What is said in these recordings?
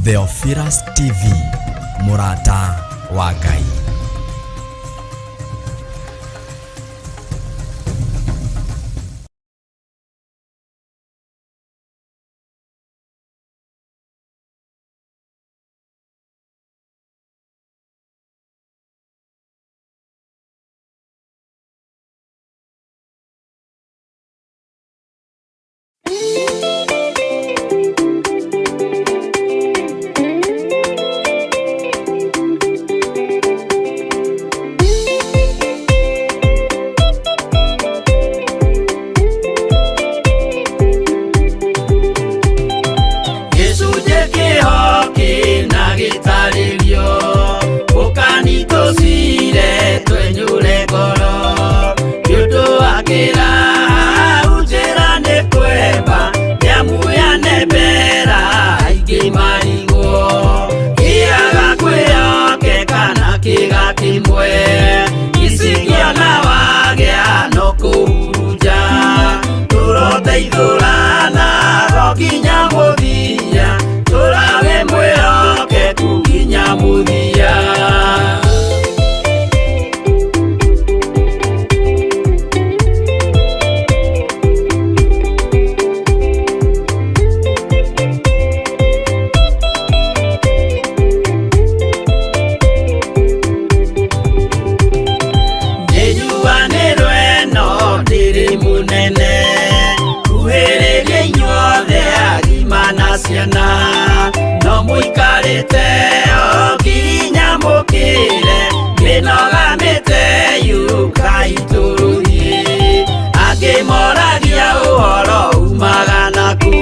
Theophilus TV, mũrata wa Ngai. Gĩcunjĩ kĩho kĩna gĩtarĩrio ũkani tũcire twenyũre ngoro nĩ ũndũ wa kĩrahau njĩra nĩ kwemba nĩamu yanembera aingĩ marigwo kĩaga kwĩhokeka na kĩga kĩmwe icingĩona wagĩa no kũhurunja tũroteithũrana ro nginya mũthia tũrawe mwĩhokeku nginya mũthia. Nĩnjuanĩrwo ĩno ndĩrĩ mũnene kuhĩrĩria inyuothe agima na ciana no mũikarĩte o nginya mũkĩre mĩnoga mĩte yũkai tũrũthiĩ angĩ moragia ũhoro umaga naku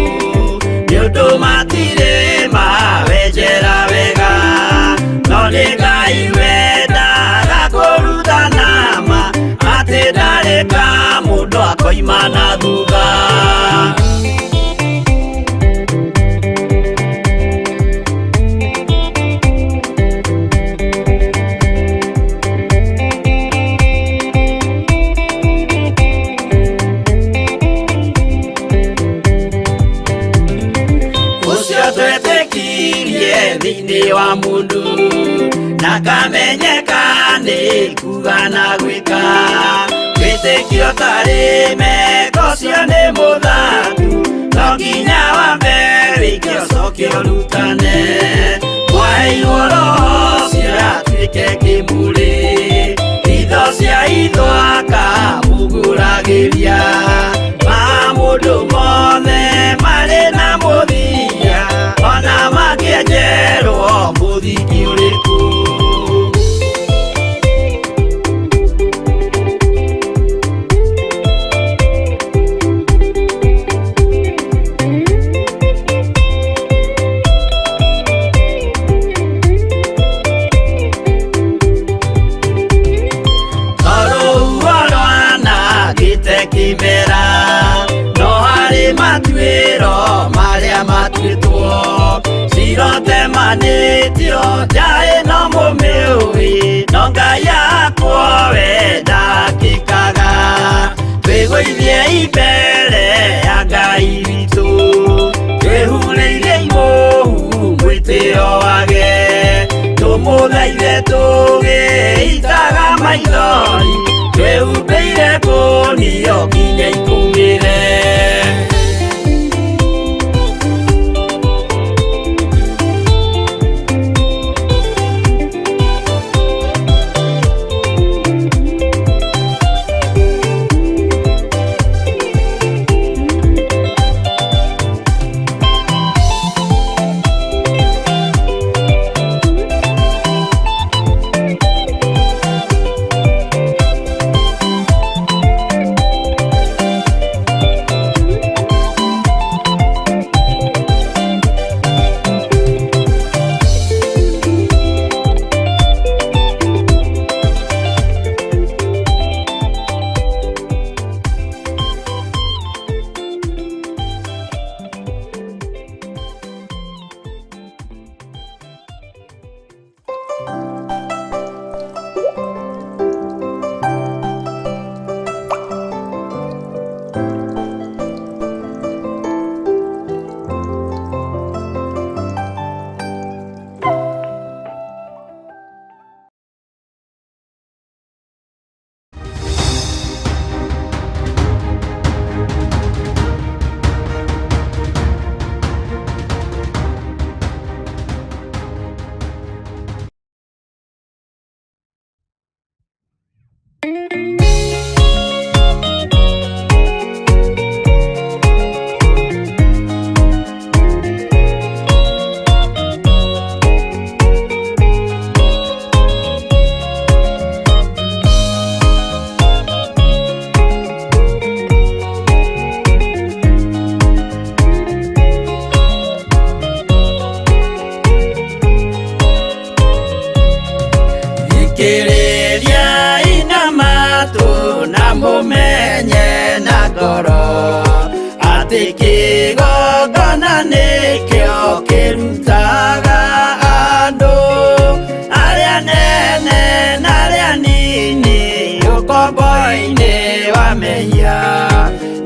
nĩ ũndũ matirĩ mawenjera wega no nĩ Ngai wendaga kũrutana ma atĩ ndarĩ ka mũndũ akoima na thutha. Ũcio twetĩkirie thĩinĩ wa mũndũ na kamenyeka nĩ kuga na gwĩka wĩtĩkio tarĩ meko ũcio nĩ mũthaku no nginya wambe wĩke ũcoke ũrutane mwaheirwo roho ũcio atuĩke kĩmũrĩ itho cia itho akamũgũragĩria ma mũndũ mothe marĩ na mũthia ona mangĩenjerwo mũthingi ũrĩkũ. Tondũ rwanangĩte kĩmera no harĩ matuĩro marĩa matuĩtwo cirotemanĩtio njaĩ no mũmĩũĩ no Ngai akwo we ndakĩkaga twĩgũithie imbere ya Ngai witũ twĩhurĩire imũhu mwĩtĩo wage tũmũthaithe tũgĩitaga maithori twĩhumbĩire kũnio nginya ikũmĩre. Kĩgongona nĩkĩo kĩrutaga andũ arĩa nene na arĩa nini ũkombo-inĩ wa mehia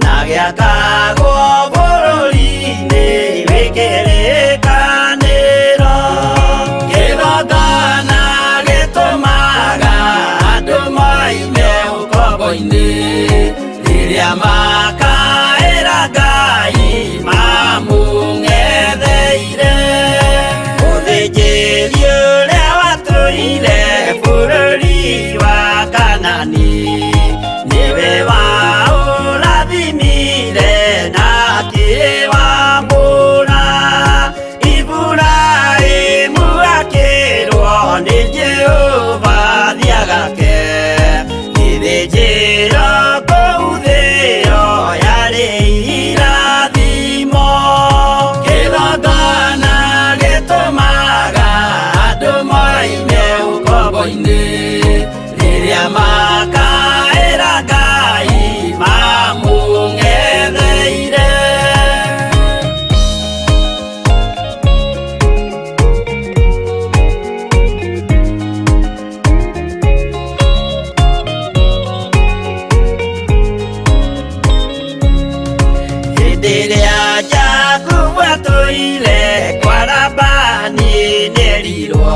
na gĩakagwo bũrũri-inĩ wĩ kĩrĩkanĩro. Kĩgongona gĩtũmaga andũ moime ũkombo-inĩ rĩrĩa makaĩra Ngai mamũng'etheire. Mũthĩnjĩri ũrĩa watũire bũrũri wa Kanani nĩwe waũrathimire na akĩwamũra. Iburahĩmu akĩrwo nĩ Jehova thiĩ agake gĩthĩnjĩro kũu thĩo yarĩ irathimo. Kĩgongona gĩtũmaga andũ moime ũkombo-inĩ rĩrĩa makaĩra Ngai mamũng'etheire. Hĩndĩ ĩrĩa Jakubu atũire kwa Labani nĩerirwo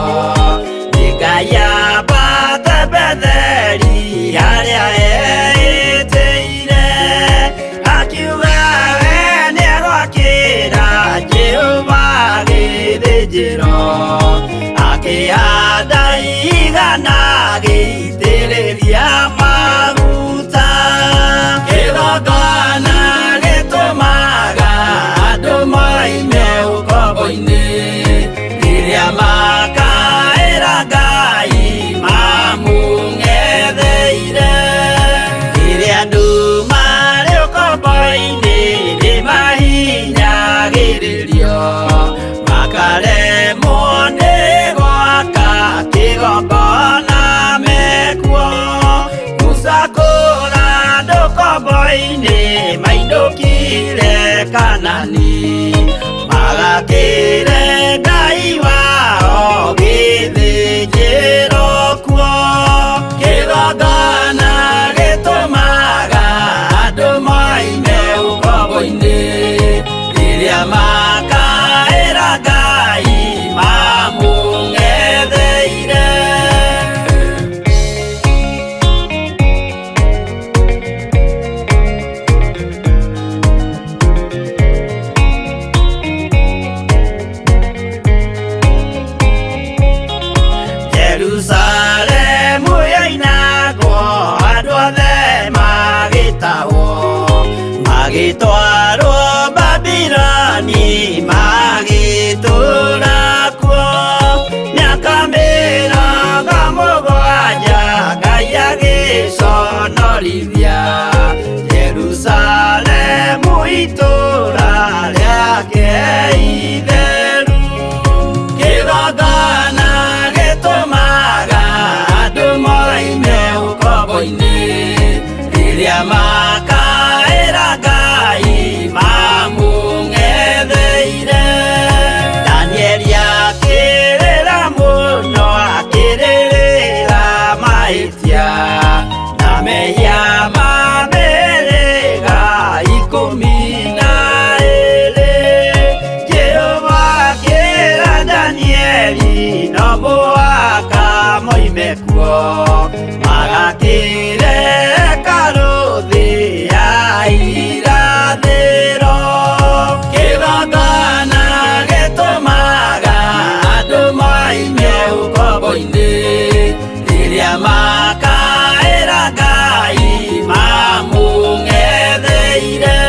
nĩ Ngai ambate Betheli harĩa eĩtĩire. Akiuga we nĩegwakĩra Jehova gĩthĩnjĩro, akĩhanda igana agĩitĩrĩria maguta. Kĩgongona gĩtũmaga andũ moime ũkombo-inĩ rĩrĩa makaĩra Ngai mamũng'etheire. Rĩrĩa andũ marĩ ũkombo-inĩ nĩmahinyagĩrĩrio makaremwo nĩ gwaka kĩgongona mekuo. Musa kũra andũ ũkombo-inĩ mainũkire Kanani magakĩre Ngai wao gĩthĩnjĩro kuo. Kĩgongona gĩtũmaga andũ moime ũkombo-inĩ rĩrĩa makaĩra Ngai mamũng'etheire. Jerusalemu yoinagwo andũ othe magĩtahwo magĩtwarwo Babiloni magĩtũũra kuo. Mĩaka mĩrongo mũgwanja Ngai agĩconorithia Jerusalemu itũũra rĩake itheru. Kĩgongona gĩtũmaga andũ moime ũkombo-inĩ rĩrĩa makaĩra Ngai mamũng'etheire. Danieli akĩrĩra mũno akĩrĩrĩra mahĩtia na mehia ma mĩhĩrĩga ikũmi na ĩĩrĩ. Jehova akĩra Danieli no mũhaka moime kuo magakĩre hekarũ thĩ ya irathĩro. Kĩgongona gĩtũmaga andũ moime ũkombo-inĩ rĩrĩa makaĩra Ngai mamũng'etheire.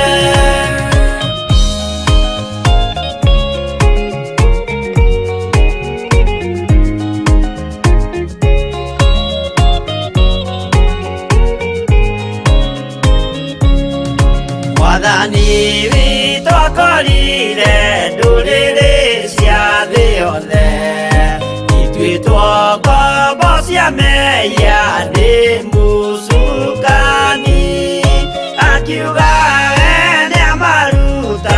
Mwathani witũ akorire ndũrĩrĩ cia thĩ yothe ituĩtwo ngombo cia mehia nĩ mũcukani. Akiuga we nĩamaruta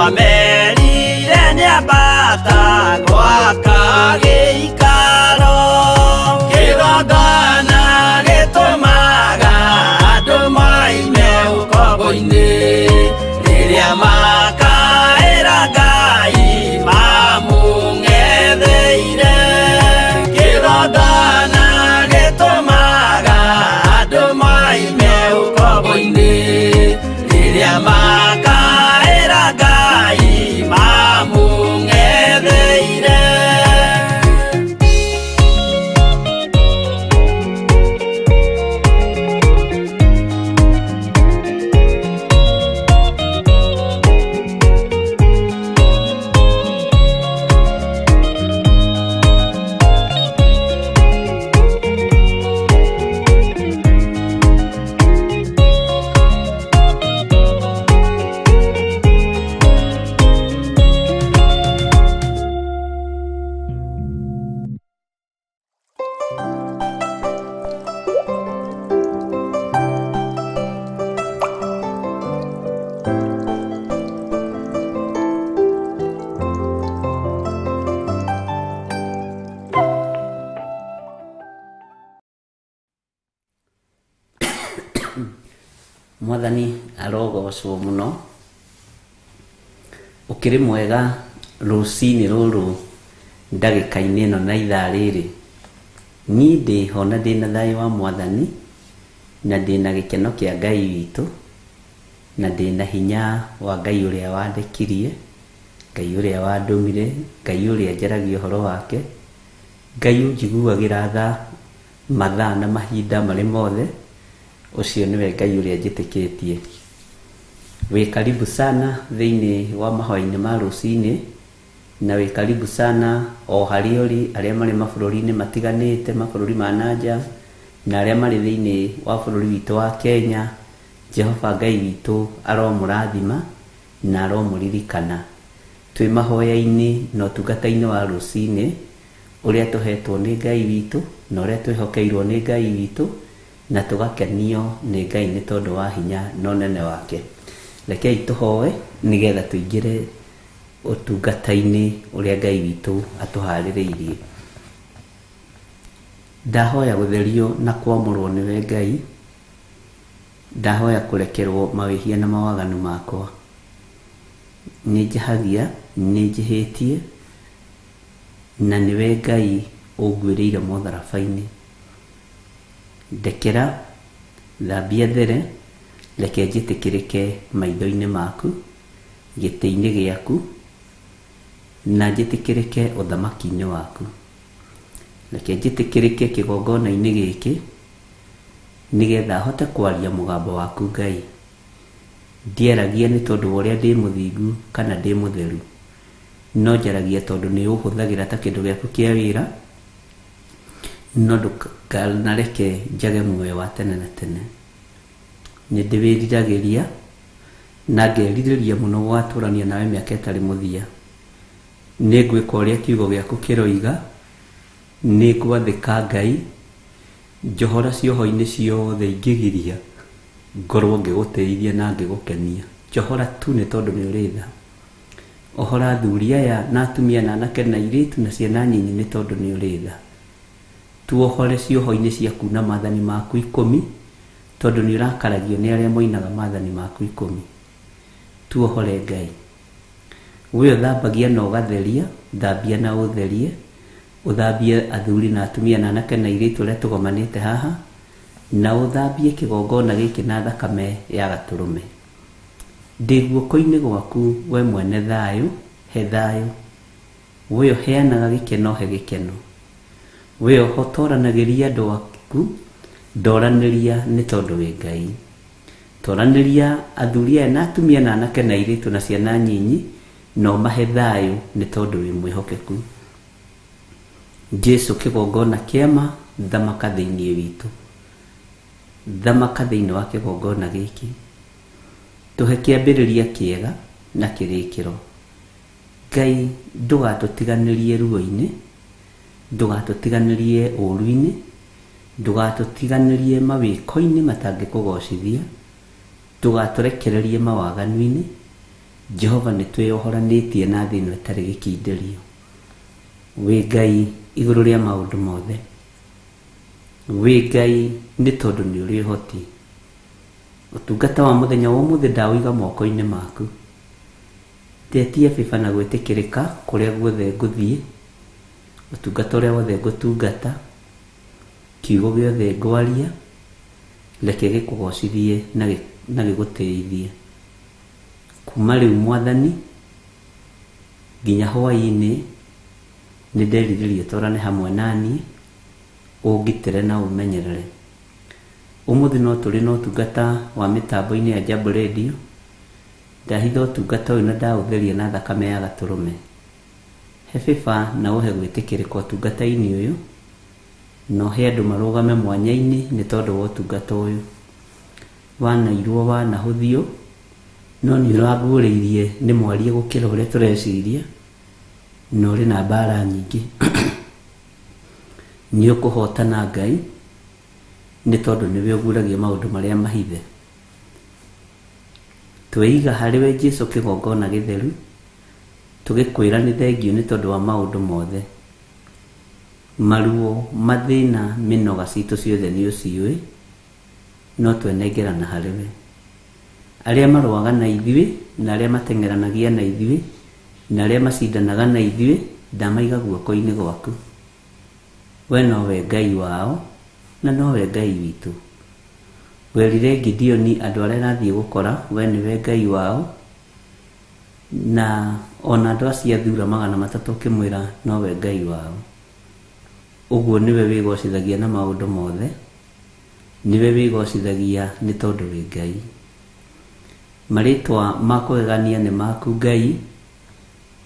Amerire nĩambata gwaka gĩikaro kĩgongona gĩtũmaga andũ moime ũkombo-inĩ rĩrĩa makaĩra Ngai mamũng'etheire kĩgongona gĩtũmaga andũ moime ũkombo-inĩ rĩrĩa makaĩra Ngai mamũng'etheire. Mwathani arogocwo muno ukiri mwega rucini ruru ndagĩka-inĩ ĩno na ithaa rĩrĩ niĩ ndĩho na ndĩna thayũ wa Mwathani na ndĩna gĩkeno kĩa Ngai witũ na ndĩna hinya wa Ngai ũrĩa wandekirie, Ngai ũrĩa wandũmire, Ngai ũrĩa njaragia ũhoro wake, Ngai ũnjiguagĩra tha mathaa na mahinda marĩ mothe. Ũcio nĩwe Ngai ũrĩa njĩtĩkĩtie. Wĩ karibu sana thĩinĩ wa mahoya-inĩ ma rũcinĩ na wĩ karibu sana o harĩa ũrĩ, arĩa marĩ mabũrũri-inĩ matiganĩte, mabũrũri ma nanja na arĩa marĩ thĩinĩ wa bũrũri witũ wa Kenya. Jehova Ngai witũ aromũrathima na aromũririkana. Twĩ mahoya-inĩ na ũtungata-inĩ wa rũcinĩ ũrĩa tũhetwo nĩ Ngai witũ na ũrĩa twĩhokeirwo nĩ Ngai witũ na tũgakenio nĩ Ngai nĩ tondũ wa hinya na ũnene wake. Rekei tũhoe nĩgetha tũingĩre ũtungata-inĩ ũrĩa Ngai witũ atũharĩrĩirie. Ndahoya gũtherio na kwamũrwo nĩwe Ngai, ndahoya kũrekerwo mawĩhia na mawaganu makwa. Nĩ njĩhagia, nĩ njĩhĩtie, na nĩwe Ngai ũnguĩrĩire mũtharaba-inĩ. Ndekera, thambia there, reke njĩtĩkĩrĩke maitho-inĩ maku, gĩtĩ-inĩ gĩaku, na njĩtĩkĩrĩke ũthamaki-inĩ waku. Reke njĩtĩkĩrĩke kĩgongona-inĩ gĩkĩ, nĩgetha hote kwaria mũgambo waku Ngai. Ndiaragia nĩ tondũ wa ũrĩa ndĩ mũthingu kana ndĩ mũtheru, no njaragia tondũ nĩ ũhũthagĩra ta kĩndũ gĩaku kĩa wĩra, no ndũkanareke njage muoyo wa tene na tene. Nĩ ndĩwĩriragĩria na ngerirĩria mũno gũgatũrania nawe mĩaka ĩtarĩ mũthia. Nĩ ngwĩka ũrĩa kiugo gĩaku kĩroiga, nĩ ngwathĩka Ngai, njohora cioho-inĩ ciothe ingĩgiria ngorwo ngĩgũtĩithia na ngĩgũkenia. Njohora tu nĩ tondũ nĩ ũrĩ tha. Ohora athuri aya na atumia na anake na airĩtu na ciana nyinyi nĩ tondũ nĩ ũrĩ tha. Tuohore cioho-inĩ cia kuuna maathani maku 10 tondũ nĩ ũrakaragio nĩ arĩa moinaga maathani maku 10. Tuohore Ngai. We ũthambagia na ũgatheria, thambia na ũtherie, ũthambie athuri na atumia na anake na airĩtu arĩa tũgomanĩte haha, na ũthambie kĩgongona gĩkĩ na thakame ya gatũrũme. Ndĩ guoko-inĩ gwaku we mwene thayũ, he thayũ. We ũheanaga gĩkeno, he gĩkeno. We ũhotoranagĩria andũ aku, ndoranĩria nĩ tondũ wĩ Ngai. Toranĩria athuri aya na atumia na anake na airĩtu na ciana nyinyi, na ũmahe thayũ nĩ tondũ wĩ mwĩhokeku. Jesu kĩgongona kĩama, thamaka thĩinĩ witũ. Thamaka thĩinĩ wa kĩgongona gĩkĩ. Tũhe kĩambĩrĩria kĩega na kĩrĩkĩro. Ngai ndũgatũtiganĩrie ruo-inĩ, ndũgatũtiganĩrie ũũru-inĩ, ndũgatũtiganĩrie mawĩko-inĩ matangĩkũgocithia, ndũgatũrekererie mawaganu-inĩ, Jehova nĩ twĩyohoranĩtie na thĩ ĩno ĩtarĩ gĩkindĩrio. Wĩ Ngai igũrũ rĩa maũndũ mothe. Wĩ Ngai nĩ tondũ nĩ ũrĩ ũhoti. Ũtungata wa mũthenya wa ũmũthĩ ndaũiga moko-inĩ maku. Ndetia favor na gwĩtĩkĩrĩka kũrĩa guothe ngũthiĩ, ũtungata ũrĩa wothe ngũtungata, kiugo gĩothe ngwaria, reke gĩkũgocithie na gĩgũtĩithie. Kuma rĩu Mwathani nginya hwaĩ-inĩ nĩ nderirĩria ũtwarane hamwe naniĩ, ũngitĩre na ũmenyerere. Ũmũthĩ no tũrĩ na ũtungata wa mĩtambo-inĩ ya Jambo Radio. Ndahitha ũtungata ũyũ na ndaũtheria na thakame ya gatũrũme. He favor na ũhe gwĩtĩkĩrĩka ũtungata-inĩ ũyũ, na ũhe andũ marũgame mwanya-inĩ nĩ tondũ wa ũtungata ũyũ. Wanairwo wanahũthio, no nĩ ũranguũrĩirie nĩ mwarie gũkĩra ũrĩa tũreciria, na ũrĩ na mbara nyingĩ. Nĩ ũkũhotana Ngai, nĩ tondũ nĩwe ũguũragia maũndũ marĩa mahithe. Tweiga harĩ we Jesu kĩgongona gĩtheru, tũgĩkwĩra nĩ thengiũ nĩ tondũ wa maũndũ mothe. Maruo, mathĩna, mĩnoga citũ ciothe nĩ ũciũĩ, no twenengerana harĩ we. Arĩa marũaga na ithuĩ, na arĩa mateng'eranagia na ithuĩ, na arĩa macindanaga na ithuĩ, ndamaiga guoko-inĩ gwaku. We nowe Ngai wao, na nowe Ngai witũ. Werire Gideoni andũ arĩa arathiĩ gũkora, we nĩwe Ngai wao, na ona andũ acio athura 300 ũkĩmwĩra nowe Ngai wao. Ũguo nĩwe wĩgocithagia na maũndũ mothe, nĩwe wĩgocithagia nĩ tondũ wĩ Ngai. Marĩtwa ma kũgegania nĩ maku Ngai,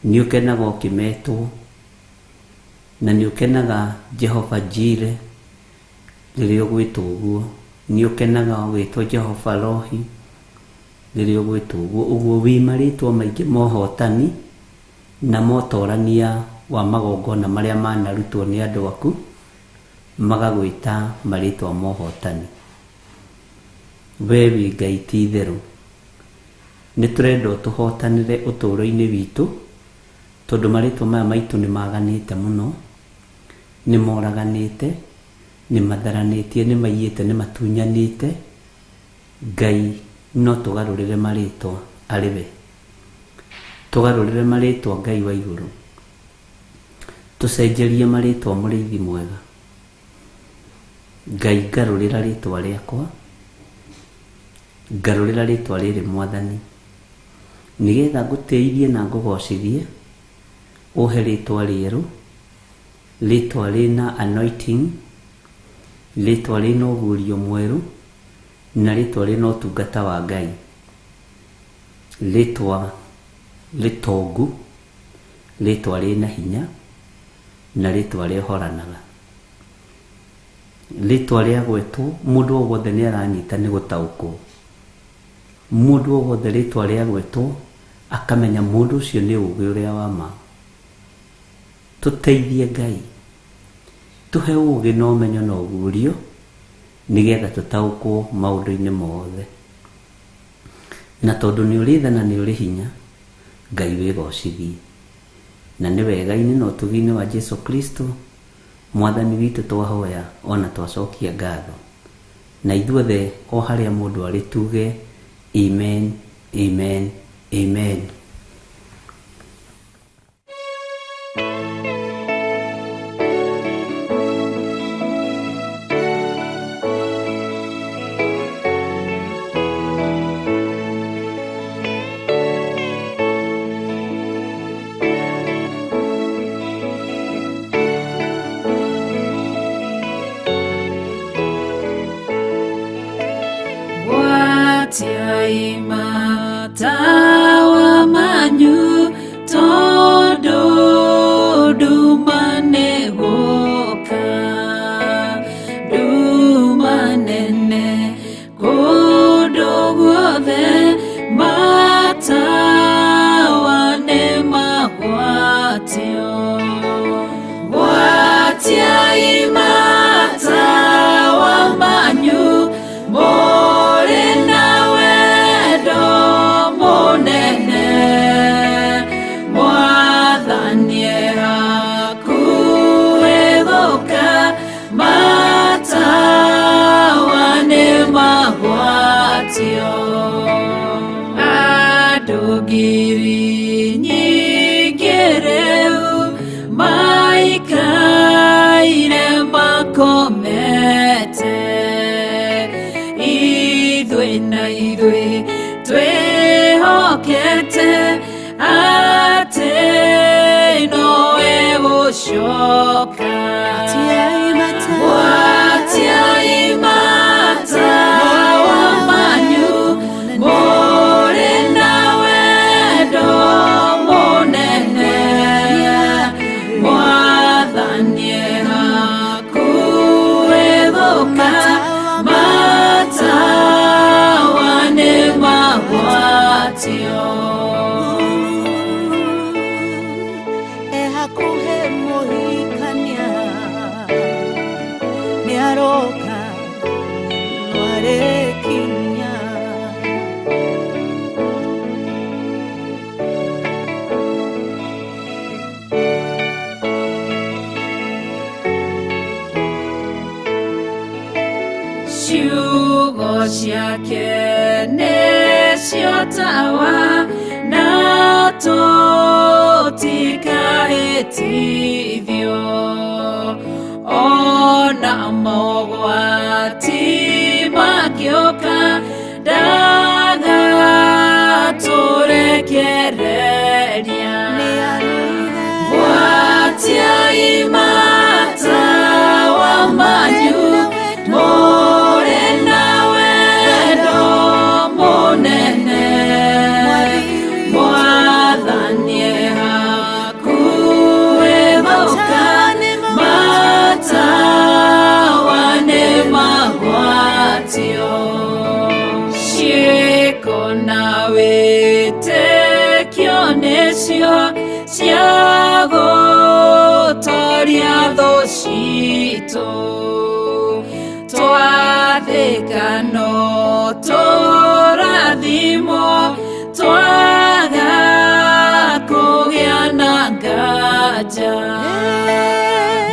nĩ ũkenaga ũkĩmetwo, na nĩ ũkenaga Jehova Jire rĩrĩa ũgwĩtwo ũguo, nĩ ũkenaga ũgĩtwo Jehova Rohi rĩrĩa ũgwĩtwo ũguo. Ũguo wĩ marĩtwa maingĩ ma ũhotani na motorania wa magongona marĩa manarutwo nĩ andũ aku, magagwĩta marĩtwa ma ũhotani. We wĩ Ngai ti itherũ. Nĩ tũrenda ũtũhotanĩre ũtũũro-inĩ witũ, tondũ marĩtwa maya maitũ nĩ maganĩte mũno, nĩ moraganĩte, nĩ matharanĩtie, nĩ maiyĩte, nĩ matunyanĩte. Ngai no tũgarũrĩre marĩtwa arĩ we. Tũgarũrĩre marĩtwa Ngai wa igũrũ. Tũcenjerie marĩtwa mũrĩithi mwega. Ngai ngarũrĩra rĩtwa rĩakwa, ngarũrĩra rĩtwa rĩrĩ Mwathani, nĩgetha ngũtĩithie na ngũgocithie, ũhe rĩtwa rĩerũ, rĩtwa rĩna anointing, rĩtwa rĩna ũguũrio mwerũ, na rĩtwa rĩna ũtungata wa Ngai. Rĩtwa rĩtongu, rĩtwa rĩna hinya, na rĩtwa rĩhoranaga. Rĩtwa rĩagwetwo mũndũ o wothe nĩ aranyita nĩ gũtaũkwo. Mũndũ o wothe rĩtwa rĩagwetwo akamenya mũndũ ũcio nĩ ũũgĩ ũrĩa wa ma. Tũteithie Ngai, tũhe ũũgĩ na ũmenyo na ũguũrio, nĩgetha tũtaũkwo maũndũ-inĩ mothe. Na tondũ nĩ ũrĩ tha na nĩ ũrĩ hinya, Ngai wĩgocithie. Na nĩ wega-inĩ na ũtugi-inĩ wa Jesu Kristo Mwathani witũ twahoya ona twacokia ngatho. Na ithuothe o harĩa mũndũ arĩ tuge amen, amen, amen. Gwatiai matawa. magwatio andũ ngiri nyingĩ rĩu maikaire makomete ithuĩ na ithuĩ twĩhokete atĩ nowe gũcoka Gwatiai matawa manyu mũrĩ na wendo mũnene Mwathani e hakuhĩ gũka matawa nĩ magwatio Ehakuhe mũhikania nĩaroka nĩarĩkinya Ciugo ciake nĩcio tawa na tũtikahĩtithio ona mogwati mangĩũka ndagatũrekereria Gwatiai matawa manyu mũrĩ na wendo mũnene Mwathani e hakuhĩ gũka matawa nĩ magwatio ciĩko na wĩtĩkio nĩcio cia gũtoria thũ citũ twathĩka no tũrathimwo twaga kũgĩa na nganja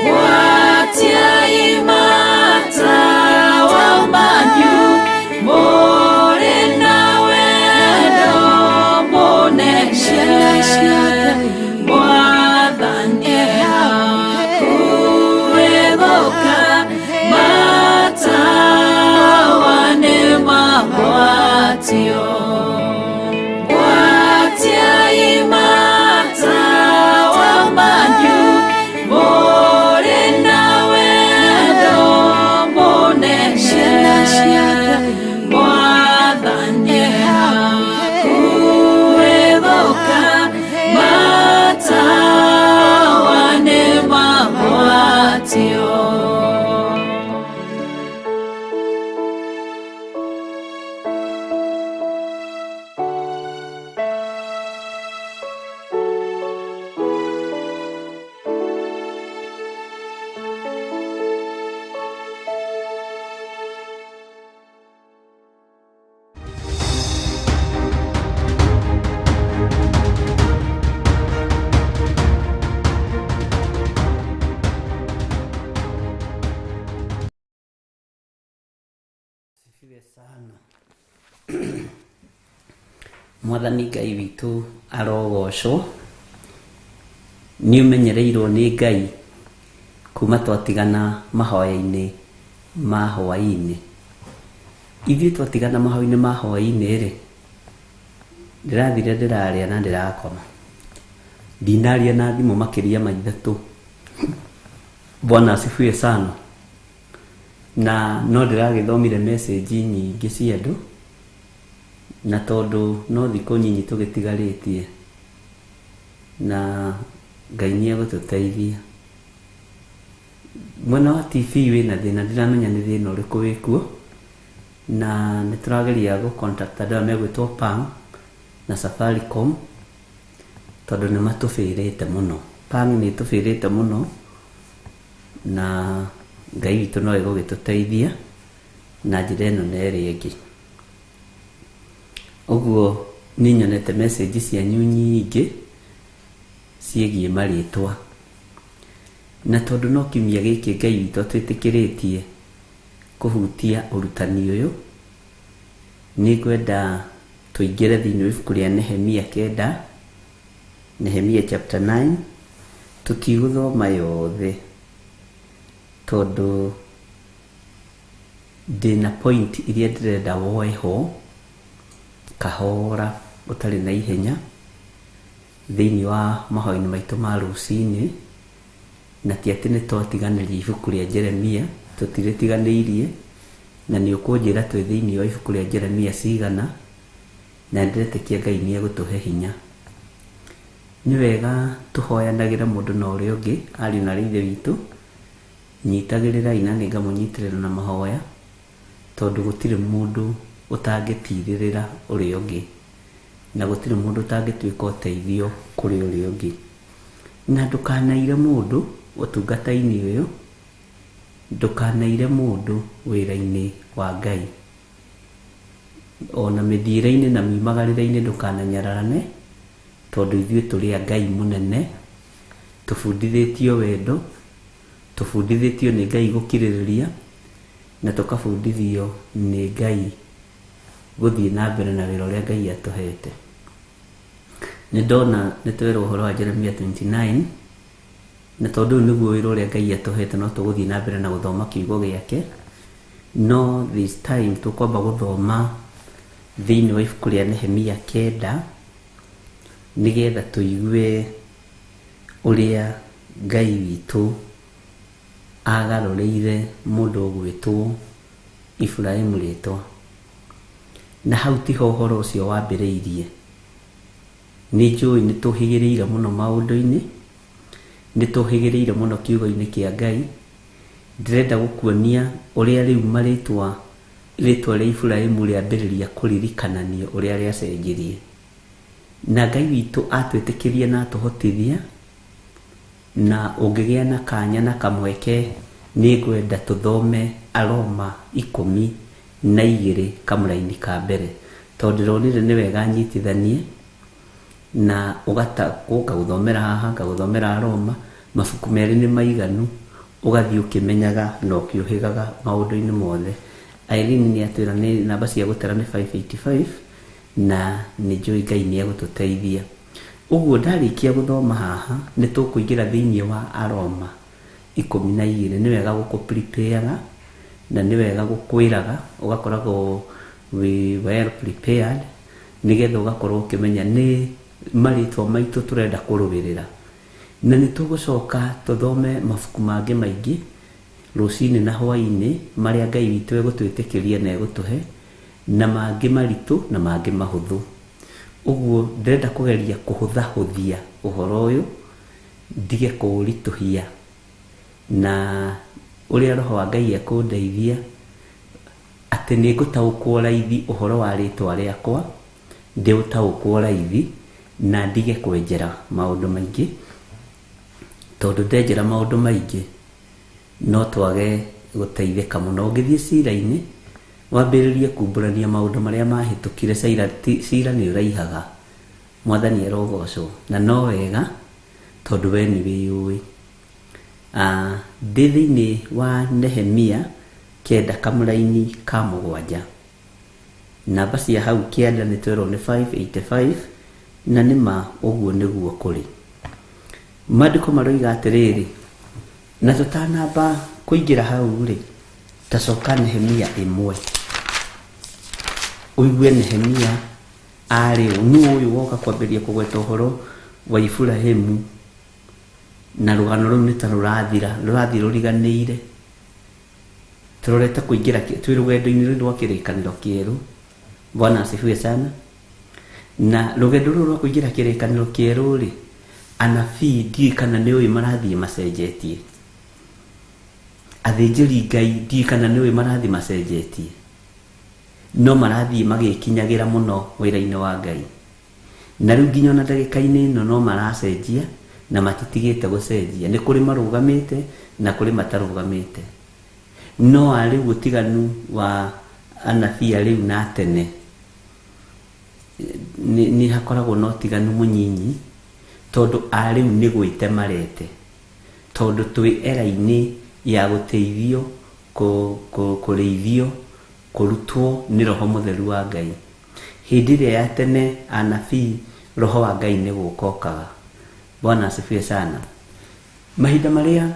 Gwatiai matawa manyu mũrĩ na wendo mũnene Mwathani e hakuhĩ gũka matawa nĩ magwatio Gwatiai matawa manyu mũrĩ na wendo mũnene Mwathani e hakuhĩ gũka matawa nĩ magwatio Sifiwe sana. Mwathani Ngai witũ arogocwo nĩ ũmenyereirwo nĩ Ngai kuma twatigana mahoya-inĩ ma hwaĩ-inĩ. Ithuĩ twatigana mahoya-inĩ ma hwaĩ-inĩ rĩ, ndĩrathire ndĩrarĩa na ndĩrakoma. Ndinaria na thimũ makĩria ma 3. Bwana asifiwe sana. Na no ndĩragĩthomire message nyingĩ cia andũ na tondũ no thikũ nyinyi tũgĩtigarĩtie na Ngai nĩ egũtũteithia. Mwena wa TV wĩna thĩna, ndiramenya nĩ thĩna ũrĩkũ wĩkuo, na nĩ tũrageria gũ contact andũ aya megwĩtwo Pang na Safaricom tondũ nĩ matũbĩrĩte mũno. Pang nĩ ĩtũbĩrĩte mũno na Ngai witũ no egũgĩtũteithia na njĩra ĩno na ĩrĩa ĩngĩ. Ũguo nĩ nyonete message cianyu nyingĩ ciĩgiĩ marĩtwa, na tondũ no kiumia gĩkĩ Ngai witũ atwĩtĩkĩrĩtie kũhutia ũrutani ũyũ, Nĩ ngwenda tũingĩre thĩinĩ wa ibuku rĩa Nehemia 9, Nehemia chapter 9. Tũtigũthoma yothe tondũ ndĩna point iria ndĩrenda woe ho kahora ũtarĩ na ihenya thĩinĩ wa mahoya-inĩ maitũ ma rũcinĩ. Na ti atĩ nĩ twatiganĩria ibuku rĩa Jeremia, tũtirĩtiganĩirie, na nĩ ũkũnjĩra twĩ thĩinĩ wa ibuku rĩa Jeremia cigana, na ndĩretĩkia Ngai nĩ egũtũhe hinya. Nĩ wega tũhoyanagĩre mũndũ na ũrĩa ũngĩ, ariũ na aarĩ a Ithe witũ. Nyitagĩrĩrai na nĩ ngamũnyitĩrĩra na mahoya, tondũ gũtirĩ mũndũ ũtangĩtirĩrĩra ũrĩa ũngĩ, na gũtirĩ mũndũ ũtangĩtuĩka ũteithio kũrĩ ũrĩa ũngĩ. Na ndũkanaire mũndũ ũtungata-inĩ ũyũ, ndũkanaire mũndũ wĩra-inĩ wa Ngai, ona mĩthiĩre-inĩ na miumagarĩre-inĩ ndũkananyararane, tondũ ithuĩ tũrĩ a Ngai mũnene, tũbundithĩtio wendo, tũbundithĩtio nĩ Ngai gũkirĩrĩria, na tũkabundithio nĩ Ngai gũthiĩ na mbere na wĩra ũrĩa Ngai atũhete. Nĩ ndona nĩ twerwo ũhoro wa Jeremia 29, na tondũ ũyũ nĩguo wĩra ũrĩa Ngai atũhete, no tũgũthiĩ na mbere na gũthoma kiugo gĩake. No this time tũkwamba gũthoma thĩinĩ wa ibuku rĩa Nehemia 9, nĩgetha tũigue ũrĩa Ngai witũ agarũrĩire mũndũ ũgwĩtwo Iburahĩmu rĩtwa. Na hau tiho ũhoro ũcio wambĩrĩirie. Nĩ njũĩ nĩ tũhĩgĩrĩire mũno maũndũ-inĩ, nĩ tũhĩgĩrĩire mũno kiugo-inĩ kĩa Ngai. Ndĩrenda gũkuonia ũrĩa rĩu marĩtwa, rĩtwa rĩa Iburahĩmu rĩambĩrĩria kũririkananio ũrĩa rĩacenjirie. Na Ngai witũ atwĩtĩkĩria na atũhotithia, na ũngĩgĩa na kanya na kamweke, nĩ ngwenda tũthome Aroma 12 kamũraini ka mbere, tondũ ndĩronire nĩ wega nyitithanie na ngagũthomera haha, ngagũthomera Aroma, mabuku merĩ nĩ maiganu, ũgathiĩ ũkĩmenyaga na ũkĩũhĩgaga maũndũ-inĩ mothe. Irene nĩ atwĩra nĩ namba cia gũtara nĩ 585, na nĩ njũĩ Ngai nĩ egũtũteithia. Ũguo ndarĩkia gũthoma haha, nĩ tũkũingĩra thĩinĩ wa Aroma 12. Nĩ wega gũkũ-prepare-ga, na nĩ wega gũkwĩraga, ũgakoragwo wĩ well prepared, nĩgetha ũgakorwo ũkĩmenya nĩ marĩtwa maitũ tũrenda kũrũĩrĩra. Na nĩ tũgũcoka tũthome mabuku mangĩ maingĩ rũcinĩ na hwaĩ-inĩ, marĩa Ngai witũ egũtwĩtĩkĩria na egũtũhe, na mangĩ maritũ na mangĩ mahũthũ. Ũguo ndĩrenda kũgeria kũhũthahũthia ũhoro ũyũ, ndige kũũritũhia, na ũrĩa Roho wa Ngai ekũndeithia atĩ nĩ ngũtaũkwo raithi ũhoro wa rĩtwa rĩakwa, ndĩũtaũkwo raithi na ndige kwenjera maũndũ maingĩ, tondũ ndenjera maũndũ maingĩ no twage gũteithĩka mũno. Ũngĩthiĩ cira-inĩ wambĩrĩrie kumbũrania maũndũ marĩa mahĩtũkire, cira nĩ ũraihaga. Mwathani arogocwo, na no wega tondũ we nĩ wĩyũĩ. Ndĩ thĩinĩ wa Nehemia 9 kamũraini ka 7, namba cia hau kĩanda nĩ twerwo nĩ 585, na nĩ ma ũguo nĩguo kũrĩ. Maandĩko maroiga atĩrĩrĩ, na tũtanamba kũingĩra hau rĩ, tacoka Nehemia 1, ũigue Nehemia arĩ ũ, nũ ũyũ woka kwambĩrĩria kũgweta ũhoro wa Iburahĩmu, na rũgano rũu nĩ ta rũrathira, rũrathiĩ rũriganĩire. Tũrorete kũingĩra twĩ rũgendo-inĩ rũu rwa kĩrĩkanĩro kĩerũ. Bwana asifiwe sana. Na rũgendo rũrũ rwa kũingĩra kĩrĩkanĩro kĩerũ rĩ, anabii ndiũĩ kana nĩ ũĩ marathiĩ macenjetie, athĩnjĩri Ngai ndiũĩ kana nĩ ũĩ marathiĩ macenjetie, no marathiĩ magĩkinyagĩra mũno wĩra-inĩ wa Ngai. Na rĩu nginya ona ndagĩka-inĩ ĩno no maracenjia, na matitigĩte gũcenjia. Nĩ kũrĩ marũgamĩte na kũrĩ matarũgamĩte. No arĩu ũtiganu wa anabii rĩu na tene nĩ hakoragwo na ũtiganu mũnyinyi, tondũ arĩu nĩ gwĩte marete, tondũ twĩ era-inĩ ya gũteithio, kũrĩithio, Kũrutwo nĩ Roho Mũtheru wa Ngai. Hĩndĩ ĩrĩa ya tene anabii Roho wa Ngai nĩ gũka okaga. Bwana asifiwe sana. Mahinda marĩa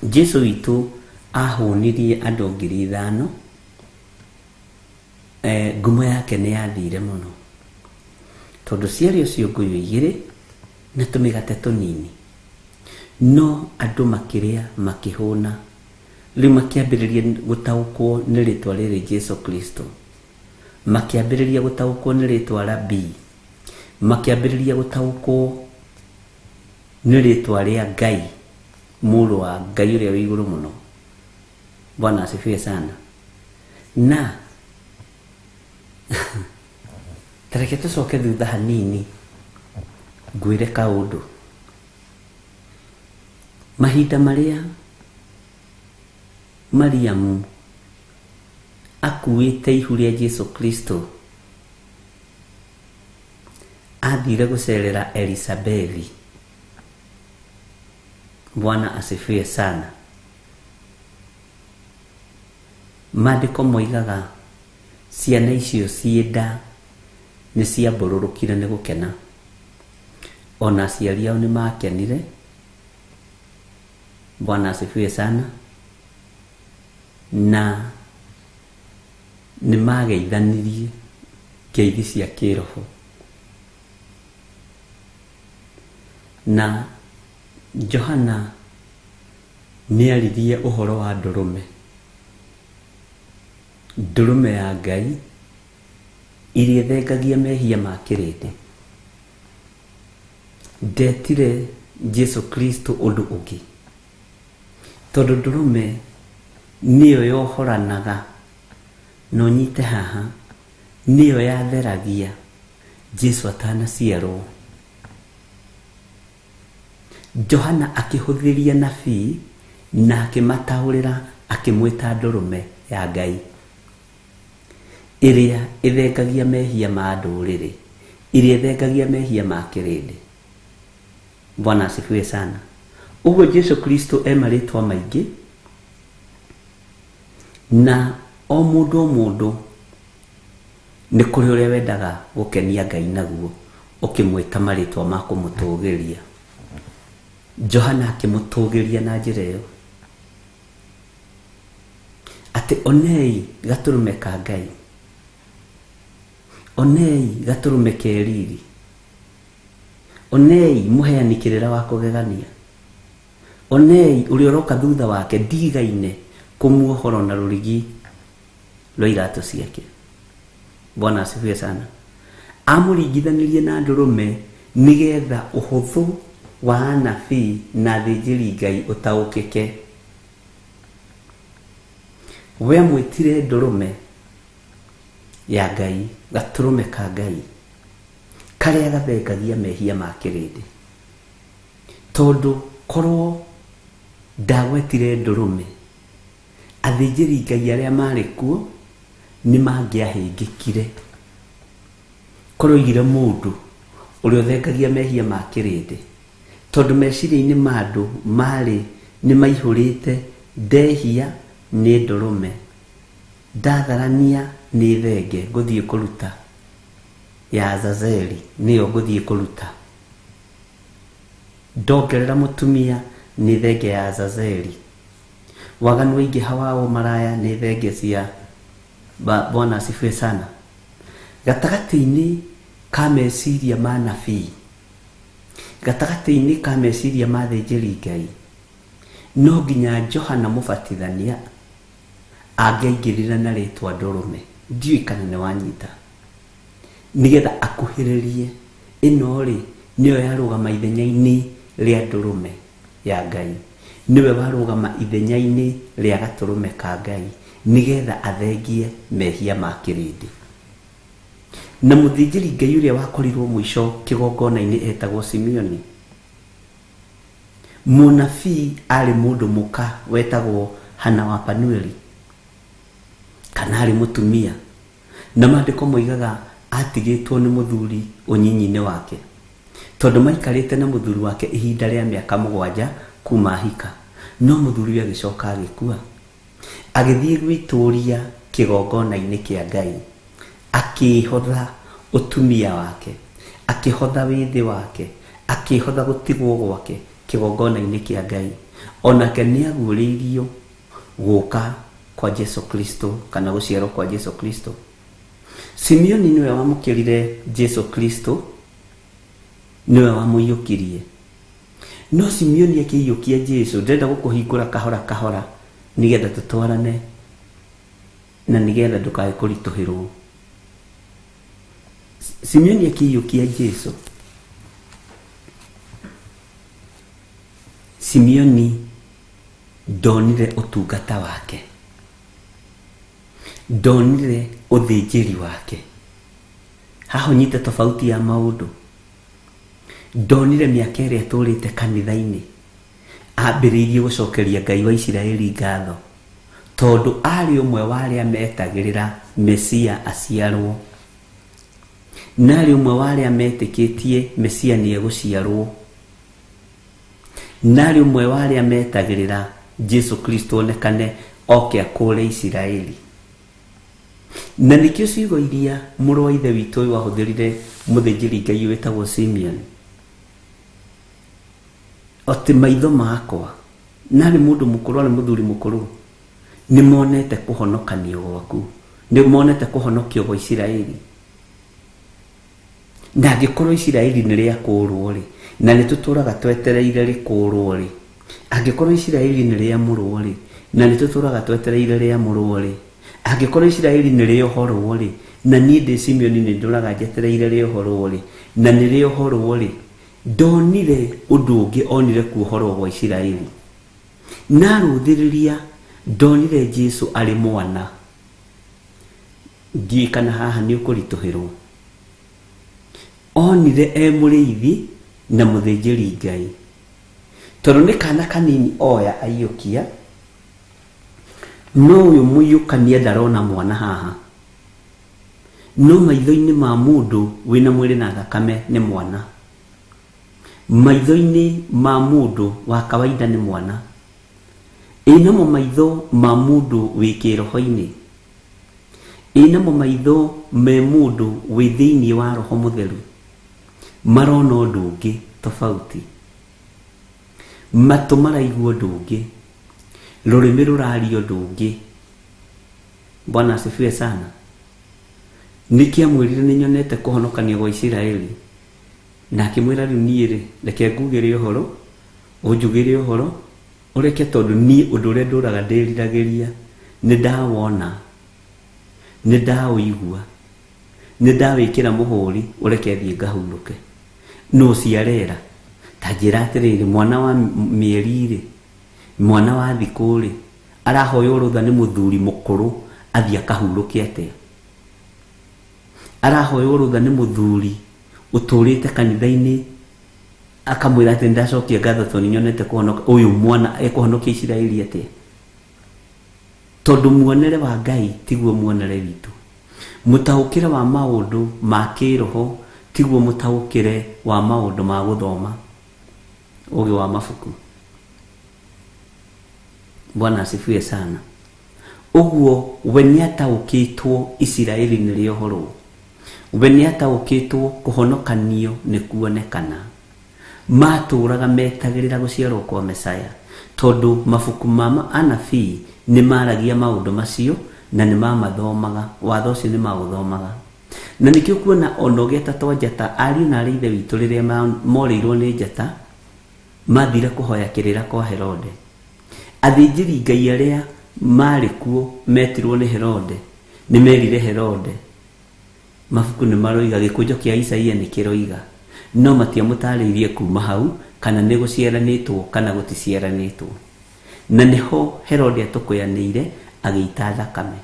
Jesu witũ ahũnirie andũ 5,000, ngumo yake nĩ yathire mũno, tondũ ciarĩ o ciũngũyũ igĩrĩ na tũmĩgate tũnini, no andũ makĩrĩa makĩhũna. Rĩu makĩambĩrĩria gũtaũkwo nĩ rĩtwa rĩrĩ Jesu Kristo, makĩambĩrĩria gũtaũkwo nĩ rĩtwa Rabii, makĩambĩrĩria gũtaũkwo nĩ rĩtwa rĩa Ngai, mũrũ wa Ngai ũrĩa wĩ igũrũ mũno. Bwana asifiwe sana. Na tareke tũcoke thutha hanini ngwĩre kaũndũ. Mahinda marĩa Mariamu akuĩte ihu rĩa Jesu Kristo athire gũcerera Elisabethi. Bwana asifiwe sana. Maandĩko moigaga ciana icio ciĩ nda nĩ ciambũrũrũkire nĩ gũkena, ona aciari ao nĩ makenire. Bwana asifiwe sana. Na nĩ mageithanirie ngeithi cia kĩroho. Na Johana nĩ aririe ũhoro wa ndũrũme, ndũrũme ya Ngai iria ĩthengagia mehia ma kĩrĩndĩ. Ndetire Jesu Kristo ũndũ ũngĩ, tondũ ndũrũme nĩyo yohoranaga, na ũnyite haha, nĩyo yatheragia Jesu atanaciarwo. Johana akĩhũthĩria nabii na akĩmataũrĩra, akĩmwĩta ndũrũme ya Ngai ĩrĩa ĩthengagia mehia ma ndũrĩrĩ, ĩrĩa ĩthengagia mehia ma kĩrĩndĩ. Bwana asifiwe sana. Ũguo Jesu Kristo e marĩtwa maingĩ, na o mũndũ o mũndũ nĩ kũrĩ ũrĩa wendaga gũkenia Ngai naguo, ũkĩmwĩta marĩtwa ma kũmũtũgĩria. Johana akĩmũtũgĩria na njĩra ĩyo, atĩ onei gatũrũme ka Ngai, onei gatũrũme ke riri, onei mũheani kĩrĩra wa kũgegania, onei ũrĩa ũroka thutha wake ndigaine kũmuohora na rũrigi rwa iratũ ciake. Bwana asifiwe sana. Amũringithanirie na ndũrũme nĩgetha ũhũthũ wa anabii na athĩnjĩri Ngai ũtaũkĩke. We amwĩtire ndũrũme ya Ngai, gatũrũme ka Ngai karĩa gathengagia mehia ma kĩrĩndĩ. Tondũ korwo ndagwetire ndũrũme, athĩnjĩri Ngai arĩa marĩ kuo nĩ mangĩahĩngĩkire. Korwo oigire mũndũ ũrĩa ũthengagia mehia ma kĩrĩndĩ, tondũ meciria-inĩ ma andũ marĩ nĩ maihũrĩte ndehia nĩ ndũrũme, ndatharania nĩ thenge ngũthiĩ kũruta ya Azazeli nĩyo ngũthiĩ kũruta, ndongerera mũtumia nĩ thenge ya Azazeli, waganu waingĩha wa ũmaraya nĩ thenge cia Bwana asifiwe sana. Gatagatĩ-inĩ ka meciria ma nabii, gatagatĩ-inĩ ka meciria ma athĩnjĩri Ngai, no nginya Johana Mũbatithania angĩaingĩrire na rĩtwa ndũrũme. Ndiũĩ kana nĩ wanyita, nĩgetha akuhĩrĩrie ĩno rĩ nĩyo yarũgama ithenya-inĩ rĩa ndũrũme ya Ngai, nĩwe warũgama ithenya-inĩ rĩa gatũrũme ka Ngai nĩgetha athengie mehia ma kĩrĩndĩ. Na mũthĩnjĩri Ngai ũrĩa wakorirwo mũico kĩgongona-inĩ etagwo Simeoni. Mũnabii arĩ mũndũ mũka wetagwo Hana wa Panueli, kana arĩ mũtumia, na maandĩko moigaga atigĩtwo nĩ mũthuri ũnyinyi-inĩ wake, tondũ maikarĩte na mũthuri wake ihinda rĩa mĩaka 7 kuma ahika, no mũthuri agĩcoka agĩkua, agĩthiĩ gwĩtũria Kĩgongona-inĩ kĩa Ngai, akĩhotha ũtumia wake, akĩhotha wĩthĩ wake, akĩhotha gũtigwo gwake kĩgongona-inĩ kĩa Ngai. Onake nĩaguũrĩirio gũka kwa Jesu Kristo kana gũciarwo kwa Jesu Kristo. Simeoni nĩwe wamũkĩrire Jesu Kristo, nĩwe wamũiyũkirie. No Simeoni akĩiyũkia Jesu, ndĩrenda gũkũhingũra kahora kahora nĩgetha tũtwarane na nĩgetha ndũkae kũritũhĩrwo. Simeoni akĩiyũkia Jesu, Simeoni ndonire ũtungata wake, ndonire ũthĩnjĩri wake. Haha ũnyite tofauti ya maũndũ. Ndonire mĩaka ĩrĩa atũrĩte kanitha-inĩ, ambĩrĩirie gũcokeria Ngai wa Isiraeli ngatho, tondũ arĩ ũmwe wa arĩa metagĩrĩra Mesia aciarwo, na arĩ ũmwe wa arĩa metĩkĩtie Mesia nĩ egũciarwo, na arĩ ũmwe wa arĩa metagĩrĩra Jesu Kristo onekane oke akũre Isiraeli. Na nĩkĩo ciugo iria mũrũ wa ithe witũ ũyũ ahũthĩrire, mũthĩnjĩri Ngai wĩtagwo Simeon, atĩ maitho makwa, na arĩ mũndũ mũkũrũ, arĩ mũthuri mũkũrũ, nĩ monete kũhonokanio gwaku, nĩ monete kũhonokio gwa Isiraeli. Na angĩkorwo Isiraeli nĩ rĩakũrwo rĩ, na nĩ tũtũraga twetereire rĩkũrwo rĩ, angĩkorwo Isiraeli nĩ rĩamũrwo rĩ, na nĩ tũtũraga twetereire rĩamũrwo rĩ, angĩkorwo Isiraeli nĩ rĩohorwo rĩ, na niĩ ndĩ Simeoni nĩ ndũraga njetereire rĩohorwo rĩ, na nĩ rĩohorwo rĩ, ndonire ũndũ ũngĩ, onire kuohorwo gwa Isiraeli. Na arũthĩrĩria, ndonire Jesu arĩ mwana. Ndiũĩ kana haha nĩ ũkũritũhĩrwo. Onire e mũrĩithi na mũthĩnjĩri Ngai, tondũ nĩ kana kanini oya aiyũkia, no ũyũ mũiyũkania ndarona mwana haha, no maitho-inĩ ma mũndũ wĩna mwĩrĩ na thakame nĩ mwana, maitho-inĩ ma mũndũ wa kawaida nĩ mwana, ĩ namo maitho ma mũndũ wĩ kĩroho-inĩ, ĩ namo maitho me mũndũ wĩ thĩinĩ wa roho mũtheru, marona ũndũ ũngĩ tofauti, matũ maraigua ũndũ ũngĩ, rũrĩmĩ rũraria ũndũ ũngĩ. Bwana asifiwe sana. Nĩkĩ amwĩrire nĩ nyonete kũhonokania gwa Isiraeli, na akĩmwĩra rĩu niĩ rĩ, reke ngugĩre ũhoro, ũnjugĩre ũhoro, ũreke, tondũ niĩ ũndũ ũrĩa ndũraga ndĩriragĩria nĩ ndawona, nĩ ndaũigua, nĩ ndawĩkĩra mũhũri, ũreke thiĩ ngahurũke. No ciarera ta njĩra atĩrĩrĩ, mwana wa mĩeri rĩ, mwana wa thikũ rĩ, arahoywo rũtha nĩ mũthuri mũkũrũ athiĩ akahurũke atĩa? Arahoywo rũtha nĩ mũthuri ũtũrĩte kanitha-inĩ akamwĩra atĩ ndacokia ngatho tondũ nyonete kũhonoka, ũyũ mwana ekũhonokia Isiraeli atĩa? Tondũ muonere wa Ngai tiguo muonere witũ, mũtaũkĩre wa maũndũ ma kĩroho tiguo mũtaũkĩre wa maũndũ ma gũthoma ũgĩ wa mabuku. Bwana asifiwe sana. Ũguo we nĩataũkĩtwo Isiraeli nĩ rĩohorwo, we nĩataũkĩtwo kũhonokanio nĩ kuonekana. Matũraga metagĩrĩra gũciarwo kwa Mesaya, tondũ mabuku ma anabii nĩ maragia maũndũ macio na nĩ mamathomaga, watho ũcio nĩ maũthomaga. Na nĩkĩo kuona ona ũgĩeta twa njata, ariũ na arĩ ithe witũ rĩrĩa morĩirwo nĩ njata mathire kũhoya kĩrĩra kwa Herode. Athĩnjĩri Ngai arĩa marĩ kuo metirwo nĩ Herode nĩ merire Herode, mabuku nĩ maroiga, gĩkũnjo kĩa Isaia nĩ kĩroiga, no matiamũtarĩirie kuma hau kana nĩ gũciaranĩtwo kana gũticiaranĩtwo. Na nĩho Herode atũkũyanĩire agĩita thakame.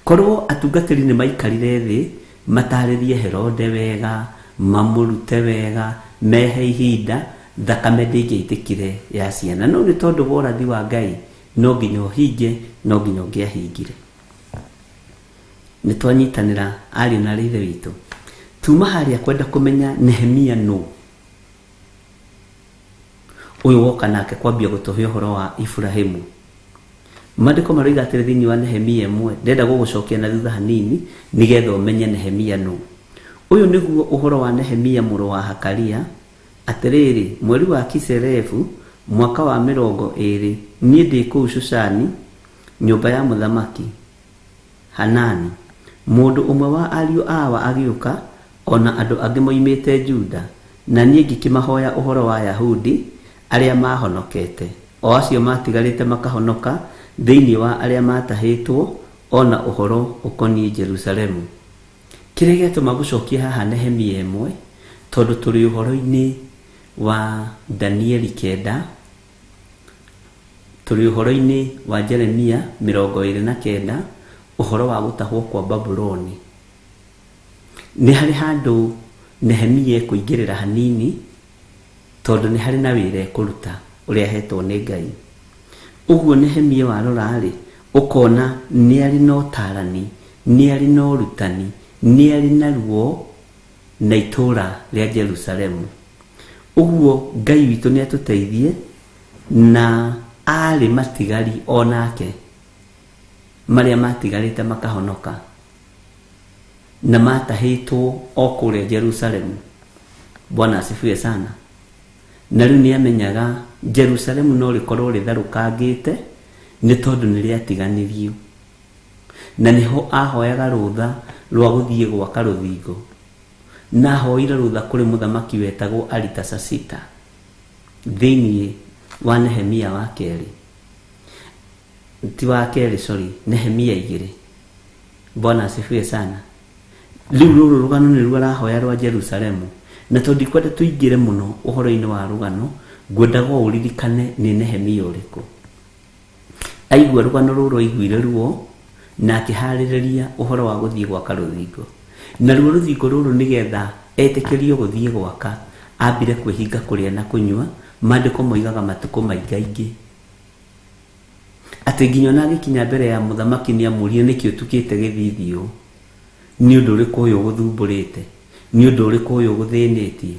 Korwo atungatĩri nĩ maikarire thĩ matarĩrie Herode wega, mamũrute wega, mehe ihinda, thakame ndĩngĩaitĩkire ya ciana. No nĩ tondũ wa ũrathi wa Ngai no nginya ũhinge, no nginya ũngĩahingire. Nĩ twanyitanĩra ariũ na arĩ ithe witũ. Tuma harĩa kwenda kũmenya Nehemia nũ. Ũyũ woka nake kwambia gũtũhe ũhoro wa Ibrahimu. Maandĩko maroiga atĩrĩ thĩinĩ wa Nehemia 1, ndĩrenda gũgũcokia na thutha hanini nĩgetha ũmenye Nehemia nũ. Ũyũ nĩguo ũhoro wa Nehemia mũrũ wa Hakalia. Atĩrĩrĩ, mweri wa Kiselevu mwaka wa 20, niĩ ndĩ kũu Shushani nyũmba ya mũthamaki Hanani, mũndũ ũmwe wa ariũ awa agĩũka, o na andũ angĩ moimĩte Juda, na niĩ ngĩkĩmahoya ũhoro wa Ayahudi arĩa maahonokete, o acio maatigarĩte makahonoka thĩinĩ wa arĩa maatahĩtwo, o na ũhoro ũkoniĩ Jerusalemu. Kĩrĩa gĩatũma gũcokia haha Nehemia 1, tondũ tũrĩ ũhoro-inĩ wa Danieli 9, tũrĩ ũhoro-inĩ wa Jeremia 29, ũhoro wa gũtahwo kwa Babuloni. Nĩ harĩ handũ Nehemia ekũingĩrĩra hanini, tondũ nĩ harĩ na wĩra ekũruta ũrĩa ahetwo nĩ Ngai. Ũguo Nehemia warora-rĩ, ũkona nĩ arĩ na ũtarani, nĩ arĩ na ũrutani, nĩ arĩ na ruo na itũũra rĩa Jerusalemu. Ũguo Ngai witũ nĩ atũteithie, na arĩ matigari onake marĩa matigarĩte makahonoka na matahĩtwo o kũrĩa Jerusalemu. Bwana asifiwe sana. Na rĩu nĩ amenyaga Jerusalemu no rĩkorwo rĩtharũkangĩte nĩ tondũ nĩ rĩatiganĩrio, na nĩho ahoyaga rũtha rwa gũthiĩ gwaka rũthingo, na ahoire rũtha kũrĩ mũthamaki wetagwo Aritasasita thĩinĩ wa Nehemia wa kerĩ, ti wa kerĩ, sorry, Nehemia 2. Bwana asifiwe sana. Rĩu rũrũ rũgano nĩruo arahoya rwa Jerusalemu, na tondũ ndikwenda tũingĩre mũno ũhoro-inĩ wa rũgano, ngwendaga ũririkane nĩ Nehemia ũrĩkũ. Aigua rũgano rũrũ aiguire ruo na akĩharĩrĩria ũhoro wa gũthiĩ gwaka rũthingo. Na ruo rũthingo rũrũ nĩgetha etĩkĩrio gũthiĩ gwaka, ambire kwĩhinga kũrĩa na kũnyua. Maandĩko moigaga matukũ maingaingĩ, atĩ nginya ona agĩkinya mbere ya mũthamaki nĩ amũrie nĩkĩ ũtukĩte gĩthithi ũũ, nĩ ũndũ ũrĩkũ ũyũ ũgũthumbũrĩte, nĩ ũndũ ũrĩkũ ũyũ ũgũthĩnĩtie.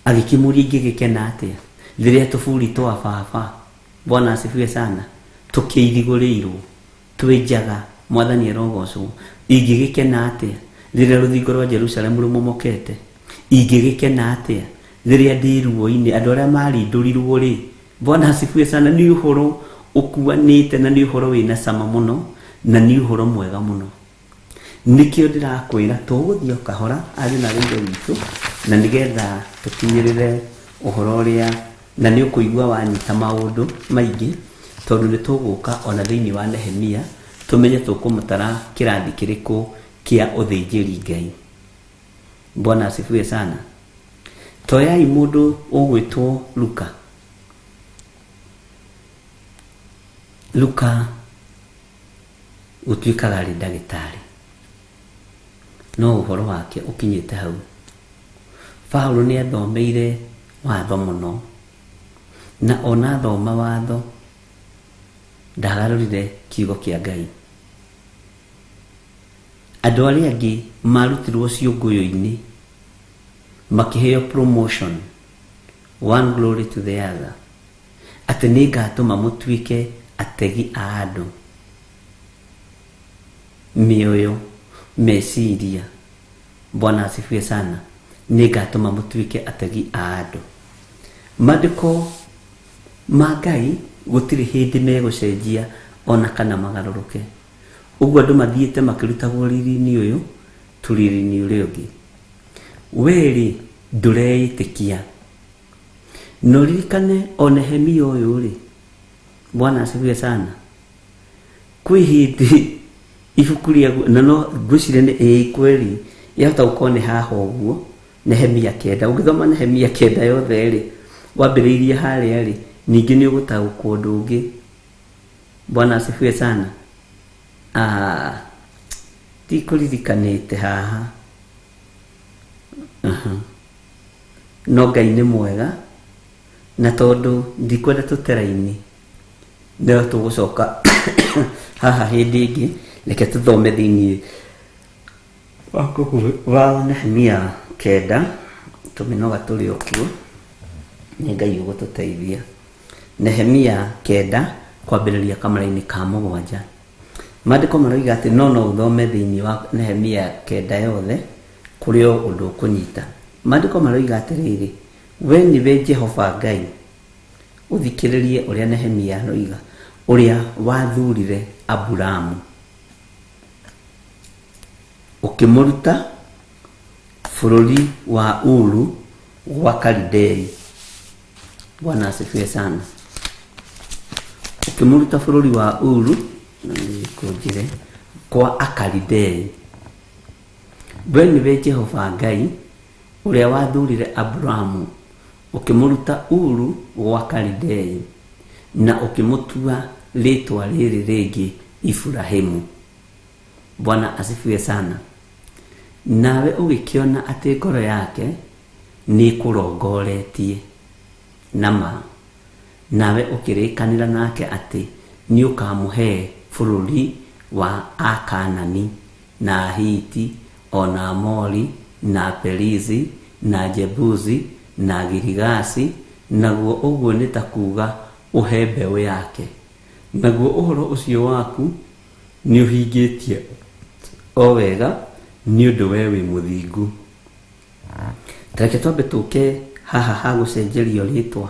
Agĩkĩmũria ingĩgĩkena atĩa rĩrĩa tũburi twa baba, Bwana asifiwe sana, tũkĩirigũrĩirwo twĩ njaga, Mwathani arogocwo. Ingĩgĩkena atĩa rĩrĩa rũthingo rwa Jerusalemu rũmomokete? Ingĩgĩkena atĩa rĩrĩa ndĩ ruo-inĩ, andũ arĩa marindũrirwo rĩ? Bwana asifiwe sana. Nĩ ũhoro ũkuanĩte na nĩ ũhoro wĩna cama mũno na nĩ ũhoro mwega mũno. Nĩkĩo ndĩrakwĩra tũgũthiĩ o kahora ariũ na ithe witũ, na nĩgetha tũkinyĩrĩre ũhoro ũrĩa, na nĩ ũkũigua wanyita maũndũ maingĩ, tondũ nĩ tũgũka ona thĩinĩ wa Nehemia tũmenye tũkũmũtara kĩrathi kĩrĩkũ kĩa ũthĩnjĩri Ngai. Bwana asifiwe sana. Toyai mũndũ ũgwĩtwo Luka. Luka gũtuĩkaga arĩ ndagĩtarĩ, no ũhoro wake ũkinyĩte hau. Paulo nĩ athomeire watho mũno, na ona athoma watho ndagarũrire kiugo kĩa Ngai. Andũ arĩa angĩ marutirwo ciũngũyũ-inĩ makĩheo promotion, one glory to the other, atĩ nĩngatũma mũtuĩke ategi a andũ, mĩoyo, meciria. Bwana asifiwe sana. Nĩngatũma mũtuĩke ategi a andũ. Maandĩko ma Ngai gũtirĩ hĩndĩ megũcenjia ona kana magarũrũke. Ũguo andũ mathiĩte makĩrutagwo riri-inĩ ũyũ tũriri-inĩ ũrĩa ũngĩ. We-rĩ ndũreĩtĩkia. Na ũririkane o Nehemia ũyũ rĩ, Bwana asifiwe sana, kwĩ hĩndĩ ibuku rĩa na no ngwĩciria nĩ ĩĩ kweli yahota gũkorwo nĩ haha ũguo Nehemia 9. Ũngĩthoma Nehemia 9 yothe rĩ, wambĩrĩirie harĩa rĩ, ningĩ nĩ ũgũtaũkwo ũndũ ũngĩ. Bwana asifiwe sana. Tikũririkanĩte haha. No Ngai nĩ mwega, na tondũ ndikwenda tũteraini, no tũgũcoka haha hĩndĩ ĩngĩ. Reke tũthome thĩinĩ wa Nehemia 9, tũmĩnoga tũrĩ o kuo, nĩ Ngai ũgũtũteithia. Nehemia 9 Kwambĩrĩria kamara-inĩ ka 7. Maandĩko maroiga atĩ no no ũthome thĩinĩ wa Nehemia 9 yothe kũrĩ o ũndũ ũkũnyita. Maandĩko maroiga atĩrĩrĩ, we nĩwe Jehova Ngai, ũthikĩrĩrie ũrĩa Nehemia aroiga, ũrĩa wathurire Aburamu ũkĩmũruta bũrũri wa Uru gwa Kalidei. Bwana asifiwe sana. Ũkĩmũruta bũrũri wa Uru, na nĩngũnjire, kwa Akalidei. We nĩwe Jehova Ngai ũrĩa wathurire Aburamu ũkĩmũruta Uru gwa Kalidei na ũkĩmũtua rĩtwa rĩrĩ rĩngĩ Iburahĩmu. Bwana asifiwe sana. Nawe ũgĩkĩona atĩ ngoro yake nĩĩkũrongoretie na ma, nawe ũkĩrĩkanĩra nake atĩ nĩũkamũhe bũrũri wa Akanani na Ahiti o na Amori na Perizi na Jebusi na Girigasi, naguo ũguo nĩ ta kuga ũhe mbeũ yake. Naguo ũhoro ũcio waku nĩũhingĩtie o wega, nĩ ũndũ we wĩ mũthingu. Tareke twambe tũke haha ha gũcenjerio rĩtwa.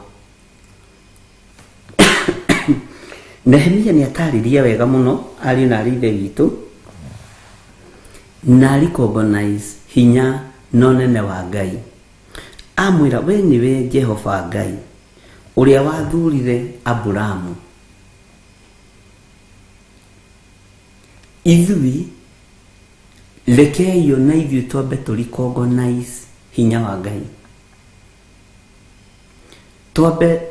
Nehemia nĩ atarĩria wega mũno ariũ na arĩ ithe witũ, na recognize hinya na ũnene wa Ngai. Amwĩra we nĩwe Jehova Ngai ũrĩa wathurire Aburamu. Ithuĩ rekei ona ithuĩ twambe tũ recognize hinya wa Ngai, twambe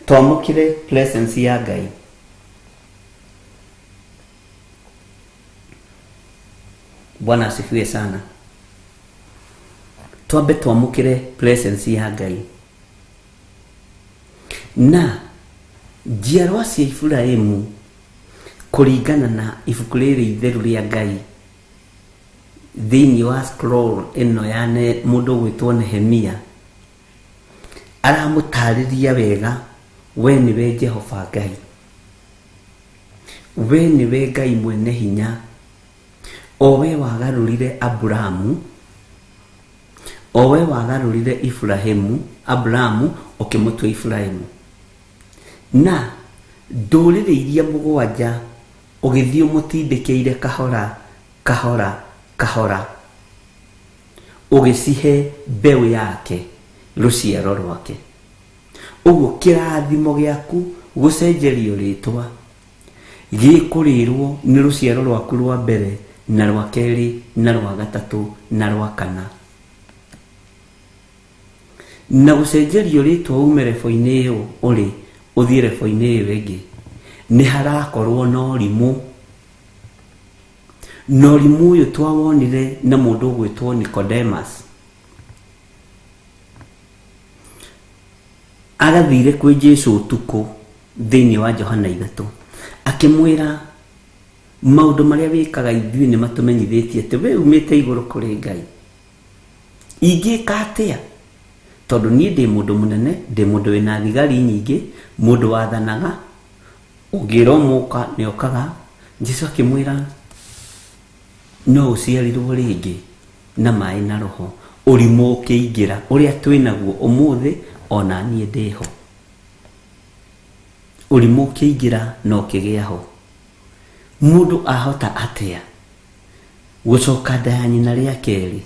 twamũkĩre presence ya Ngai. Bwana asifiwe sana. Twambe twamũkĩre presence ya Ngai. Na njiarwa cia Iburahĩmu kũringana na ibuku rĩrĩ itheru rĩa Ngai thĩinĩ wa scroll ĩno ya mũndũ ũgwĩtwo Nehemia, aramũtarĩria wega, we nĩwe Jehova Ngai, we nĩwe Ngai mwene hinya, o we wagarũrire Aburamu, o we wagarũrire Iburahĩmu, Aburamu ũkĩmũtua Iburahĩmu, na ndũrĩrĩ iria 7 ũgĩthiĩ ũmũtindĩkĩire kahora kahora kahora, ũgĩcihe mbeũ yake rũciaro rwake. Ũguo kĩrathimo gĩaku gũcenjerio rĩtwa gĩkũrĩrwo nĩ rũciaro rwaku rwa mbere na rwa kerĩ na rwa gatatũ na rwa kana. Na gũcenjerio rĩtwa ume rebo-inĩ ĩyo ũrĩ ũthiĩ rebo-inĩ ĩyo ĩngĩ, nĩ harakorwo na ũrimũ. Na ũrimũ ũyũ twawonire na mũndũ ũgwĩtwo Nicodemus. Arathire kwĩ Jesũ ũtukũ thĩinĩ wa Johana 3, akĩmwĩra maũndũ marĩa wĩkaga ithuĩ nĩ matũmenyithĩtie atĩ we umĩte igũrũ kũrĩ Ngai. Ingĩka atĩa? Tondũ niĩ ndĩ mũndũ mũnene, ndĩ mũndũ wĩna thigari nyingĩ, mũndũ wathanaga, ũngĩra ũmũka nĩokaga. Jesũ akĩmwĩra no ũciarirwo rĩngĩ na maĩ na roho, ũrimũ ũkĩingĩra ũrĩa twĩnaguo ũmũthĩ, ona niĩ ndĩho. Ũrimũ ũkĩingĩra na ũkĩgĩa ho. Mũndũ ahota atĩa gũcoka nda ya nyina rĩa kerĩ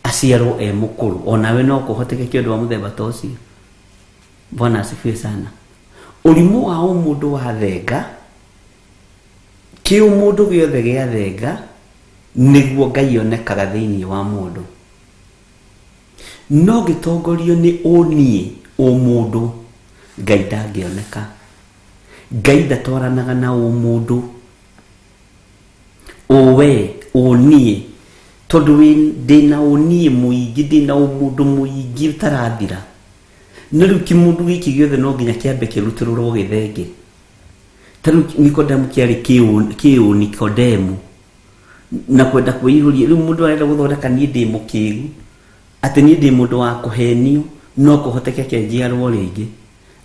aciarwo e mũkũrũ? Onawe no kũhoteke ũndũ wa mũthemba ta ũcio. Bwana asifiwe sana. Ũrimũ wa ũmũndũ wa thenga, kĩũmũndũ gĩothe gĩa thenga, nĩguo Ngai onekaga thĩinĩ wa mũndũ. No gĩtongorio nĩ ũniĩ ũmũndũ, Ngai ndangĩoneka. Ngai ndatwaranaga na ũmũndũ, ũwe ũniĩ, tondũ ndĩna ũniĩ mũingĩ, ndĩna ũmũndũ mũingĩ ũtarathira. Na rĩu kĩmũndũ gĩkĩ gĩothe no nginya kĩambe kĩrutũrũrwo gĩthenge. Ta rĩu Nikodemu kĩarĩ kĩũ Nikodemu na kwenda kwĩihũria. Rĩu mũndũ arenda gũthondeka niĩ ndĩ mũkĩgu, atĩ niĩ ndĩ mũndũ wa kũhenio, no kũhotekeke njiarwo rĩngĩ.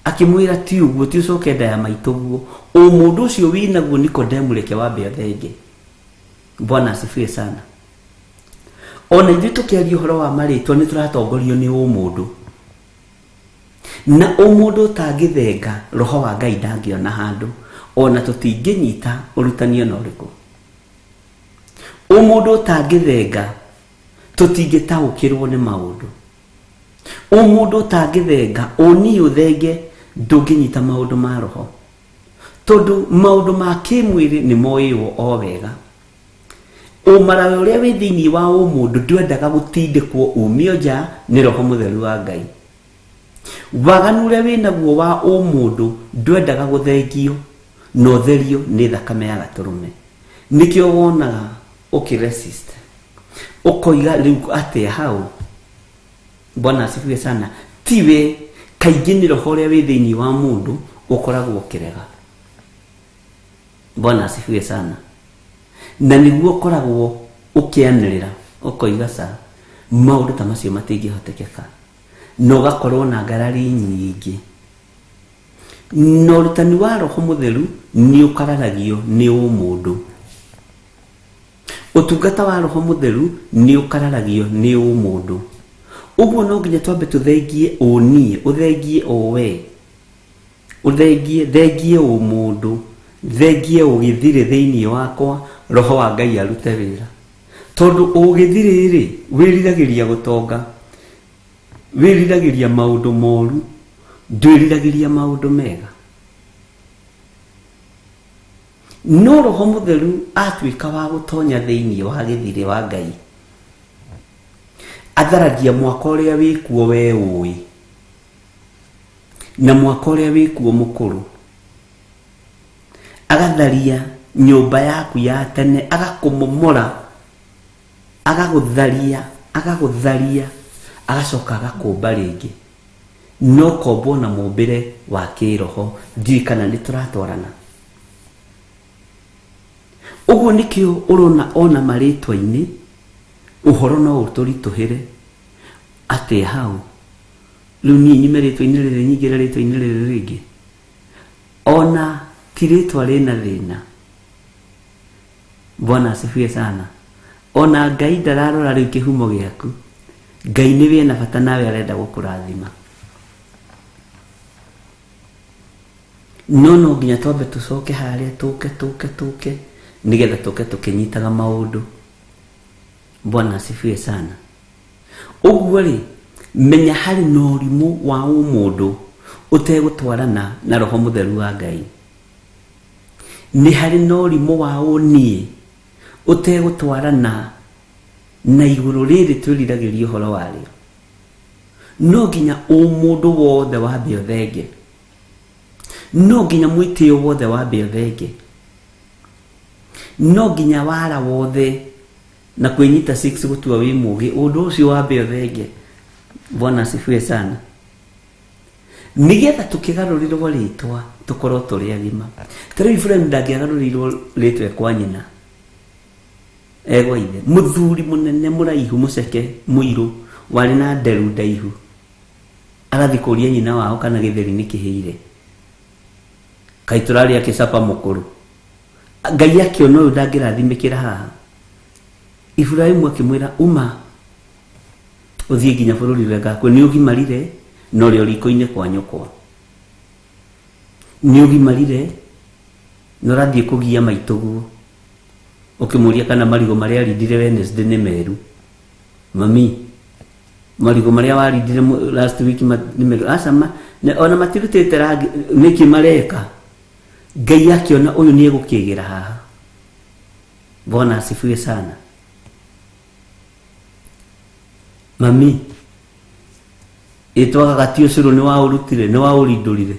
Akĩmwĩra ti ũguo, ti ũcoke nda ya maitũguo. Ũmũndũ ũcio wĩnaguo Nikodemu reke wambe ũthenge. Bwana asifiwe sana. Ona ithuĩ tũkĩaria ũhoro wa marĩtwa nĩ tũratongorio nĩ ũmũndũ. Na ũmũndũ ũtangĩthenga roho wa Ngai ndangĩona handũ, ona tũtingĩnyita ũrutani ona ũrĩkũ. Ũmũndũ ũtangĩthenga tũtingĩtaũkĩrwo nĩ maũndũ. Ũmũndũ ũtangĩthenga ũni ũthenge ndũngĩnyita maũndũ ma roho, tondũ maũndũ ma kĩmwĩrĩ nĩ moĩywo o wega. Ũmarawe ũrĩa wĩ thĩinĩ wa ũmũndũ ndwendaga gũtindĩkwo umio nja nĩ roho mũtheru wa Ngai. Waganu ũrĩa wĩnaguo wa ũmũndũ ndwendaga gũthengio na ũtherio nĩ thakame ya gatũrũme. Nĩkĩo wonaga ũkĩresist, ũkoiga rĩu atĩa hau. Bwana asifiwe sana. Tiwe kaingĩ nĩ roho ũrĩa wĩ thĩinĩ wa mũndũ ũkoragwo ũkĩrega. Bwana asifiwe sana. Na nĩguo ũkoragwo ũkĩanĩrĩra ũkoiga ca maũndũ ta macio matingĩhotekeka, na ũgakorwo na ngarari nyingĩ. Na ũrutani wa roho mũtheru nĩ ũkararagio nĩ ũmũndũ. Ũtungata wa roho mũtheru nĩ ũkararagio nĩ ũmũndũ. Ũguo no nginya twambe tũthengie ũniĩ, ũthengie ũwe, ũthengie thengie ũmũndũ, thengie ũgĩthirĩ thĩinĩ wakwa, roho wa Ngai arute wĩra. Tondũ ũgĩthirĩ rĩ, wĩriragĩria gũtonga, wĩriragĩria maũndũ moru, ndwĩriragĩria maũndũ mega. No roho mũtheru atuĩka wa gũtonya thĩinĩ wa gĩthirĩ wa Ngai, atharagia mwaka ũrĩa wĩkuo we ũĩ, na mwaka ũrĩa wĩkuo mũkũrũ. Agatharia nyũmba yaku ya tene, agakũmomora, agagũtharia, agagũtharia, agacoka agakũmba rĩngĩ. No kombwo na mũmbĩre wa kĩroho. Ndiũĩ kana nĩ tũratwarana. Ũguo nĩkĩo ũrona ona marĩtwa-inĩ ũhoro no ũtũritũhĩre atĩ hau rĩu niĩ nyume rĩtwa-inĩ rĩrĩ nyingĩre rĩtwa-inĩ rĩrĩ rĩngĩ. Ona ti rĩtwa rĩna thĩna. Bwana asifiwe sana. Ona Ngai ndararora rĩu kĩhumo gĩaku. Ngai nĩwe ena bata nawe, arenda gũkũrathima. No no nginya twambe tũcoke harĩa, tũke tũke tũke nĩgetha tũke tũkĩnyitaga maũndũ. Bwana asifiwe sana. Ũguo rĩ, menya harĩ na ũrimũ wa ũmũndũ ũtegũtwarana na roho mũtheru wa Ngai. Nĩ harĩ na ũrimũ wa ũniĩ ũtegũtwarana na igũrũ rĩrĩ twĩriragĩria ũhoro warĩo. No nginya ũmũndũ wothe wambe ũthenge. No nginya mwĩtĩo wothe wambe ũthenge. No nginya wara wothe na kwĩnyita 6 gũtua wĩ mũgĩ, ũndũ ũcio wambe ũthenge. Bwana asifiwe sana. Nĩgetha tũkĩgarũrĩrwo rĩtwa tũkorwo tũrĩ agima. Ta rĩu Iburahĩmu ndangĩagarũrĩirwo rĩtwa kwa nyina, egwa ithe. Mũthuri mũnene mũraihu mũceke mũirũ warĩ na nderu ndaihu, agathiĩ kũria nyina wao kana gĩtheri nĩ kĩhĩire, kaĩ tũrarĩa kĩcapa mũkũrũ. Ngai akĩona ũyũ ndangĩrathimĩkĩra haha. Iburahĩmu akĩmwĩra uma ũthiĩ nginya bũrũri ũrĩa ngakũhe. Nĩ ũgimarire na ũrĩ o riko-inĩ kwa nyũkwa, nĩ ũgimarire na ũrathiĩ kũgia maitũguo, ũkĩmũria kana marigũ marĩa arindire Wednesday nĩ meru. Mami, marigũ marĩa warindire last week nĩ meru. Aca, ona matirutĩte rangi, nĩkĩ mareka? Ngai akĩona ũyũ nĩ egũkĩgĩra haha. Bwana asifiwe sana. Mami, ĩtwagaga ti ũcũrũ nĩ waũrutire, nĩ waũrindũrire.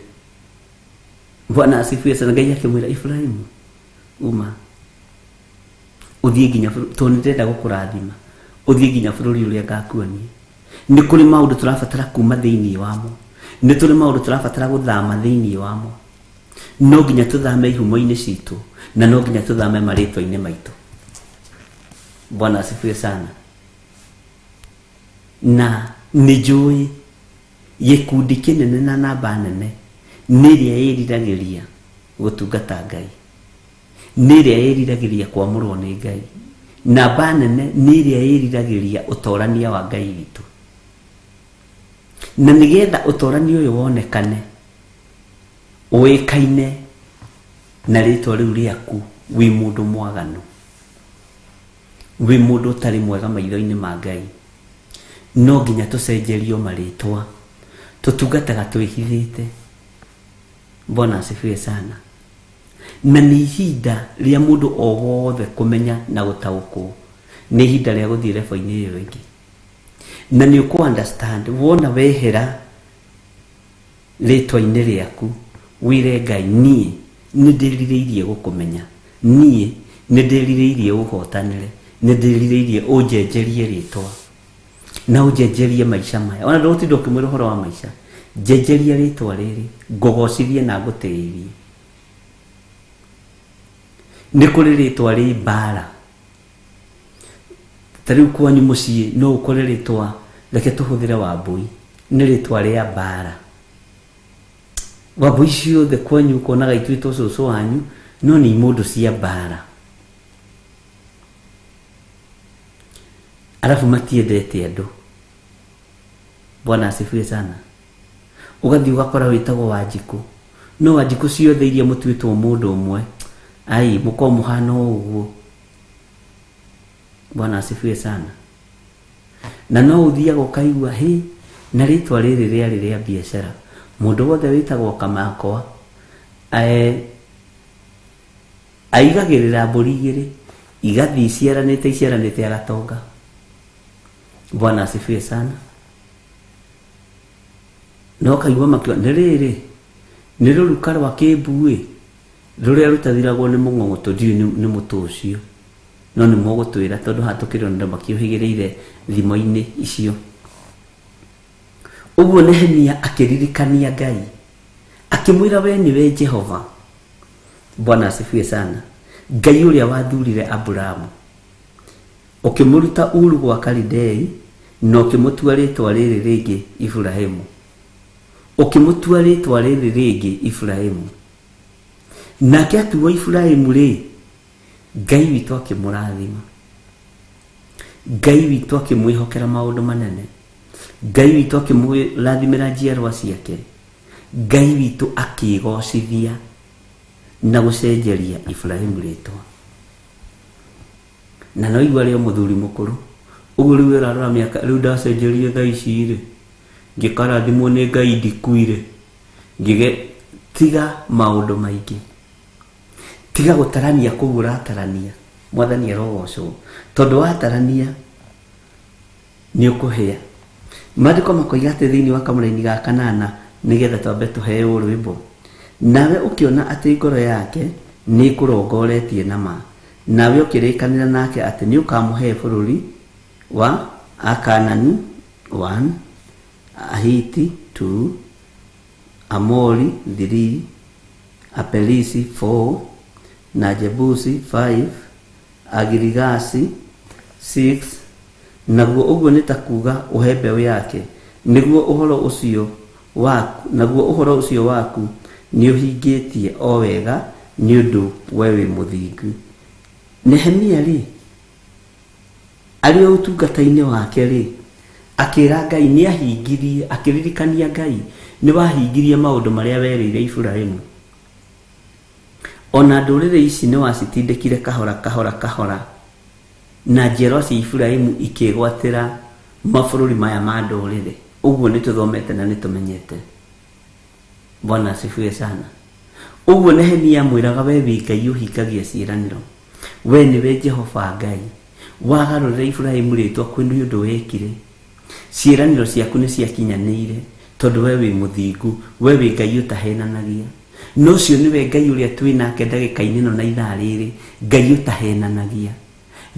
Bwana asifiwe sana. Ngai akĩmwĩra Ibrahimu, uma ũthiĩ nginya bũrũri, tondũ nĩ ndĩrenda gũkũrathima, ũthiĩ nginya bũrũri ũrĩa ngakuonia. Nĩ kũrĩ maũndũ tũrabatara kuma thĩinĩ wamo, nĩ tũrĩ maũndũ tũrabatara gũthama thĩinĩ wamo. No nginya tũthame ihumo-inĩ citũ, na no nginya tũthame marĩtwa-inĩ maitũ. Bwana asifiwe sana. Na nĩ njũĩ gĩkundi kĩnene na namba nene Nĩ ĩrĩa ĩriragĩria gũtungata Ngai, nĩ ĩrĩa ĩriragĩria kwamũrwo nĩ Ngai. Namba nene nĩ ĩrĩa ĩriragĩria ũtorania wa Ngai witũ. Na nĩgetha ũtorania ũyũ wonekane, ũĩkaine na rĩtwa rĩu rĩaku, wĩ mũndũ mwaganu, wĩ mũndũ ũtarĩ mwega maitho-inĩ ma Ngai, no nginya tũcenjerio marĩtwa. Tũtungataga twĩhithĩte. Bwana asifiwe sana. Na nĩ ihinda rĩa mũndũ o wothe kũmenya na gũtaũkwo nĩ ihinda rĩa gũthiĩ level-inĩ ĩyo ĩngĩ. Na nĩ ũkũ understand wona wehera rĩtwa-inĩ rĩaku, wĩre Ngai, niĩ nĩ ndĩrirĩirie gũkũmenya, niĩ nĩ ndĩrirĩirie ũhotanĩre, nĩ ndĩrirĩirie ũnjenjerie rĩtwa na ũnjenjerie maica maya. Ona ndũgũtinda ũkĩmwĩra ũhoro wa maica, njenjeria rĩtwa rĩrĩ, ngũgocithie na ngũtĩithie. Nĩ kũrĩ rĩtwa rĩ mbara. Ta rĩu kwanyu mũciĩ no ũkore rĩtwa, reke tũhũthĩre Wambui, nĩ rĩtwa rĩa mbara. Wambui ciothe kwanyu ũkonaga ituĩtwo cũcũ wanyu, no nĩ imũndũ cia mbara. Arabu matiendete andũ. Bwana asifiwe sana. Ũgathiĩ ũgakora wĩtagwo Wanjikũ, no Wanjikũ ciothe iria mũtuĩtwo mũndũ ũmwe, ai mũkorwo mũhana o ũguo. Bwana asifiwe sana. Na no ũthiaga ũkaigua, hĩ, na rĩtwa rĩrĩ rĩarĩ rĩa biacara. Mũndũ wothe wĩtagwo Kamakwa, aigagĩrĩra mbũri igĩrĩ, igathiĩ iciaranĩte iciaranĩte agatonga. Bwana asifiwe sana. Na ũkaigua makiuga, nĩ rĩrĩ, nĩ rũruka rwa kĩmbuĩ, rũrĩa rũtathiragwo nĩ mũng'ong'o, ndiũĩ nĩ mũtũ ũcio. No nĩ mũgũtwĩra tondũ haha tũkĩrĩ andũ makĩũhĩgĩrĩire thimo-inĩ icio. Ũguo Nehemia akĩririkania Ngai, akĩmwĩra we nĩwe Jehova. Bwana asifiwe sana. Ngai ũrĩa wathurire Aburamu, ũkĩmũruta Uru gwa Kalidei, na ũkĩmũtua rĩtwa rĩrĩ rĩngĩ Iburahĩmu. Ũkĩmũtua rĩtwa rĩrĩ rĩngĩ Iburahĩmu. Nake atuo Iburahĩmu rĩ, Ngai witũ akĩmũrathima. Ngai witũ akĩmwĩhokera maũndũ manene. Ngai witũ akĩmũrathimĩra njiarwa ciake. Ngai witũ akĩgocithia na gũcenjeria Iburahĩmu rĩtwa. Na no igua rĩo mũthuri mũkũrũ. Ũguo rĩu ũrarora mĩaka, rĩu ndacenjerie thaa ici rĩ, ngĩkarathimwo nĩ Ngai ndikuire. Ngĩge, tiga maũndũ maingĩ. Tiga gũtarania kũu ũratarania. Mwathani arogocwo. Tondũ watarania nĩ ũkũhĩa. Maandĩko makoiga atĩ thĩinĩ wa kamũraini ga kanana, nĩgetha twambe tũheo rwĩmbo. Nawe ũkĩona atĩ ngoro yake nĩ ĩkũrongoretie na ma. Nawe ũkĩrĩkanĩra nake atĩ nĩ ũkamũhe bũrũri wa Akanani 1, Ahiti 2, Amori 3, Aperisi 4, na Jebusi 5, Agirigasi 6. Naguo ũguo nĩ ta kuga ũhe mbeũ yake, nĩguo ũhoro ũcio waku, naguo ũhoro ũcio waku nĩ ũhingĩtie o wega nĩ ũndũ we wĩ mũthingu. Nehemia rĩ, arĩ o ũtungata-inĩ wake rĩ, akĩra Ngai nĩ ahingirie, akĩririkania Ngai nĩ wahingirie maũndũ marĩa werĩire Iburahĩmu. Ona ndũrĩrĩ ici nĩ wacitindĩkire kahora kahora kahora, na njiarwa cia Iburahĩmu ikĩgwatĩra mabũrũri maya ma ndũrĩrĩ. Ũguo nĩ tũthomete na nĩ tũmenyete. Bwana asifiwe sana. Ũguo Nehemia amwĩraga we wĩ Ngai ũhingagia ciĩranĩro. We nĩwe Jehova Ngai. Wagarũrĩra Iburahĩmu rĩtwa kwĩ nĩ ũndũ wekire. Ciĩranĩro ciaku nĩ ciakinyanĩire, tondũ we wĩ mũthingu, we wĩ Ngai ũtahenanagia. Na ũcio nĩwe Ngai ũrĩa twĩ nake ndagĩka-inĩ ĩno na ithaa rĩrĩ, Ngai ũtahenanagia.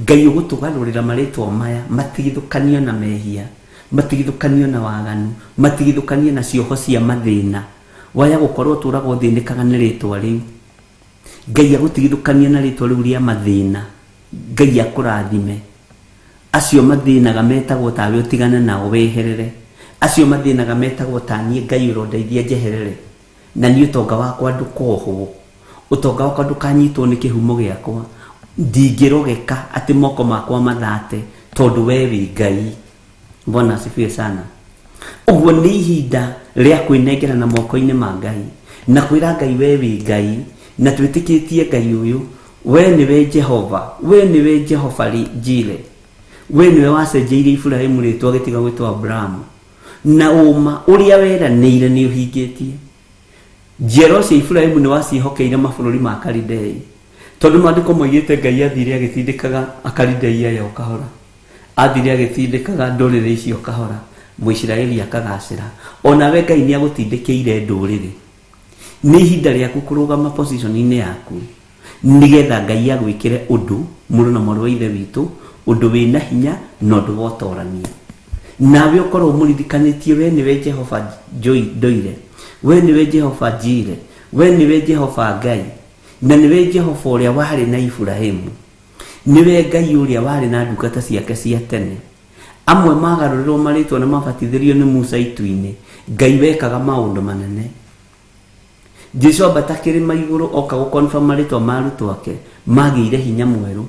Ngai ũgũtũgarũrĩra marĩtwa maya, matigithũkanio na mehia, matigithũkanio na waganu, matigithũkanio na cioho cia mathĩna. Waya gũkorwo ũtũraga ũthĩnĩkaga nĩ rĩtwa rĩu. Ngai agũtigithũkanie na rĩtwa rĩu rĩa mathĩna. Ngai akũrathime. Acio mathĩnaga metagwo tawe ũtigane nao weherere. Acio mathĩnaga metagwo ta niĩ Ngai ũrondeithia njeherere. Na niĩ ũtonga wakwa ndũkohwo, ũtonga wakwa ndũkanyitwo nĩ kĩhumo gĩakwa. Ndingĩrogeka atĩ moko makwa mathate, tondũ we wĩ Ngai. Bwana asifiwe sana. Ũguo nĩ ihinda rĩa kwĩnengera na moko-inĩ ma Ngai na kwĩra Ngai we wĩ Ngai, na twĩtĩkĩtie Ngai ũyũ, we nĩwe Jehova, we nĩwe Jehova Jire, we nĩwe wacenjeirie Iburahĩmu rĩtwa gĩtiga gwĩtwo Abrahamu, na ũma ũrĩa weranĩire nĩ ũhingĩtie. Njiarwa cia Iburahĩmu nĩ waciĩhokeire mabũrũri ma Kalidei, tondũ maandĩko moigĩte Ngai athire agĩtindĩkaga Akalidei aya o kahora, athire agĩtindĩkaga ndũrĩrĩ icio kahora, Mũisiraeli akagacĩra. Onawe Ngai nĩ agũtindĩkĩire ndũrĩrĩ. Nĩ ihinda rĩaku kũrũgama position-inĩ yaku, nĩgetha Ngai agwĩkĩre ũndũ, mũrũ na mwarĩ wa ithe witũ, ũndũ wĩna hinya na ũndũ wa ũtorania. Nawe ũkorwo ũmũririkanĩtie we nĩwe Jehova Ndoire, we nĩwe Jehova Jire, we nĩwe Jehova Ngai, na nĩwe Jehova ũrĩa warĩ na Iburahĩmu, nĩwe Ngai ũrĩa warĩ na ndungata ciake cia tene. Amwe magarũrĩrwo marĩtwa na mabatithĩrio nĩ Musa itu-inĩ. Ngai wekaga maũndũ manene. Jesu ambata kĩrĩma igũrũ oka gũconfirm marĩtwa ma arutwo ake, magĩire hinya mwerũ.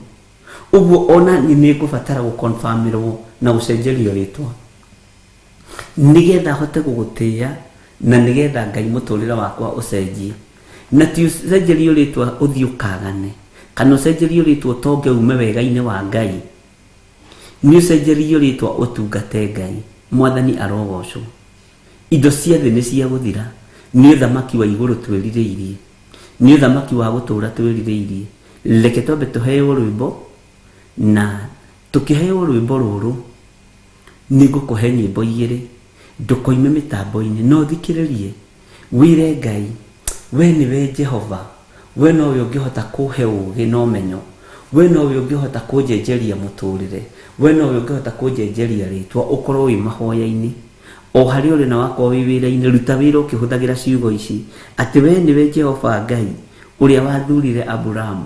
Ũguo ona niĩ nĩ ngũbatara gũconfirmĩrwo na gũcenjerio rĩtwa, nĩgetha hote gũgũtĩĩa, na nĩgetha Ngai mũtũrĩre wakwa ũcenjie. Na ti ũcenjerio rĩtwa ũthiĩ ũkagane, kana ũcenjerio rĩtwa ũtonge ume wega-inĩ wa Ngai. Nĩ ũcenjerio rĩtwa ũtungate Ngai. Mwathani arogocwo. Indo cia thĩ nĩ cia gũthira, nĩ ũthamaki wa igũrũ twĩrirĩirie, nĩ ũthamaki wa gũtũũra twĩrirĩirie. Reke twambe tũheo rwĩmbo, na tũkĩheo rwĩmbo rũrũ nĩ ngũkũhe nyĩmbo igĩrĩ. Ndũkoime mĩtambo-inĩ, no thikĩrĩrie, wĩre Ngai we nĩwe Jehova, we nowe ũngĩhota kũhe ũũgĩ na ũmenyo, we nowe ũngĩhota kũnjenjeria mũtũrĩre, we nowe ũngĩhota kũnjenjeria rĩtwa. Ũkorwo wĩ mahoya-inĩ, o harĩa ũrĩ na wakorwo wĩ wĩra-inĩ, ruta wĩra ũkĩhũthagĩra ciugo ici, atĩ we nĩwe Jehova Ngai ũrĩa wathurire Aburamu.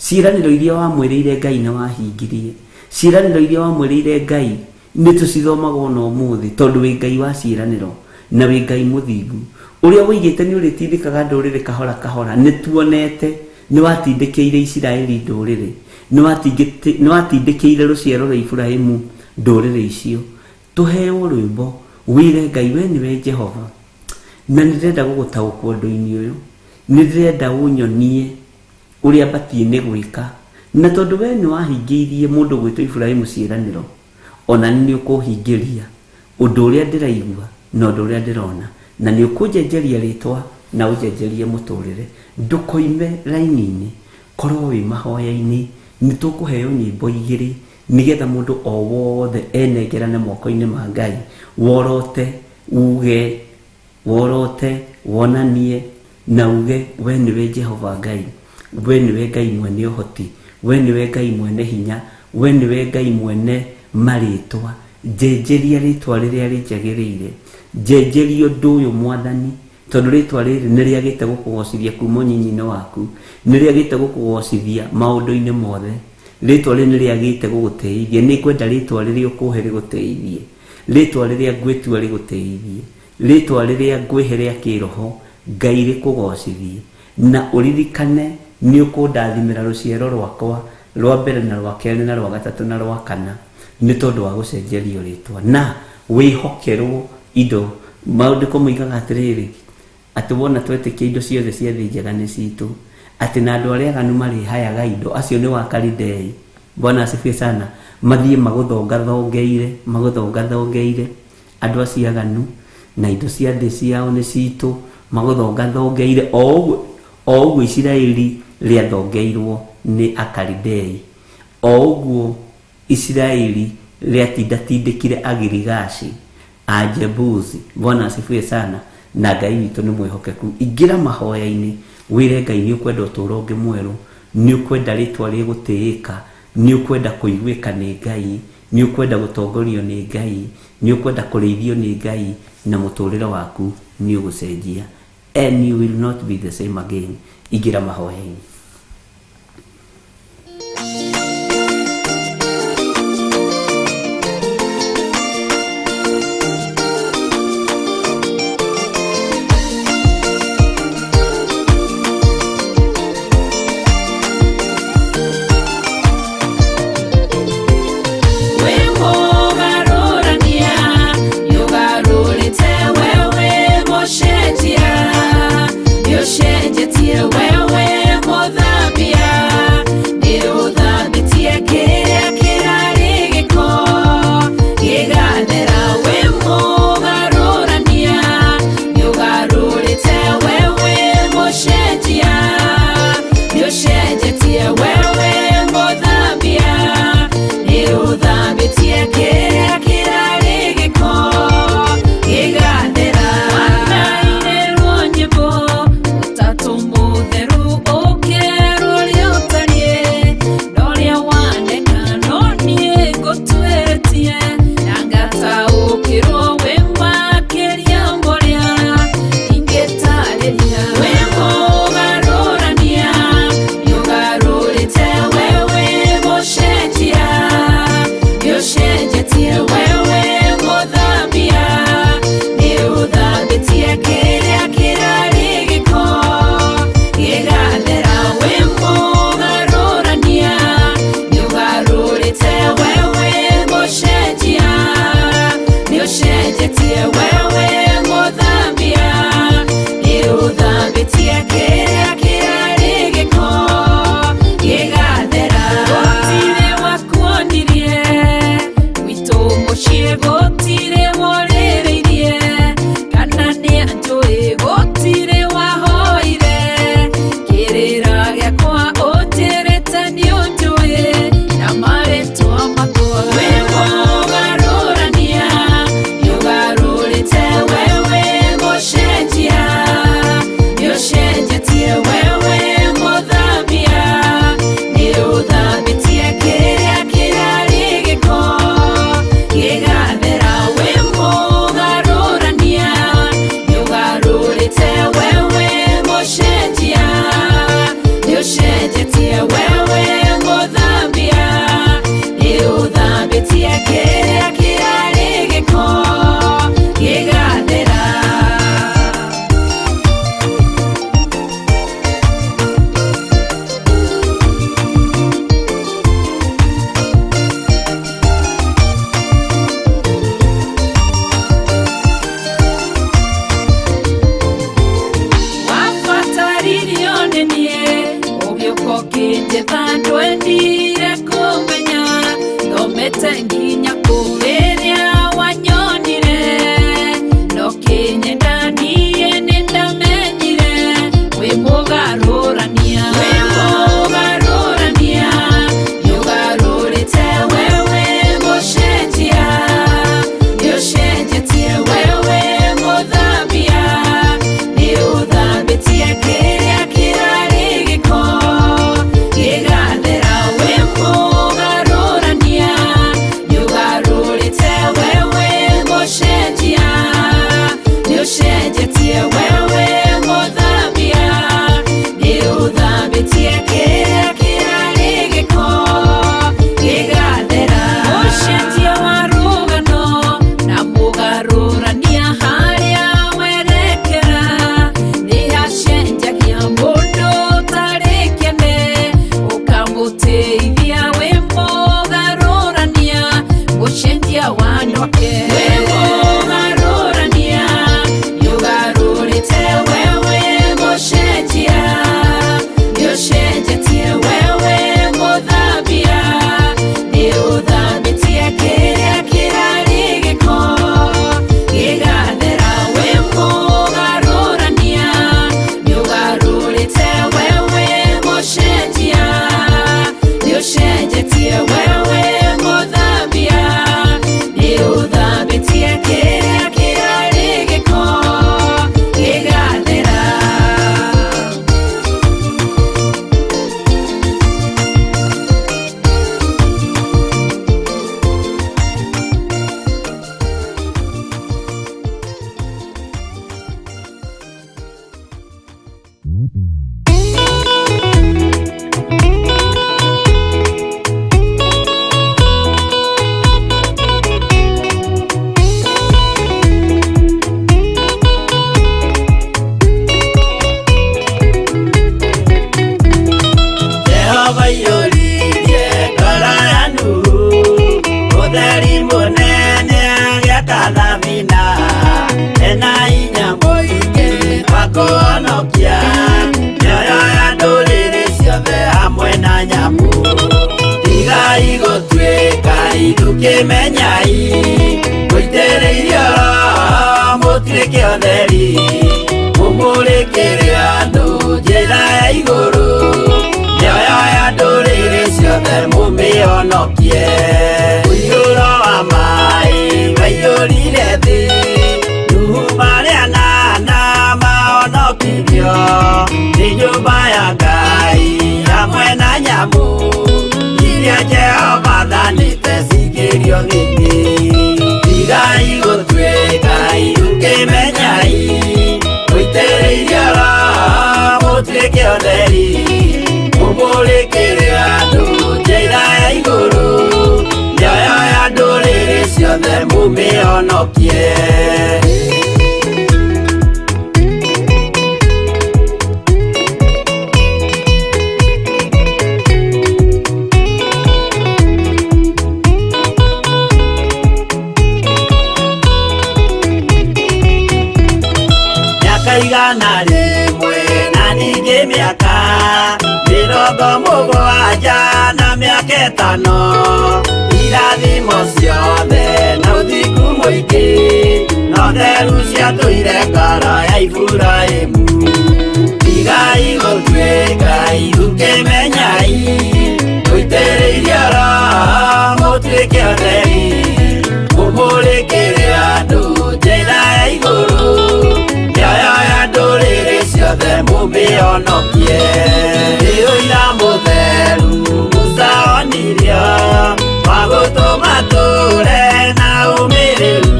Ciĩranĩro iria wamwĩrĩire Ngai nĩ wahingirie. Ciĩranĩro iria wamwĩrĩire Ngai nĩ tũcithomaga ona ũmũthĩ, tondũ wĩ Ngai wa ciĩranĩro na wĩ Ngai mũthingu. Ũrĩa woigĩte nĩ ũrĩtindĩkaga ndũrĩrĩ kahora kahora, nĩ tuonete nĩ watindĩkĩire Isiraeli ndũrĩrĩ, nĩ watindĩkĩire rũciaro rwa Iburahĩmu ndũrĩrĩ icio. Tũheo rwĩmbo wĩre Ngai we nĩwe Jehova, na nĩ ndĩrenda gũgũtaũkwo ũndũ-inĩ ũyũ, nĩ ndĩrenda ũnyonie ũrĩa batiĩ nĩ gwĩka, na tondũ we nĩ wahingĩirie mũndũ gwĩtwo Iburahĩmu ciĩranĩro, ona nĩ ũkũhingĩria ũndũ ũrĩa ndĩraigua na ũndũ ũrĩa ndĩrona, na nĩ ũkũnjenjeria rĩtwa na ũnjenjerie mũtũrĩre. Ndũkoime raini-inĩ, korwo wĩ mahoya-inĩ. Nĩ tũkũheo nyĩmbo igĩrĩ nĩgetha mũndũ o wothe enengerane moko-inĩ ma Ngai, worote uge, worote wonanie na uge we nĩwe Jehova Ngai, we nĩwe Ngai mwene ũhoti, we nĩwe Ngai mwene hinya, we nĩwe Ngai mwene marĩtwa. Njenjeria rĩtwa rĩrĩa rĩnjagĩrĩire, njenjeria ũndũ ũyũ Mwathani, tondũ rĩtwa rĩrĩ nĩ rĩagĩte gũkũgocithia kuma ũnyinyi-inĩ waku, nĩ rĩagĩte gũkũgocithia maũndũ-inĩ mothe. Rĩtwa rĩrĩ nĩ rĩagĩte gũgũteithia. Nĩ ngwenda rĩtwa rĩrĩa ũkũhe rĩgũteithie, rĩtwa rĩrĩa ngwĩtua rĩgũteithie, rĩtwa rĩrĩa ngwĩhe rĩa kĩroho Ngai rĩkũgocithie, na ũririkane nĩ ũkũndathimĩra rũciaro rwakwa rwa mbere na rwa kerĩ na rwa gatatũ na rwa kana, nĩ tondũ wa gũcenjerio rĩtwa na wĩhokerwo indo. Maandĩko moigaga atĩrĩrĩ, atĩ wona twetĩkia indo ciothe cia thĩ njega nĩ citũ, atĩ na andũ arĩa aganu marĩhayaga indo, acio nĩ wa Kalidei. Bwana asifiwe sana. Mathiĩ magũthongathongeire, magũthongathongeire andũ acio aganu, na indo cia thĩ ciao nĩ citũ, magũthongathongeire o ũguo Isiraeli rĩathongeirwo nĩ Akalidei, o ũguo Isiraeli rĩatindatindĩkire Agirigashi, Ajebusi. Bwana asifiwe sana. Na Ngai witũ nĩ mwĩhokeku. Ingĩra mahoya-inĩ, wĩre Ngai nĩ ũkwenda ũtũũro ũngĩ mwerũ, nĩ ũkwenda rĩtwa rĩgũtĩĩka, nĩ ũkwenda kũiguĩka nĩ Ngai, nĩ ũkwenda gũtongorio nĩ Ngai, nĩ ũkwenda kũrĩithio nĩ Ngai, na mũtũũrĩre waku nĩ ũgũcenjia. And you will not be the same again. Ingĩra mahoya-inĩ. kĩmenyai mũitĩrĩirio Roho mũtuĩke ũtheri mũmũrĩkĩre andũ njĩra ya igũrũ mĩoyo ya ndũrĩrĩ ciothe mũmĩhonokie ũiyũro wa maĩ waiyũrire thĩ Nuhu marĩ anana mahonokirio nĩ nyũmba ya Ngai hamwe na nyamũ iria Jehova athanĩte cingĩrio thĩinĩ tigai gũtuĩka kĩmenyai mũitĩrĩirio Roho mũtuĩke ũtheri mũmũrĩkĩre andũ njĩra ya igũrũ mĩoyo ya ndũrĩrĩ ciothe mũmĩhonokie. Mĩaka 100 na ningĩ mĩaka 70 na mĩaka 5 irathimo ciothe na ũthingu mũingĩ na ũtheru ciatũire ngoro ya Iburahĩmu. Tigai gũtuĩka kĩmenyai mũitĩrĩirio Roho mũtuĩke ũtheri mũmũrĩkĩre andũ njĩra ya igũrũ mĩoyo ya ndũrĩrĩ ciothe mũmĩhonokie. Nĩ ũira mũtheru Musa onirio wa gũtũma tũre na ũmĩrĩru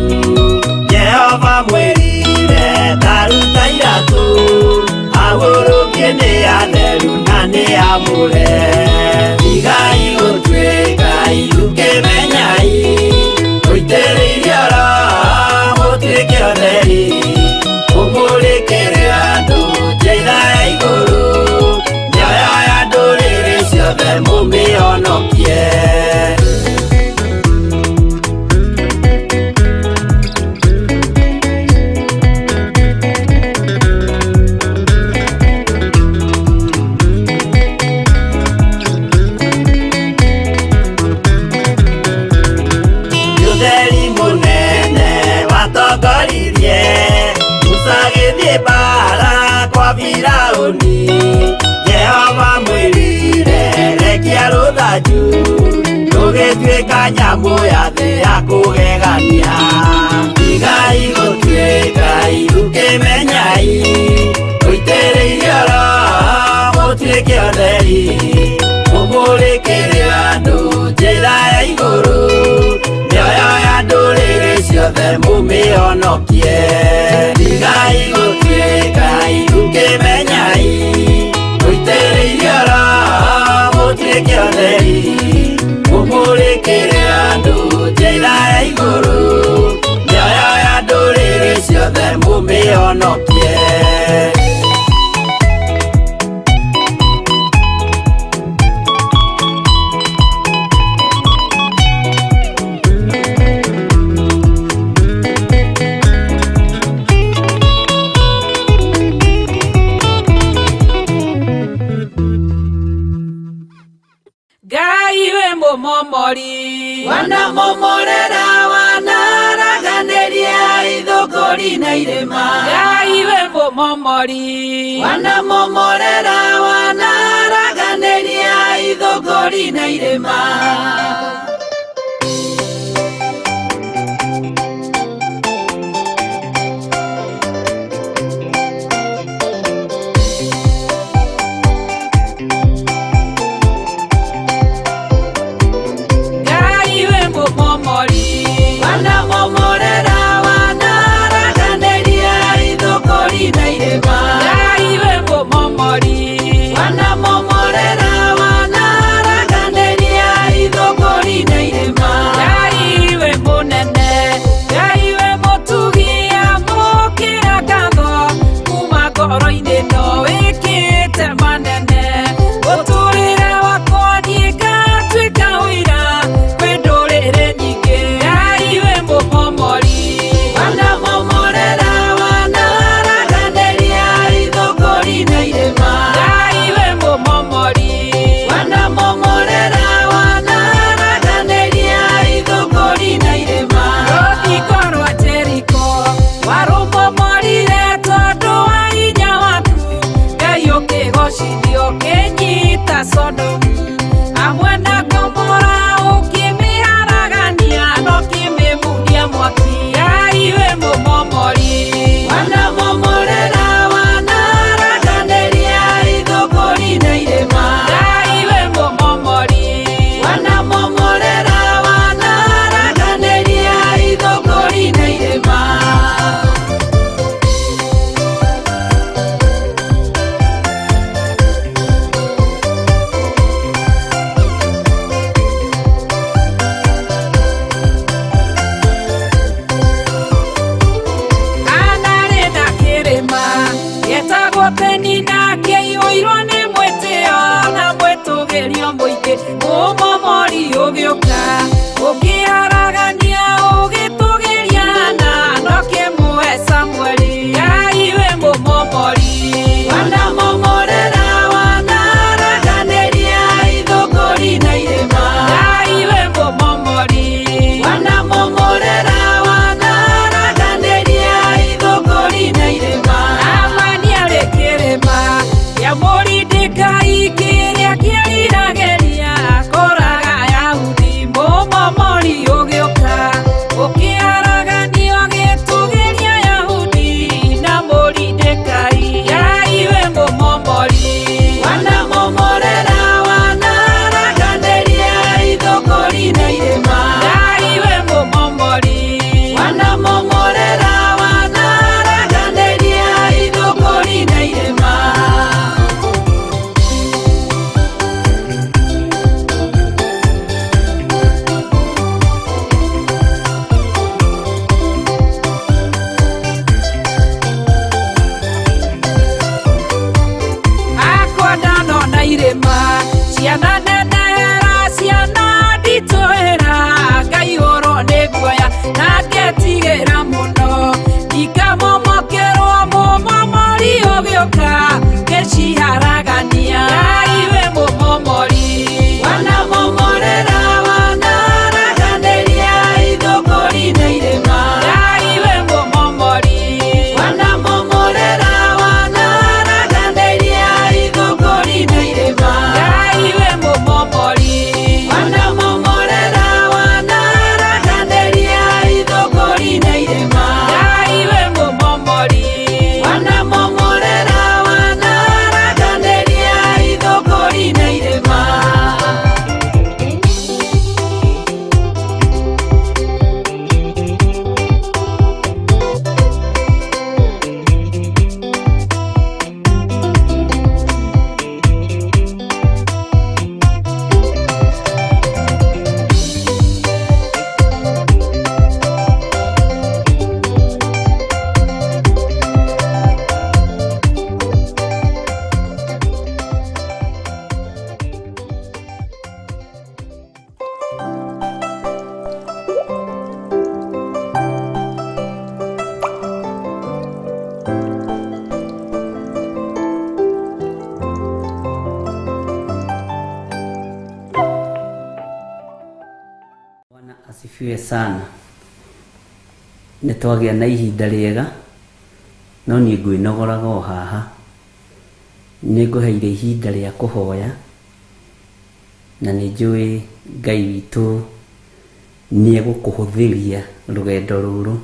Jehova mwĩrire taruta iratũ ahurũkie nĩ atheru na nĩ amũre. Tigai gũtuĩka kĩmenyai mũitĩrĩirio Roho mũtuĩke ũtheri mũmũrĩkĩre andũ njĩra ya igũrũ mĩoyo ya ndũrĩrĩ ciothe mũmĩhonokie. Ũtheri mũnene watongoririe Musa agĩthiĩ mbara kwa Firaũni Jehova mwĩrire rekia rũthanju rũgĩtuĩka nyamũ ya thĩ ya kũgegania. Tigai gũtuĩka kĩmenyai mũitĩrĩirio Roho mũtuĩke ũtheri mũmũrĩkĩre andũ njĩra ya igũrũ mĩoyo ya ndũrĩrĩ ciothe mũmĩhonokie. Tigai gũtuĩka kĩmenyai mũitĩrĩirio Roho mũtuĩke ũtheri mũmũrĩkĩre andũ njĩra ya igũrũ mĩoyo ya ndũrĩrĩ ciothe mũmĩhonokie. Ngai wĩ mũmomori Wanamomorera wanaraganĩria ithũngũri na irĩma. Ngai wĩ mũmomori Wanamomorera wanaraganĩria ithũngũri na irĩma. Ngai wĩ mũmomori Wanamomorera wanaraganĩria ithũngũri na irĩma. Ngai wĩ mũmomori Wanamomorera wanaraganĩria ithũngũri na irĩma. Ngai wĩ mũnene Ngai wĩ mũtugi amũkĩra ngatho kuma ngoro-inĩ no wĩkĩte manene ũtũrĩre wakwa niĩ ngatuĩka ũira kwĩ ndũrĩrĩ nyingĩ Ngai wĩ mũmomori Wanamomorera wanaraganĩria ithũngũri na irĩma. Ngai wĩ mũmomori Wanamomorera wanaraganĩria ithũngũri ũgĩũka ũkĩharagania ũgĩtũgĩria na ndokĩmũhe Samueli Ngai wĩ mũmomori Wanamomorera wanaraganĩria ithũngũri na irĩma Ngai wĩ mũmomori Wanamomorera wanaraganĩria ithũngũri na irĩma Amani arĩ kĩrĩma kĩa Moridekai kĩrĩa kĩeriragĩria kũraga Ayahudi mũmomori ũgĩũka ũkĩharaganio gĩtũgĩria Ayahudi na Moridekai Ngai wĩ mũmomori Wanamomorera wanaraganĩria ithũngũri na irĩma Ngai wĩ mũmomori Wanamomorera wanaraganĩria ithũngũri na irĩma akwa ndanona irĩma ciana nenehera ciana nditũhĩra ngaihũrwo nĩ guoya na ngetigĩra mũno ndikamomokerwo mũmomori ũgĩũka ngĩciharagania Ngai wĩ mũmomori Wanamomorera wanaraganĩria ithũngũri na irĩma Ngai wĩ mũmomori Wanamomorera wanaraganĩria ithũngũri na irĩma Ngai wĩ mũmomori Wanamomorera wanaraganĩria ithũngũri na irĩma Ngai wĩ mũmomori Wanamomorera wanaraganĩria ithũngũri na irĩma Bwana asifiwe sana. Nĩ twagĩa na ihinda rĩega no niĩ ngwĩnogoraga o haha. Nĩ ngũheire ihinda rĩa kũhoya na nĩ njũĩ Ngai witũ nĩ egũkũhũthĩria rũgendo rũrũ.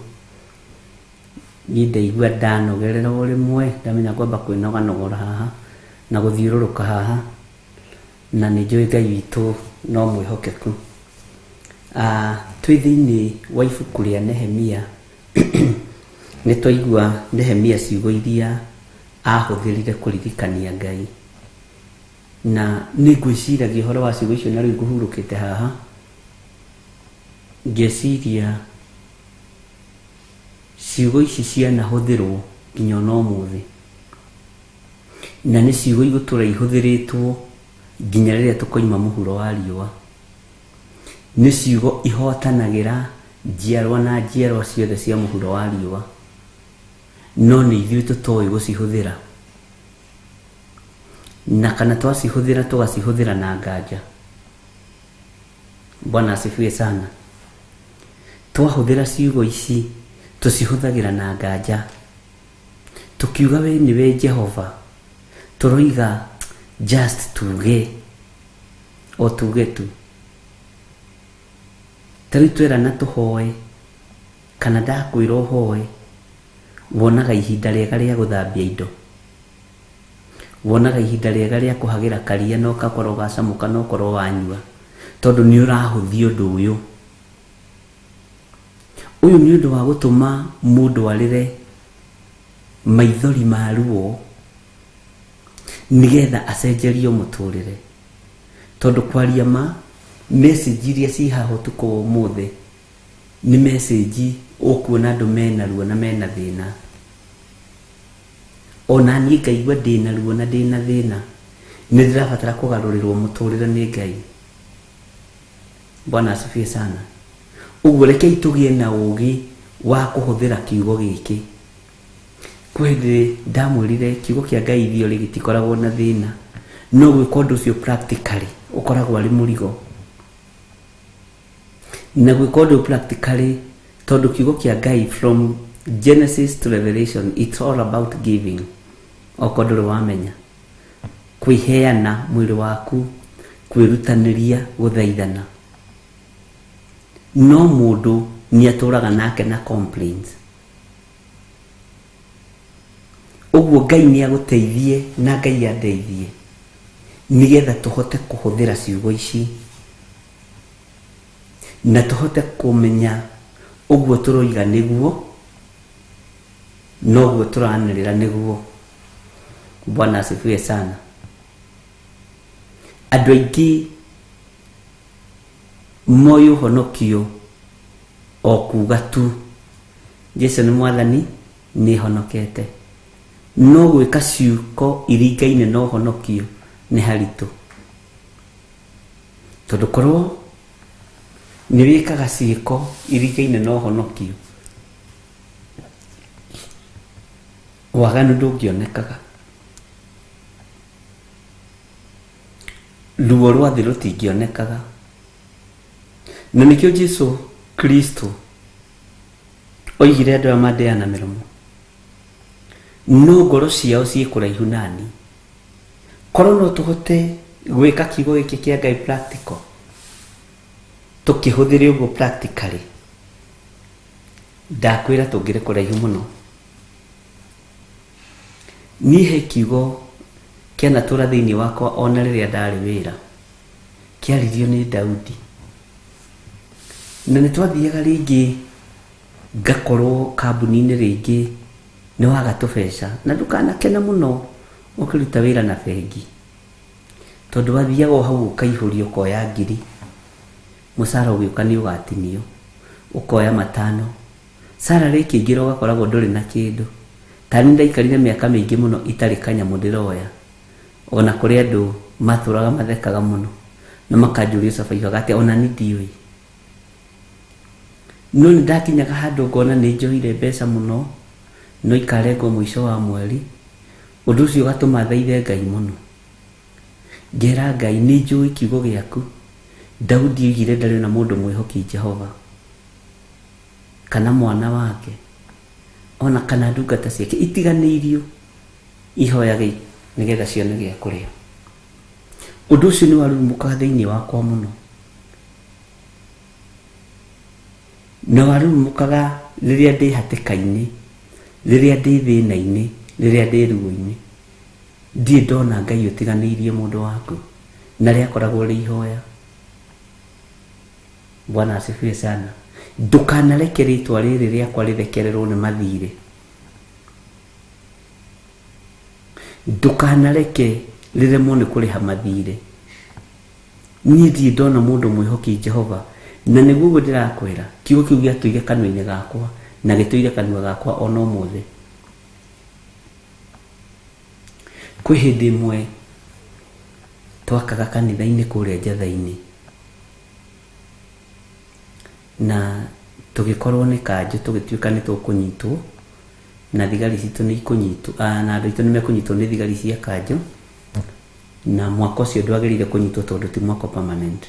Niĩ ndaigua ndanogerera o rĩmwe ndamenya ngwamba kwĩnoganogora haha na gũthiũrũrũka haha na nĩ njũĩ Ngai witũ no mwĩhokeku. Twĩ thĩinĩ wa ibuku rĩa Nehemia nĩ twaigua Nehemia ciugo iria ahũthĩrire kũririkania Ngai na nĩ ngwĩciragia ũhoro wa ciugo icio na rĩu ngũhurũkĩte haha ngeciria ciugo ici cianahũthĩrwo nginya ona ũmũthĩ na nĩ ciugo igũtũra ihũthĩrĩtwo nginya rĩrĩa tũkoima mũhuro wa riũa. Nĩ ciugo ihotanagĩra njiarwa na njiarwa ciothe cia mũhuro wa riũa no nĩ ithuĩ tũtoĩ gũcihũthĩra na kana twacihũthĩra tũgacihũthĩra na nganja. Bwana asifiwe sana. Twahũthĩra ciugo ici tũcihũthagĩra na nganja tukiuga we nĩwe Jehova tũroiga just tuge o tuge tu. Ta rĩu twerana tũhoe kana ndakwĩra ũhoe wonaga ihinda rĩega rĩa gũthambia indo, wonaga ihinda rĩega rĩa kũhagĩra karia na ũgakorwo gacamũka na ũkorwo wanyua tondũ nĩ ũrahũthia ũndũ ũyũ. Ũyũ nĩ ũndũ wa gũtũma mũndũ arĩre maithori ma ruo nĩgetha acenjerio mũtũrĩre tondũ kwaria ma message iria ci haha ũtukũ wa ũmũthĩ nĩ message ũkuona andũ mena ruo na mena thĩna. Ona niĩ ngaigua ndĩna ruo na ndĩna thĩna nĩ ndĩrabatara kũgarũrĩrwo mũtũrĩre nĩ Ngai. Bwana asifiwe sana. Ũguo rekei tũgĩe na ũũgĩ wa kũhũthĩra kiugo gĩkĩ. Kwĩ hĩndĩ ndamwĩrire kiugo kĩa Ngai theory gĩtikoragwo na thĩna, no gwĩka ũndũ ũcio practically ũkoragwo arĩ mũrigo. Na gwĩka ũndũ ũyũ practically tondũ kiugo kĩa Ngai from Genesis to Revelation it's all about giving. Okorwo ndũrĩ wamenya, kwĩheana mwĩrĩ waku, kwĩrutanĩria gũthaithana. No mũndũ nĩ atũraga nake na complaints. Ũguo Ngai nĩ agũteithie na Ngai andeithie nĩgetha tũhote kũhũthĩra ciugo ici na tũhote kũmenya ũguo tũroiga nĩguo noguo tũranĩrĩra nĩguo. Bwana asifiwe sana. Andũ aingĩ moĩ ũhonokio o kuga tu Jesu nĩ mwathani nĩ honokete, no gwĩka ciĩko iringaine na ũhonokio nĩ haritũ, tondũ korwo nĩ wĩkaga ciĩko iringaine na ũhonokio waganu ndũngĩonekaga, ruo rwa thĩ rũtingĩonekaga. Na nĩkĩo Jesu Kristo oigire andũ aya mandĩaga na mĩromo no ngoro ciao ciĩ kũraihu nani. Korwo no tũhote gwĩka kiugo gĩkĩ kĩa Ngai practical, tũkĩhũthĩre ũguo practically, ndakwĩra tũngĩrĩ kũraihu mũno. Niĩ he kiugo kĩanatũra thĩinĩ wakwa ona rĩrĩa ndarĩ wĩra, kĩaririo nĩ Daudi. Na nĩ twathiaga rĩngĩ ngakorwo kambuni-inĩ rĩngĩ nĩ waga tũbeca, na ndũkanakene mũno ũkĩruta wĩra na bengi, tondũ wathiaga o hau ũkaihũria ũkoya ngiri, mũcara ũgĩũka nĩ ũgatinio, ũkoya matano, salary ĩkĩingĩra ũgakoragwo ndũrĩ na kĩndũ. Tani ndaikarire mĩaka mĩingĩ mũno itarĩ kanyamũ ndĩroya, ona kũrĩ andũ matũraga mathekaga mũno na makanjũria ũcabaihaga atĩa, ona niĩ ndiũĩ. No nĩ ndakinyaga handũ ngona nĩ njohire mbeca mũno no ikarengwo mũico wa mweri. Ũndũ ũcio ũgatũma thaithe Ngai mũno, ngera Ngai nĩ njũĩ kiugo gĩaku. Daudi oigire ndarĩ na mũndũ mwĩhoki Jehova kana mwana wake ona kana ndungata ciake itiganĩirio ihoyage nĩgetha cione gĩa kũrĩa. Ũndũ ũcio nĩ warurumũkaga thĩinĩ wakwa mũno, na warurumũkaga rĩrĩa ndĩ hatĩka-inĩ, rĩrĩa ndĩ thĩna-inĩ, rĩrĩa ndĩ ruo-inĩ. Ndirĩ ndona Ngai ũtiganĩirie mũndũ waku, na rĩakoragwo rĩ ihoya. Bwana asifiwe sana. Ndũkanareke rĩtwa rĩrĩ rĩakwa rĩthekererwo nĩ mathirĩ, ndũkanareke rĩremwo nĩ kũrĩha mathirĩ. Niĩ ndirĩ ndona mũndũ mwĩhoki Jehova, na nĩguo ũguo ndĩrakwĩra, kiugo kĩu gĩatũire kanua-inĩ gakwa na gĩtũire kanua gakwa ona ũmũthĩ. Kwĩ hĩndĩ ĩmwe twakaga kanitha-inĩ kũrĩa Njatha-inĩ, na tũgĩkorwo nĩ kanjũ, tũgĩtuĩka nĩ tũkũnyitwo na thigari citũ nĩ ikũnyitwo, na andũ aitũ nĩ mekũnyitwo nĩ thigari cia kanjũ, na mwako ũcio ndwagĩrĩire kũnyitwo tondũ ti mwako permanent.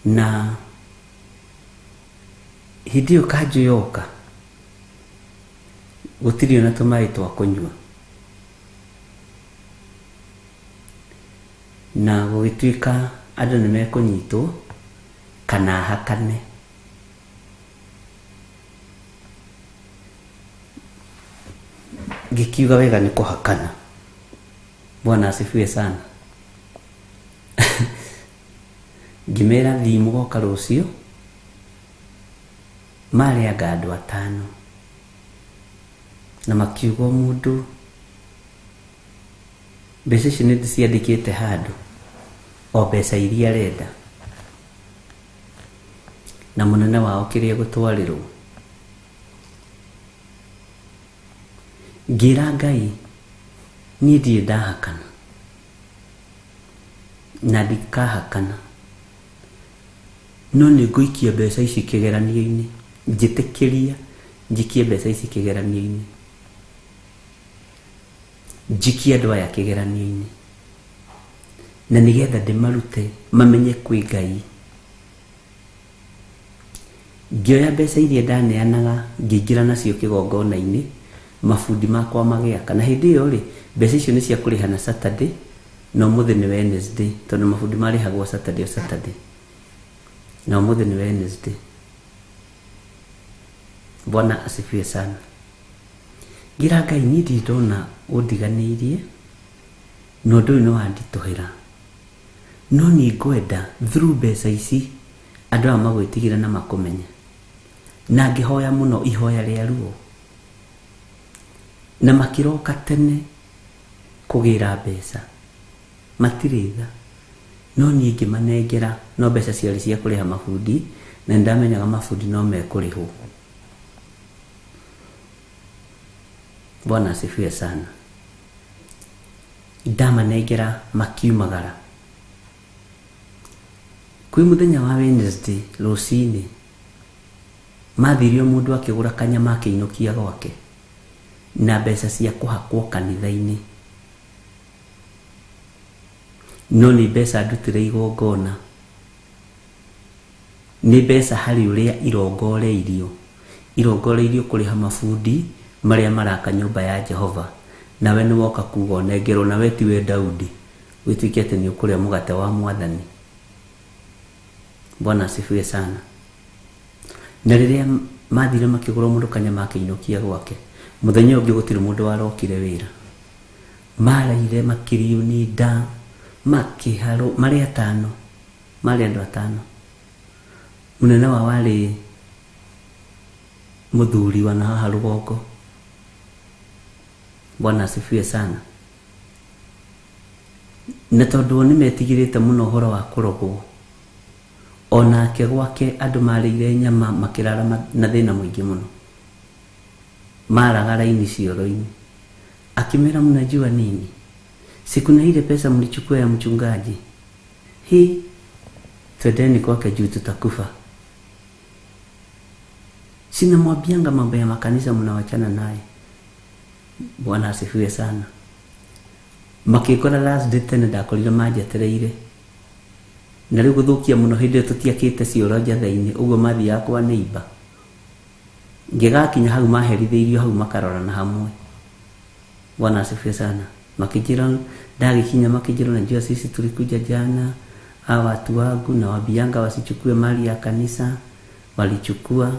Na hĩndĩ ĩyo kanjũ yoka gũtirĩ ona tũmaĩ twa kũnyua, na gũgĩtuĩka andũ nĩ mekũnyitwo kana hakane. Ngĩkiuga wega nĩ kũhakana. Bwana asifiwe sana. Ngĩmera thiĩ mũgoka rũciũ, marĩ anga andũ atano, na makiuga o mũndũ mbeca icio nĩ ndĩciandĩkĩte handũ, o mbeca iria arenda, na mũnene wao kĩrĩa gũtwarĩrwo. Ngĩra Ngai niĩ ndirĩ ndahakana, Na ndikahakana, no nĩ ngũikia mbeca ici kĩgeranio-inĩ. Njĩtĩkĩria njikie mbeca ici kĩgeranio-inĩ, njikie andũ aya kĩgeranio-inĩ, na nĩgetha ndĩmarute mamenye kwĩ Ngai. Ngĩoya mbeca iria ndaneanaga ngĩingĩra nacio kĩgongona-inĩ, mabundi makwa magĩaka. Na hĩndĩ ĩyo rĩ, mbeca icio nĩ cia kũrĩha na Saturday, na ũmũthĩ nĩ Wednesday, tondũ mabundi marĩhagwo Saturday o Saturday, na ũmũthĩ nĩ Wednesday. Bwana asifiwe sana. Ngira Ngai, niĩ ndirĩ ndona ũndiganĩirie, na ũndũ ũyũ nĩ wanditũhĩra, no niĩ ngwenda through mbeca ici andũ aya magwĩtigĩra na makũmenya. Na ngĩhoya mũno ihoya rĩa ruo, na makĩroka tene kũgĩra mbeca, matirĩ tha, no niĩ ngĩmanengera, no mbeca ciarĩ cia kũrĩha mabundi, na nĩndamenyaga mabundi no mekũrĩhwo. Bwana asifiwe sana. Ndamanengera makiumagara. Kwĩ mũthenya wa Wednesday rũcinĩ, mathirio mũndũ akĩgũra kanyama akĩinũkia gwake na mbeca cia kũhakwo kanitha-inĩ, no nĩ mbeca ndutĩre igongona, nĩ mbeca harĩ ũrĩa irongoreirio, irongoreirio kũrĩha mabundi marĩa maraka nyũmba ya Jehova. Nawe nĩ woka kuga ũnengerwo, nawe tiwe Daudi wĩtuĩke atĩ nĩ ũkũrĩa mũgate wa mwathani. Bwana asifiwe sana. Na rĩrĩa mathire makĩgũra mũndũ kanyama akĩinũkia gwake, mũthenya ũngĩ gũtirĩ mũndũ warokire wĩra. Maraire makĩrio nĩ nda, makĩharwo, marĩ atano, marĩ andũ atano. Mũnene wao warĩ mũthuri wa na haha rũgongo. Bwana asifiwe sana. Na tondũ o nĩmetigĩrĩte mũno ũhoro wa kũrogwo, onake gwake andũ marĩire nyama makĩrara na thĩna mũingĩ mũno, maraga raini cioro-inĩ. Akimera, mnajua nini, si kuna ile pesa mlichukua ya mchungaji hii, twendeni kwake juu tutakufa. Sinamwambianga mambo ya makanisa mnawachana naye. Bwana asifiwe sana. Makĩkora last day tene ndakorire manjetereire, na rĩu gũthũkia mũno hĩndĩ ĩyo tũtiakĩte cioro njatha-inĩ, ũguo mathiaga kwa neighbor. Ngĩgakinya hau maherithĩirio hau makarorana hamwe. Bwana asifiwe sana. Makĩnjĩra ndagĩkinya, makĩnjĩra unajua sisi tulikuja jana, hawa watu wangu na wabianga wasichukue mali ya kanisa, walichukua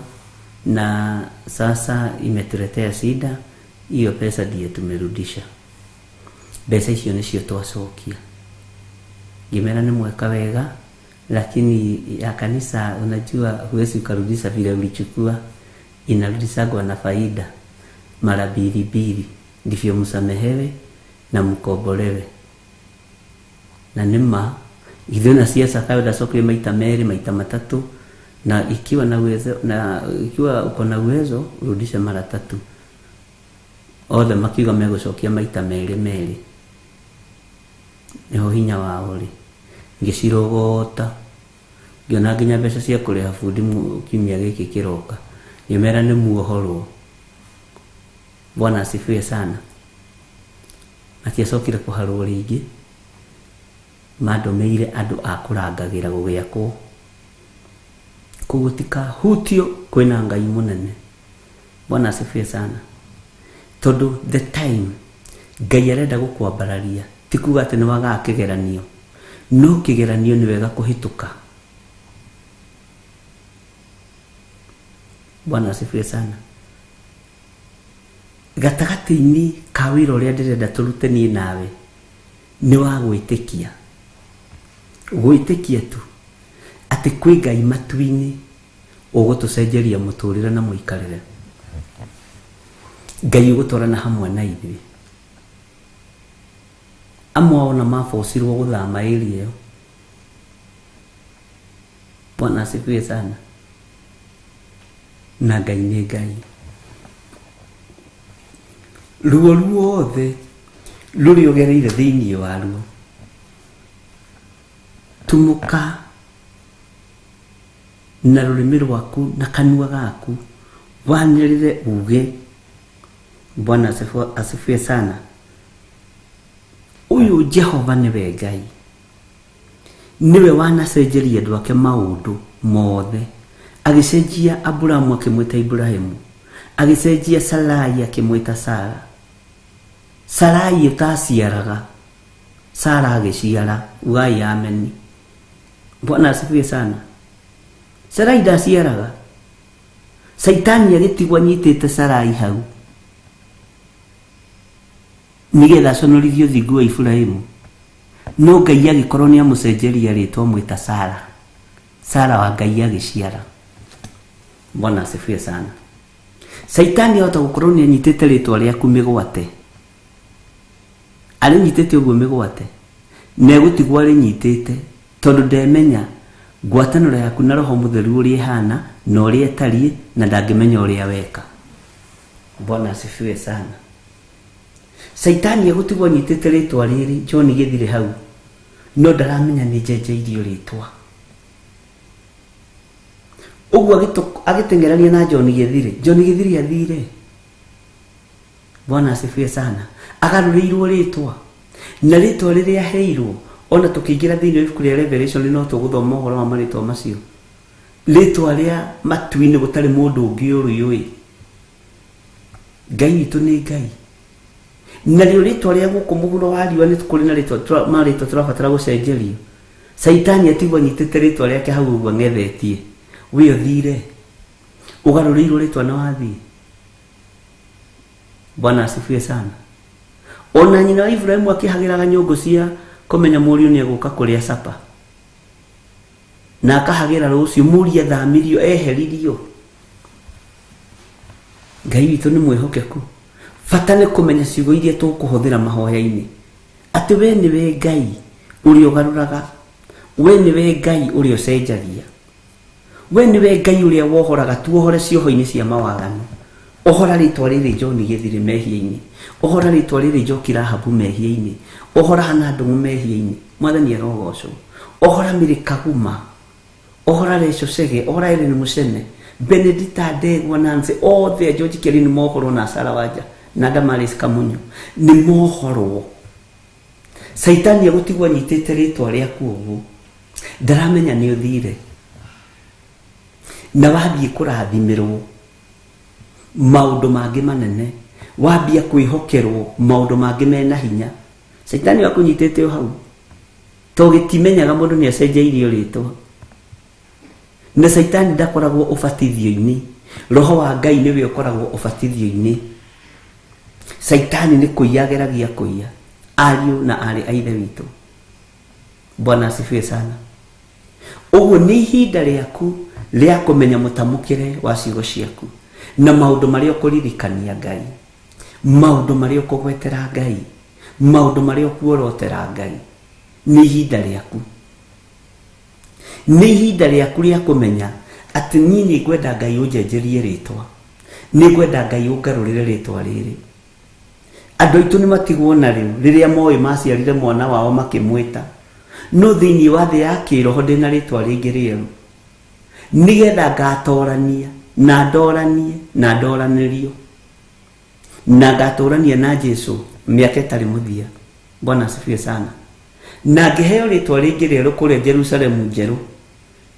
na sasa imetuletea shida, hiyo pesa ndiye tumerudisha. Mbeca icio nĩcio twacokia. Ngĩmera nĩ mweka wega, lakini ya kanisa unajua huwezi ukarudisha vile ulichukua, inarudishagwa na faida mara mbili mbili, ndivyo msamehewe na mkombolewe. Na nĩma ithuĩ na siasa kayo ndacokire maita merĩ maita matatũ, na ikiwa na uwezo, na ikiwa uko na uwezo urudishe mara tatu. Othe makiuga megũcokia maita merĩ merĩ, nĩho hinya wao rĩ. Ngĩcirogota ngĩona nginya mbeca cia kũrĩha bundi kiumia gĩkĩ kĩroka, ngĩmera nĩ muohorwo. Bwana asifiwe sana. Matiacokire kũharwo rĩngĩ, mandũmĩire andũ a kũrangagĩra gũgĩakwo. Koguo tikahutio, kwĩna Ngai mũnene. Bwana asifiwe sana. Tondũ the time Ngai arenda gũkwambararia, ti kuga atĩ nĩ wagaga kĩgeranio, no kĩgeranio nĩ wega kũhĩtũka. Bwana asifiwe sana. Gatagatĩ-inĩ ka wĩra ũrĩa ndĩrenda tũrute niĩ nawe nĩ wa gwĩtĩkia, gwĩtĩkia tu atĩ kwĩ Ngai matu-inĩ ũgũtũcenjeria mũtũrĩre na mũikarĩre. Ngai ũgũtwarana hamwe na ithuĩ. Amwe ao na mabocirwo gũthama area ĩyo. Bwana asifiwe sana. Na Ngai nĩ Ngai. Ruo ruothe rũrĩa ũgereire thĩinĩ waruo, Tumũka na rũrĩmĩ rwaku na kanua gaku, wanĩrĩre uge. Bwana asifiwe sana. Ũyũ Jehova nĩwe Ngai, nĩwe wanacenjeria andũ ake maũndũ mothe. Agĩcenjia Aburamu akĩmwĩta Ibrahimu, agĩcenjia Sarai akĩmwĩta Sara. Sarai ũtaciaraga, Sara agĩciara. Ugai ameni. Bwana asifiwe sana. Sarai ndaciaraga, Saitani agĩtigwo anyitĩte Sarai hau nĩgetha aconorithie ũthingu wa Iburahĩmu. No Ngai agĩkorwo nĩ amũcenjeria rĩtwa amwĩta Sara. Sara wa Ngai agĩciara. Bwana asifiwe sana. Saitani ahota gũkorwo nĩ anyitĩte rĩtwa rĩaku mĩgwate, arĩnyitĩte ũguo mĩgwate, na egũtigwo arĩnyitĩte tondũ ndemenya ngwatanĩro yaku na Roho Mũtheru ũrĩa ĩhana na ũrĩa ĩtariĩ, na ndangĩmenya ũrĩa weka. Bwana asifiwe sana. Saitani egũtigwo anyitĩte rĩtwa rĩrĩ John gĩthire hau, no ndaramenya nĩ njenjeirio rĩtwa. Ũguo agĩteng'erania na John Gĩthire. John Gĩthire athire. Bwana asifiwe sana. Agarũrĩirwo rĩtwa, na rĩtwa rĩrĩa aheirwo, ona tũkĩingĩra thĩinĩ wa ibuku rĩa Revelation no tũgũthoma ũhoro wa marĩtwa macio. Rĩtwa rĩa matu-inĩ gũtarĩ mũndũ ũngĩ ũrĩũĩ. Ngai witũ nĩ Ngai. Narĩo rĩtwa rĩa gũkũ mũhuro wa riũa nĩ kũrĩ na rĩtwa marĩtwa tũrabatara gũcenjerio. Saitani atigwo anyitĩte rĩtwa rĩake hau ũguo ang'ethetie. We ũthire, ũgarũrĩirwo rĩtwa na wathiĩ. Bwana asifiwe sana. Ona nyina wa Ibrahimu akĩhagĩraga nyũngũ cia kũmenya mũriũ nĩ egũka kũrĩa capa, na akahagĩra rũciũ mũriũ athamirio eheririo. Ngai witũ nĩ mwĩhokeku. Bata nĩ kũmenya ciugo iria tũkũhũthĩra mahoya-inĩ, atĩ we nĩwe Ngai ũrĩa ũgarũraga, we nĩwe Ngai ũrĩa ũcenjagia, we nĩwe Ngai ũrĩa wohoraga. Tuohore cioho-inĩ cia mawaganu. Ohora rĩtwa rĩrĩ John Gĩthire mehia-inĩ, ohora rĩtwa rĩrĩ Njoki Rahabu mehia-inĩ, ohora Hana Ndung'u mehia-inĩ. Mwathani arogocwo. Ohora Mary Kaguma, ohora Recho Chege, ohora Helen Mucene, Benedita Ndegwa, Nancy, othe a George Kelly nĩ mohorwo, na Sara Wanja na Damaris Kamunyu nĩ mohorwo. Saitani egũtigwo anyitĩte rĩtwa rĩaku ũguo, ndaramenya nĩ ũthire na wathiĩ kũrathimĩrwo maũndũ mangĩ manene, wambia kwĩhokerwo maũndũ mangĩ mena hinya. Saitani akũnyitĩte o hau to gĩtimenyaga mũndũ nĩ acenjeirio rĩtwa. Na Saitani ndakoragwo ũbatithio-inĩ, Roho wa Ngai nĩwe ũkoragwo ũbatithio-inĩ. Saitani nĩ kũiya ageragia kũiya ariũ na aarĩ a Ithe witũ. Bwana asifiwe sana. Ũguo nĩ ihinda rĩaku rĩa kũmenya mũtamũkĩre wa ciugo ciaku na maũndũ marĩa ũkũririkania Ngai, maũndũ marĩa ũkũgwetera Ngai, maũndũ marĩa ũkuorotera Ngai. Nĩ ihinda rĩaku, nĩ ihinda rĩaku rĩa kũmenya atĩ niĩ nĩ ngwenda Ngai ũnjenjerie rĩtwa, nĩ ngwenda Ngai ũngarũrĩre rĩtwa rĩrĩ. Andũ aitũ nĩ matigwo na rĩu rĩrĩa moĩ maciarire mwana wao makĩmwĩta, no thĩinĩ wa thĩ ya kĩroho ndĩna rĩtwa rĩngĩ rĩerũ, nĩgetha ngatorania na ndoranie na ndoranĩrio na ngatũrania na Jesu mĩaka ĩtarĩ mũthia. Bwana asifiwe sana. Na ngĩheo rĩtwa rĩngĩ rĩerũ kũrĩa Jerusalemu njerũ,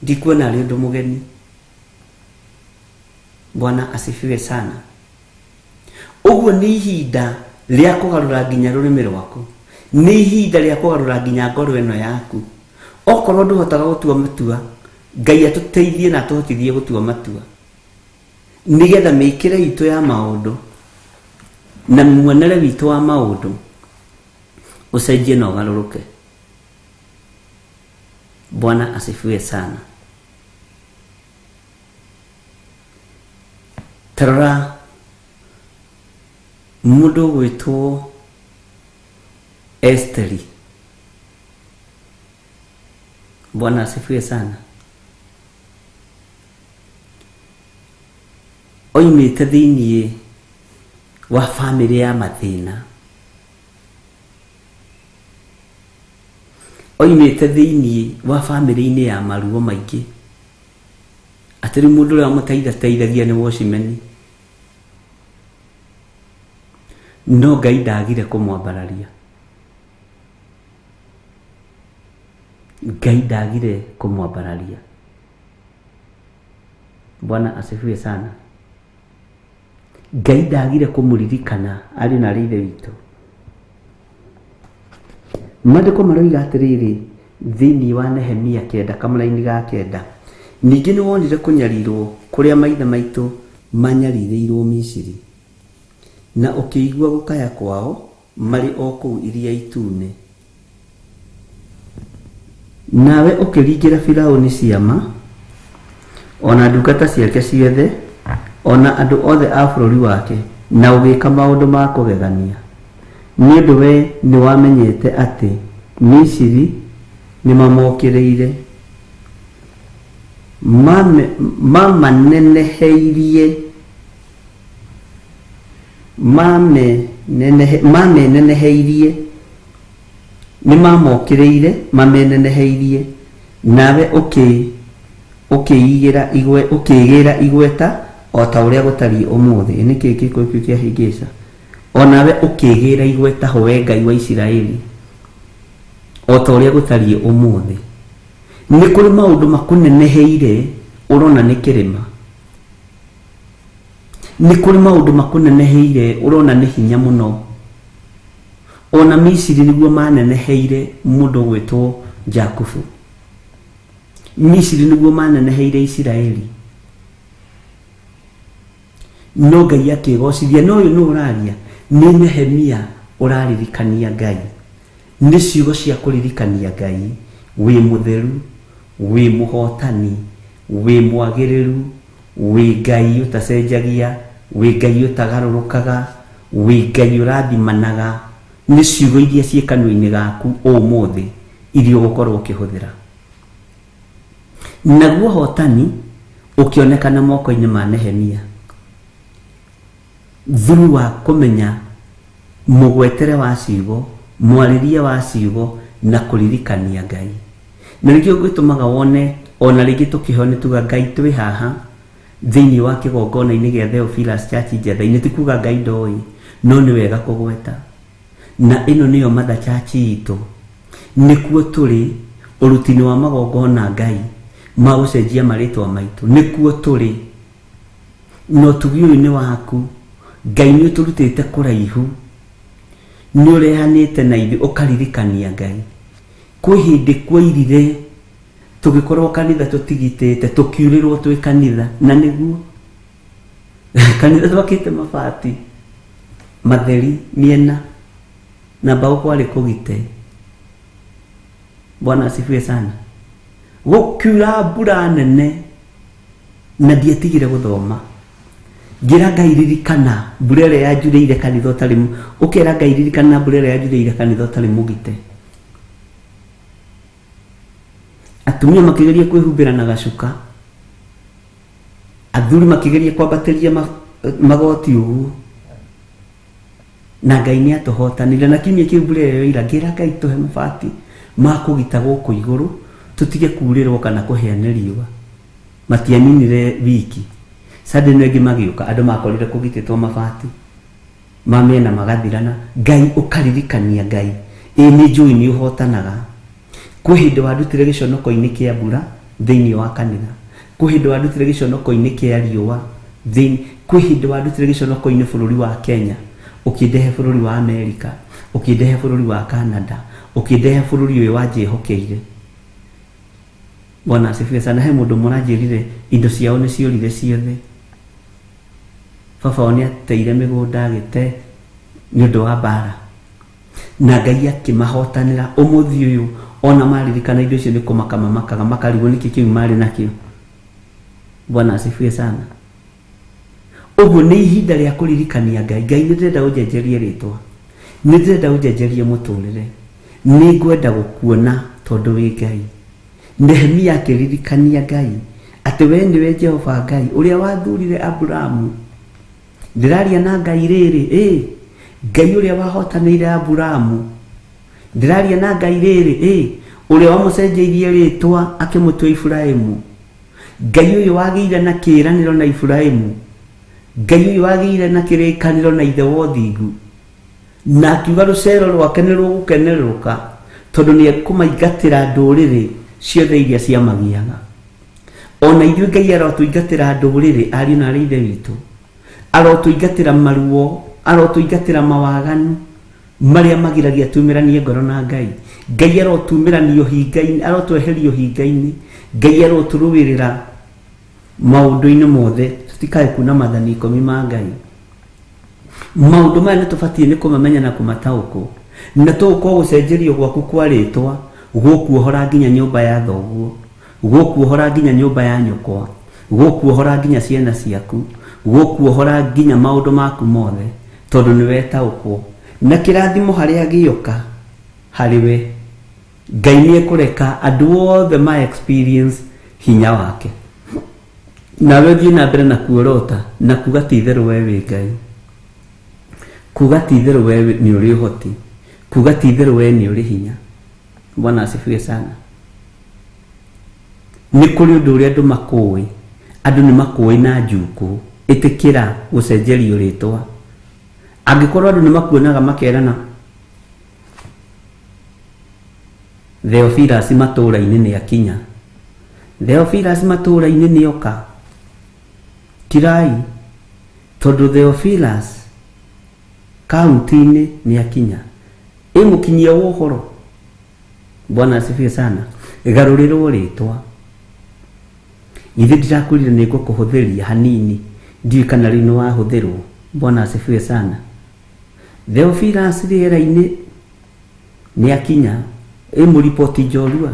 ndikuona arĩ ũndũ mũgeni. Bwana asifiwe sana. Ũguo nĩ ihinda rĩa kũgarũra nginya rũrĩmĩ rwaku, nĩ ihinda rĩa kũgarũra nginya ngoro ĩno yaku. Okorwo ndũhotaga gũtua matua, Ngai atũteithie na atũhotithie gũtua matua, nĩgetha mĩkĩre itũ ya maũndũ na muonere witũ wa maũndũ ũcenjie na ũgarũrũke. Bwana asifiwe sana. Tarora mũndũ ũgwĩtwo Esteri. Bwana asifiwe sana. Oimĩte thĩinĩ wa bamĩrĩ ya mathĩna, Oimĩte thĩinĩ wa bamĩrĩ-inĩ ya maruo maingĩ, atĩ rĩu mũndũ ũrĩa wamũteithateithagia nĩ wocimeni. No Ngai ndagire kũmwambararia. Ngai ndagire kũmwambararia. Bwana asifiwe sana. Ngai ndagire kũmũririkana ariũ na arĩ ithe witũ. Maandĩko maroiga atĩrĩrĩ thĩinĩ wa Nehemia kenda kamũraini ga kenda, ningĩ nĩ wonire kũnyarirwo kũrĩa maithe maitũ manyarirĩirwo Misiri, na ũkĩigua gũkaya kwao marĩ o kũu Iria Itune. Nawe ũkĩringĩra Firaũni ciama, o na ndungata ciake ciothe, o na andũ othe a bũrũri wake, na ũgĩĩka maũndũ ma kũgegania, nĩ ũndũ wee nĩwamenyete atĩ Misiri nĩmamokĩrĩire. Mamaneneheirie mameneneheirie nĩmamokĩrĩire mameneneheirie, nawe ũkĩĩgĩra igweta o ta ũrĩa gũtariĩ ũmũthĩ. Nĩ kĩĩ gĩko kĩu kĩahĩngĩca? O nawe ũkĩĩgĩra igweta ho, we Ngai wa Isiraeli, o ta ũrĩa gũtariĩ ũmũthĩ. Nĩ kũrĩ maũndũ makũneneheire ũrona nĩ kĩrĩma. Nĩ kũrĩ maũndũ makũneneheire ũrona nĩ hinya mũno. Ona Misiri nĩguo maneneheire mũndũ ũgwĩtwo Jakubu. Misiri nĩguo maneneheire Isiraeli. No Ngai akĩgocithia. No ũyũ nũ ũraria? Nĩ Nehemia ũraririkania Ngai. Nĩ ciugo cia kũririkania Ngai, wĩ mũtheru, wĩ mũhotani, wĩ mwagĩrĩru, wĩ Ngai ũtacenjagia, wĩ Ngai ũtagarũrũkaga, wĩ Ngai ũrathimanaga. Nĩ ciugo iria ciĩ kanua-inĩ gaku ũmũthĩ iria ũgũkorwo ũkĩhũthĩra. Naguo ũhotani ũkĩonekana moko-inĩ ma Nehemia through wa kũmenya mũgwetere wa ciugo, mwarĩrie wa ciugo na kũririkania Ngai. Na nĩkĩo gĩtũmaga wone ona rĩngĩ tũkĩheo nĩ tuga Ngai twĩ haha thĩinĩ wa kĩgongona-inĩ gĩa Theophilus Church Njetha-inĩ, ti kuga Ngai ndoĩ, no nĩ wega kũgweta. Na ĩno nĩyo Mother Church itũ, nĩkuo tũrĩ ũruti-inĩ wa magongona Ngai ma gũcenjia marĩtwa maitũ, nĩkuo tũrĩ. Na ũtugi ũyũ nĩ waku Ngai, nĩ ũtũrutĩte kũraihu, nĩ ũrehanĩte na ithuĩ ũkaririkania Ngai. Kwĩ hĩndĩ kwairire tũgĩkorwo kanitha tũtigitĩte, tũkiurĩrwo twĩ kanitha, na nĩguo kanitha twakĩte mabati matheri mĩena na mbaũ kwarĩ kũgite. Bwana asifiwe sana. Gũkiura mbura nene na ndiatigire gũthoma. Ngĩra Ngai ririkana mbura ĩrĩa yanjurĩire kanitha ũtarĩ, ũkera Ngai ririkana mbura ĩrĩa yanjurĩire kanitha ũtarĩ mũgite. Atumia makĩgeria kwĩhumbĩra na gacuka, athuri makĩgeria kwambatĩria magoti ũguo, na Ngai nĩ atũhotanire. Na kiumia kĩu mbura ĩyo yoira, ngĩra Ngai tũhe mabati ma kũgita gũkũ igũrũ, tũtige kurĩrwo kana kũhĩa nĩ riũa. Matianinire wiki, Sunday ĩno ĩngĩ magĩũka, andũ makorire kũgitĩtwo mabati ma mĩena magathirana. Ngai ũkaririkania Ngai, ĩĩ nĩ njũĩ nĩ ũhotanaga. Kwĩ hĩndĩ wandutire gĩconoko-inĩ kĩa mbura thĩinĩ wa kanitha, kwĩ hĩndĩ wandutire gĩconoko-inĩ kĩa riũa thĩinĩ, kwĩ hĩndĩ wandutire gĩconoko-inĩ bũrũri wa Kenya, ũkĩndehe bũrũri wa Amerika, ũkĩndehe bũrũri wa Canada, ũkĩndehe bũrũri ũyũ wanjĩhokeire. Bwana asifiwe sana. He mũndũ mũranjĩrire indo ciao nĩ ciorire ciothe. Baba wao nĩ ateire mĩgũnda agĩte nĩ ũndũ wa mbara. Na Ngai akĩmahotanĩra. Ũmũthĩ ũyũ ona maririkana indo icio nĩ kũmaka mamakaga, makarigwo nĩkĩ kĩu marĩ nakĩo. Bwana asifiwe sana. Ũguo nĩ ihinda rĩa kũririkania Ngai. Ngai nĩ ndĩrenda ũnjenjerie rĩtwa, nĩ ndĩrenda ũnjenjerie mũtũrĩre, nĩ ngwenda gũkuona tondũ wĩ Ngai. Nehemia akĩririkania Ngai atĩ we nĩwe Jehova Ngai ũrĩa wathurire Aburamu. Ndĩraria na Ngai rĩrĩ, ĩ Ngai ũrĩa wahotanĩire Aburamu. Ndĩraria na Ngai rĩrĩ, ĩ Ũrĩa wamũcenjeirie rĩtwa akĩmũtua Iburahĩmu. Ngai ũyũ wagĩire na kĩĩranĩro na Iburahĩmu. Ngai ũyũ wagĩire na kĩrĩkanĩro na ithe wa ũthingu. Na akiuga rũcero rwake nĩ rũgũkenerũka tondũ nĩ ekũmaingatĩra ndũrĩrĩ ciothe iria ciamagiaga. Ona ithuĩ Ngai arotũingatĩra ndũrĩrĩ, ariũ na aarĩ ithe witũ. Arotũingatĩra maruo, arotũingatĩra mawaganu marĩa magiragia tumĩranie ngoro na Ngai. Ngai arotumĩrania ũhinga-inĩ, arotweheria ũhinga-inĩ. Ngai arotũrũĩrĩra maũndũ-inĩ mothe, tũtikae kuna maathani ikũmi ma Ngai. Maũndũ maya nĩ tũbatiĩ nĩ kũmamenya na kũmataũkwo. Na tũgũkorwo gũcenjerio gwaku kwa rĩtwa gũkuohora nginya nyũmba ya thoguo, gũkuohora nginya nyũmba ya nyũkwa, gũkuohora nginya ciana ciaku, gũkuohora nginya maũndũ maku mothe, tondũ nĩ wetaũkwo. Na kĩrathimo harĩa gĩoka harĩ we, Ngai nĩ ekũreka andũ othe ma experience hinya wake. Nawe ũthiĩ na mbere na kuorota na kuga ti itherũ we wĩ Ngai. Kuga ti itherũ we nĩ ũrĩ ũhoti. Kuga ti itherũ we nĩ ũrĩ hinya. Bwana asifiwe sana. Nĩ kũrĩ ũndũ ũrĩa andũ makũĩ. Andũ nĩ makũĩ na njukũ. Ĩtĩkĩra gũcenjerio rĩtwa. Angĩkorwo andũ nĩ makuonaga makerana Theophilus matũũra-inĩ nĩ akinya. Theophilus matũũra-inĩ nĩ oka. Kirai, tondũ Theophilus kaunti-inĩ nĩ akinya. Ĩ mũkinyia wa ũhoro. Bwana asifiwe sana. Garũrĩrwo rĩtwa. Githĩ ndirakwĩrire nĩ ngũkũhũthĩria hanini, ndiũĩ kana rĩu nĩ wahũthĩrwo. Bwana asifiwe sana. Theophilus rĩera-inĩ nĩ akinya. Ĩ mũriboti njorua.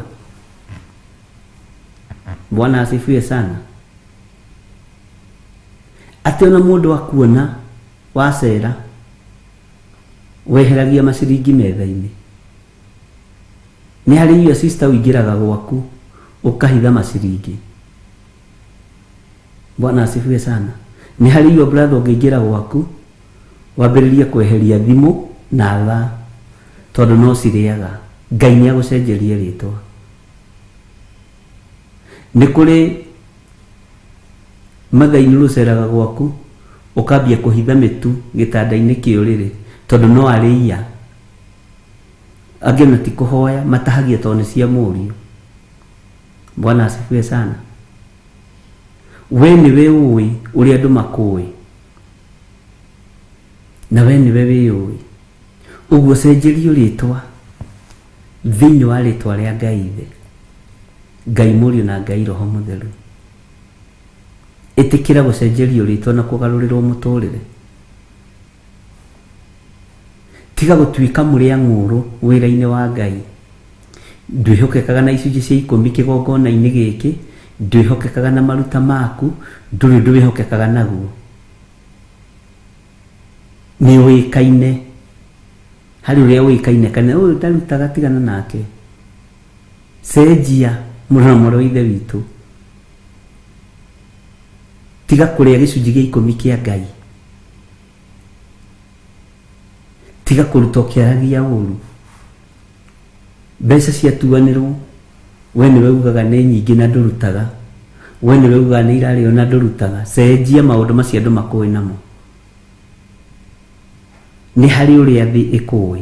Bwana asifiwe sana. Atĩ ona mũndũ akuona wacera weheragia maciringi metha-inĩ. Nĩ harĩ your sister ũingĩraga gwaku ũkahitha maciringi. Bwana asifiwe sana. Nĩ harĩ your brother ũngĩingĩra gwaku wambĩrĩrie kweheria thimũ na thaa tondũ no cirĩaga. Ngai nĩ agũcenjerie rĩtwa. Nĩ kũrĩ mathainĩ rũceraga gwaku ũkambia kũhitha mĩtu gĩtanda-inĩ kĩa ũrĩrĩ tondũ no arĩia. Angĩ ona ti kũhoya matahagia tondũ nĩ cia mũriũ. Bwana asifiwe sana. We nĩwe ũĩ ũrĩa andũ makũĩ, na we nĩwe wĩyũĩ. Ũguo cenjerio rĩtwa thĩinĩ wa rĩtwa rĩa Ngai Ithe, Ngai Mũriũ na Ngai Roho Mũtheru. Ĩtĩkĩra gũcenjerio rĩtwa na kũgarũrĩrwo mũtũrĩre. Tiga gũtuĩka mũrĩa ng'ũrũ wĩra-inĩ wa Ngai. Ndwĩhokekaga na icunjĩ cia ikũmi kĩgongona-inĩ gĩkĩ, ndwĩhokekaga na maruta maku, ndũrĩ ũndũ wĩhokekaga naguo. Nĩ ũĩkaine, harĩ ũrĩa ũĩkaine kana ũyũ ndarutaga tigana nake. Cenjia mũrũ na mwarĩ wa ithe witũ. Tiga kũrĩa gĩcunjĩ gĩa ikũmi kĩa Ngai. Tiga kũruta ũkĩaragia ũru. Mbeca ciatuanĩrwo, we nĩwe ugaga nĩ nyingĩ na ndũrutaga. We nĩwe ugaga nĩ irarĩo na ndũrutaga. Cenjia maũndũ macio andũ makũĩ namo. Nĩ harĩ ũrĩa thĩ ĩkũĩ.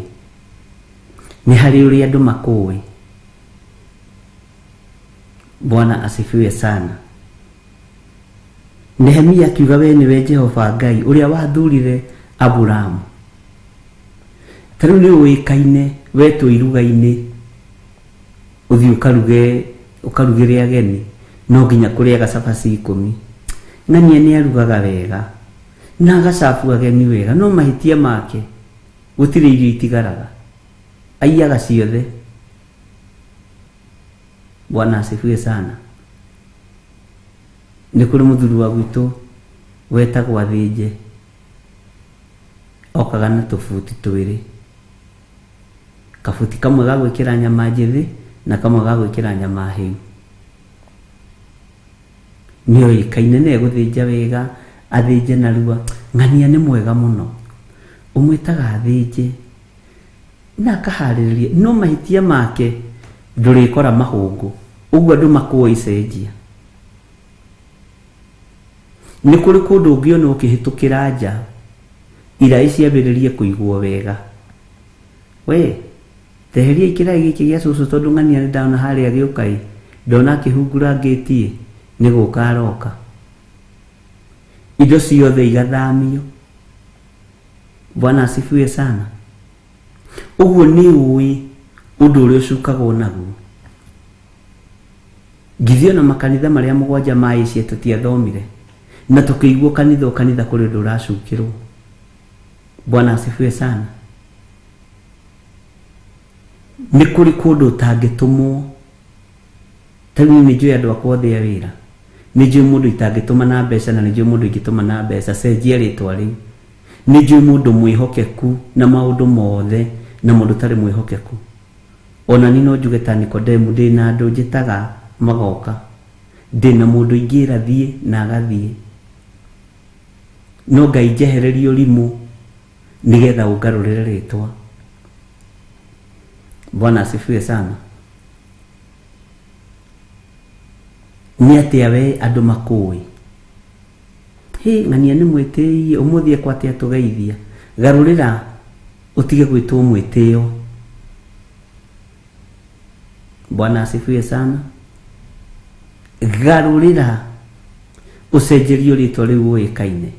Nĩ harĩ ũrĩa andũ makũĩ. Bwana asifiwe sana. Nehemia akiuga we nĩwe Jehova Ngai ũrĩa wathurire Aburamu. Ta rĩu nĩ ũĩkaine wetwo iruga-inĩ ũthiĩ ũkaruge ũkarugĩre ageni no nginya kũrĩaga cabaci ikũmi. Ng'ania nĩ arugaga wega na agacabu ageni wega no mahĩtia make gũtirĩ irio itigaraga, aiyaga ciothe. Bwana asifiwe sana. Nĩ kũrĩ mũthuri wa gwitũ wetagwo Athĩnje, okaga na tũbuti twĩrĩ, kabuti kamwe ga gwĩkĩra nyama njĩthĩ na kamwe ga gwĩkĩra nyama hĩu. Nĩ oĩkaine nĩ egũthĩnja wega, athĩnje narua. Ng'ania nĩ mwega mũno, ũmwĩtaga athĩnje na akaharĩrĩria, no mahĩtia make Ndũrĩkora mahũngũ. Ũguo andũ makũĩ icenjia. Nĩ kũrĩ kũndũ ũngĩona ũkĩhĩtũkĩra nja iraĩ ciambĩrĩrie kũigwo wega. We teheria kĩraĩ gĩkĩ gĩa cũcũ tondũ ng'ania nĩ ndona harĩa gĩũka ĩ, ndona akĩhungura ngĩti ĩ, nĩ gũka aroka. Indo ciothe igathamio. Bwana asifiwe sana. Ũguo nĩ ũĩ ũndũ ũrĩa ũcukagwo naguo. Githĩ ona makanitha marĩa 7 ma Asia tũtiathomire na tũkĩigua kanitha o kanitha kũrĩ ũndũ ũracukĩrwo. Bwana asifiwe sana. Nĩ kũrĩ kũndũ ũtangĩtũmwo. Ta rĩu nĩ njũĩ andũ akwa othe a wĩra. Nĩ njũĩ mũndũ itangĩtũma na mbeca na nĩ njũĩ mũndũ ingĩtũma na mbeca. Cenjia rĩtwa rĩu. Nĩ njũĩ mũndũ mwĩhokeku na maũndũ mothe na mũndũ ũtarĩ mwĩhokeku. Ona niĩ no njuge ta Nikodemu, ndĩna andũ njĩtaga magoka. Ndĩna mũndũ ingĩra thiĩ na agathiĩ. No Ngai njehererie ũrimũ nĩgetha ũngarũrĩre rĩtwa. Bwana asifiwe sana. Nĩ atĩa we andũ makũĩ? Hĩ, ng'ania nĩ mwĩtĩi, ũmũthĩ ekwo atĩa tũgeithia. Garũrĩra ũtige gwĩtwo mwĩtĩo. Bwana asifiwe sana. Garũrĩra ũcenjerio rĩtwa rĩu ũĩkaine.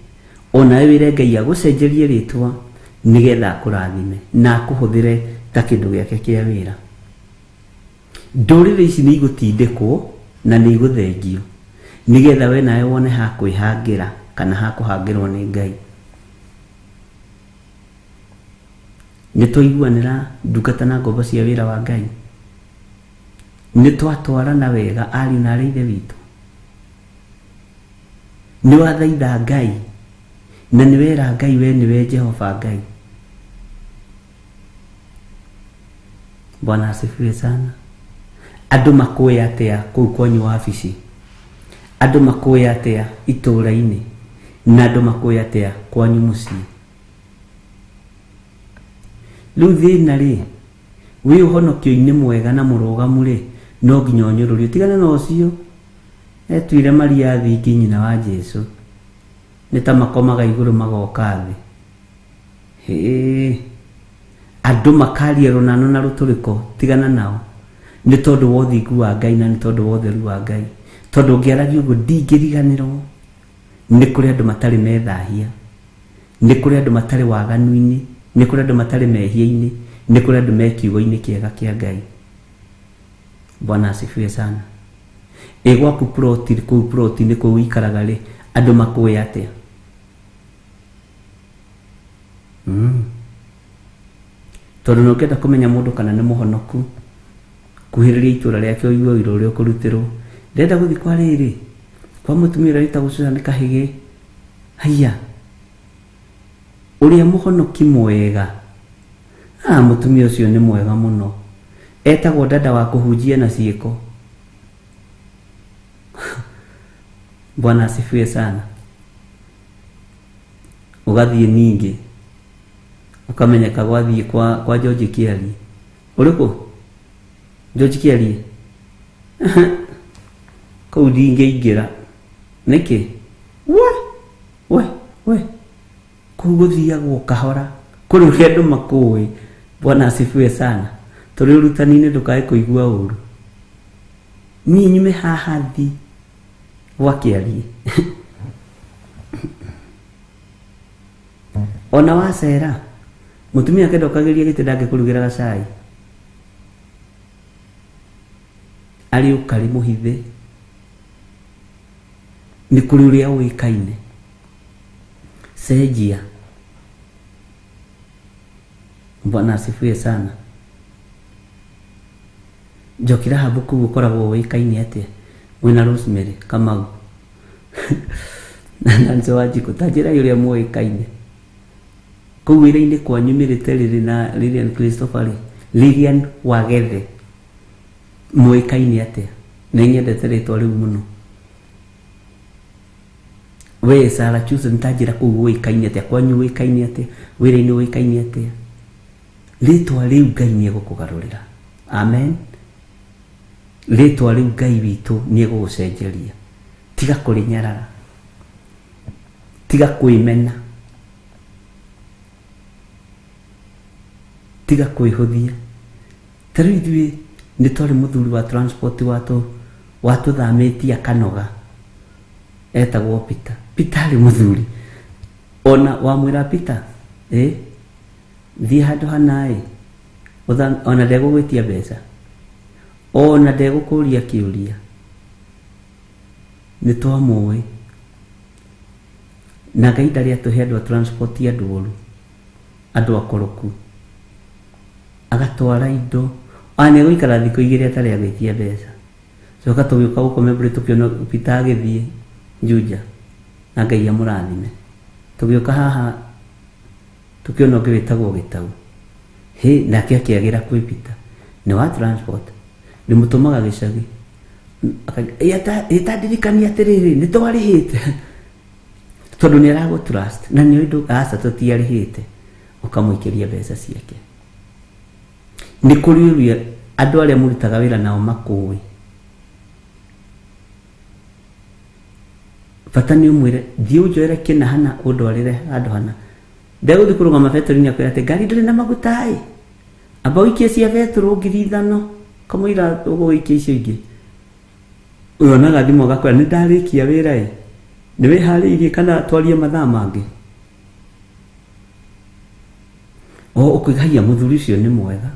Onawe wĩre Ngai agũcenjerie rĩtwa nĩgetha akũrathime na akũhũthĩre ta kĩndũ gĩake kĩa wĩra. Ndũrĩrĩ ici nĩ igũtindĩkwo na nĩ igũthengio nĩgetha we nawe wone ha kwĩhangĩra kana ha kũhangĩrwo nĩ Ngai. Nĩ twaiguanĩra ndungata na ngombo cia wĩra wa Ngai. Nĩ twatwarana wega ariũ na aarĩ a Ithe witũ. Nĩ wathaitha Ngai na nĩ wera Ngai we nĩwe Jehova Ngai. Bwana asifiwe sana. Andũ makũĩ atĩa kũu kwanyu wabici? Andũ makũĩ atĩa itũũra-inĩ? Na andũ makũĩ atĩa kwanyu mũciĩ? Rĩu thĩna rĩ, wĩ ũhonokio-inĩ mwega na mũrũgamu rĩ, no nginya ũnyũrũrio. Tigana na ũcio. Etuire Maria thingi nyina wa Jesu. Nĩ ta makomaga igũrũ magoka thĩ. Hĩ. Andũ makaria rũnano na rũtũrĩko, tigana nao. Nĩ tondũ wa ũthingu wa Ngai na nĩ tondũ wa ũtheru wa Ngai. Tondũ ũngĩaragia ũguo ndingĩriganĩrwo. Nĩ kũrĩ andũ matarĩ methahia. Nĩ kũrĩ andũ matarĩ waganu-inĩ. Nĩ kũrĩ andũ matarĩ mehia-inĩ. Nĩ kũrĩ andũ me kiugo-inĩ kĩega kĩa Ngai. Bwana asifiwe sana. Ĩ gwaku ploti, kũu ploti-inĩ kũu ũikaraga rĩ, andũ makũĩ atĩa? Tondũ nĩ ũngĩenda kũmenya mũndũ kana nĩ mũhonoku, kuhĩrĩria itũũra rĩake ũigue ũira ũrĩa ũkũrutĩrwo. Ndĩrenda gũthiĩ kwa rĩrĩ, kwa mũtumia ũrĩa wĩtagwo Susan Kahĩgĩ. Haiya, ũrĩa mũhonoki mwega. Mũtumia ũcio nĩ mwega mũno. Etagwo dada wa kũhunjia na ciĩko. Bwana asifiwe sana. Ũgathiĩ ningĩ ũkamenyeka gwathiĩ kwa George Kĩarie. Ũrĩkũ? George Kĩarie? Kũu ndingĩingĩra. Nĩkĩ? We, we, we. Kũu gũthiagwo kahora. Kũrĩ ũrĩa andũ makũĩ. Bwana asifiwe sana. Tũrĩ ũrutani-inĩ ndũkae kũigua ũru. Niĩ nyume haha thi gwa Kĩarie. Ona wacera, mũtumia akenda ũkagĩria gĩtĩ ndangĩkũrugĩra gacai. Arĩ ũkarĩ mũhithe. Nĩ kũrĩ ũrĩa ũĩkaine. Cenjia. Bwana asifiwe sana. Njoki Rahabu kũu ũkoragwo ũĩkaine atĩa? Wĩna Rosemary Kamau. Na Nancy Wanjikũ, ta njĩrai ũrĩa mũĩkaine. Kũu wĩra-inĩ kwanyu Mĩrĩte rĩrĩ na Lilian Christopher rĩ, Lilian Wagethe. Mũĩkaine atĩa? Nĩ nyendete rĩtwa rĩu mũno. We Sarah Chusen, ta njĩra kũu ũĩkaine atĩa? Kwanyu ũĩkaine atĩa? Wĩra-inĩ ũĩkaine atĩa? Rĩtwa rĩu Ngai nĩ egũkũgarũrĩra. Amen. Rĩtwa rĩu Ngai witũ nĩ egũgũcenjeria. Tiga kũrĩnyarara, tiga kwĩmena, tiga kwĩhũthia. Ta rĩu ithuĩ nĩ twarĩ mũthuri wa transport watũthamĩtie akanoga, etagwo Peter. Peter arĩ mũthuri, ona wamwĩra Peter, thiĩ handũ hana ĩ, ona ndegũgwĩtia mbeca, ona ndegũkũria kĩũria. Nĩ twamũĩ. Na Ngai ndarĩ atũhe andũ a transport andũ oru, andũ akoroku, agatwara indo. Ona nĩ egũikara thikũ igĩrĩ atarĩ agwĩtia mbeca. Coka tũgĩũka gũkũ Membri tũkĩona Peter agĩthiĩ Juja, na Ngai amũrathime. Tũgĩũka haha tũkĩona ũngĩ wĩtagwo Gĩtau. Hĩ, nake akĩagĩra kwĩ Peter. Nĩ wa transport, ndĩmũtũmaga gĩcagi. Ĩtandirikania atĩrĩrĩ, nĩ twarĩhĩte. Tondũ nĩ aragũ trust, na nĩ ũndũ aca tũtiarĩhĩte, ũkamũikĩria mbeca ciake. Nĩ kũrĩ ũrĩa andũ arĩa mũrutaga wĩra nao makũĩ. Bata nĩ ũmwĩre, thiĩ ũnjoere kĩna hana, ũndwarĩre handũ hana. Ndegũthiĩ kũrũgama betũrũ-inĩ akwĩra atĩ ngari ndĩrĩ na maguta ĩ. Amba ũikie cia betũrũ 5,000, kamũira ũgũikia icio ingĩ. Ũyonaga thimũ agakwĩra nĩ ndarĩkia wĩra ĩ. Nĩ wĩharĩirie kana twarie mathaa mangĩ? O ũkĩgaia mũthuri ũcio nĩ mwega.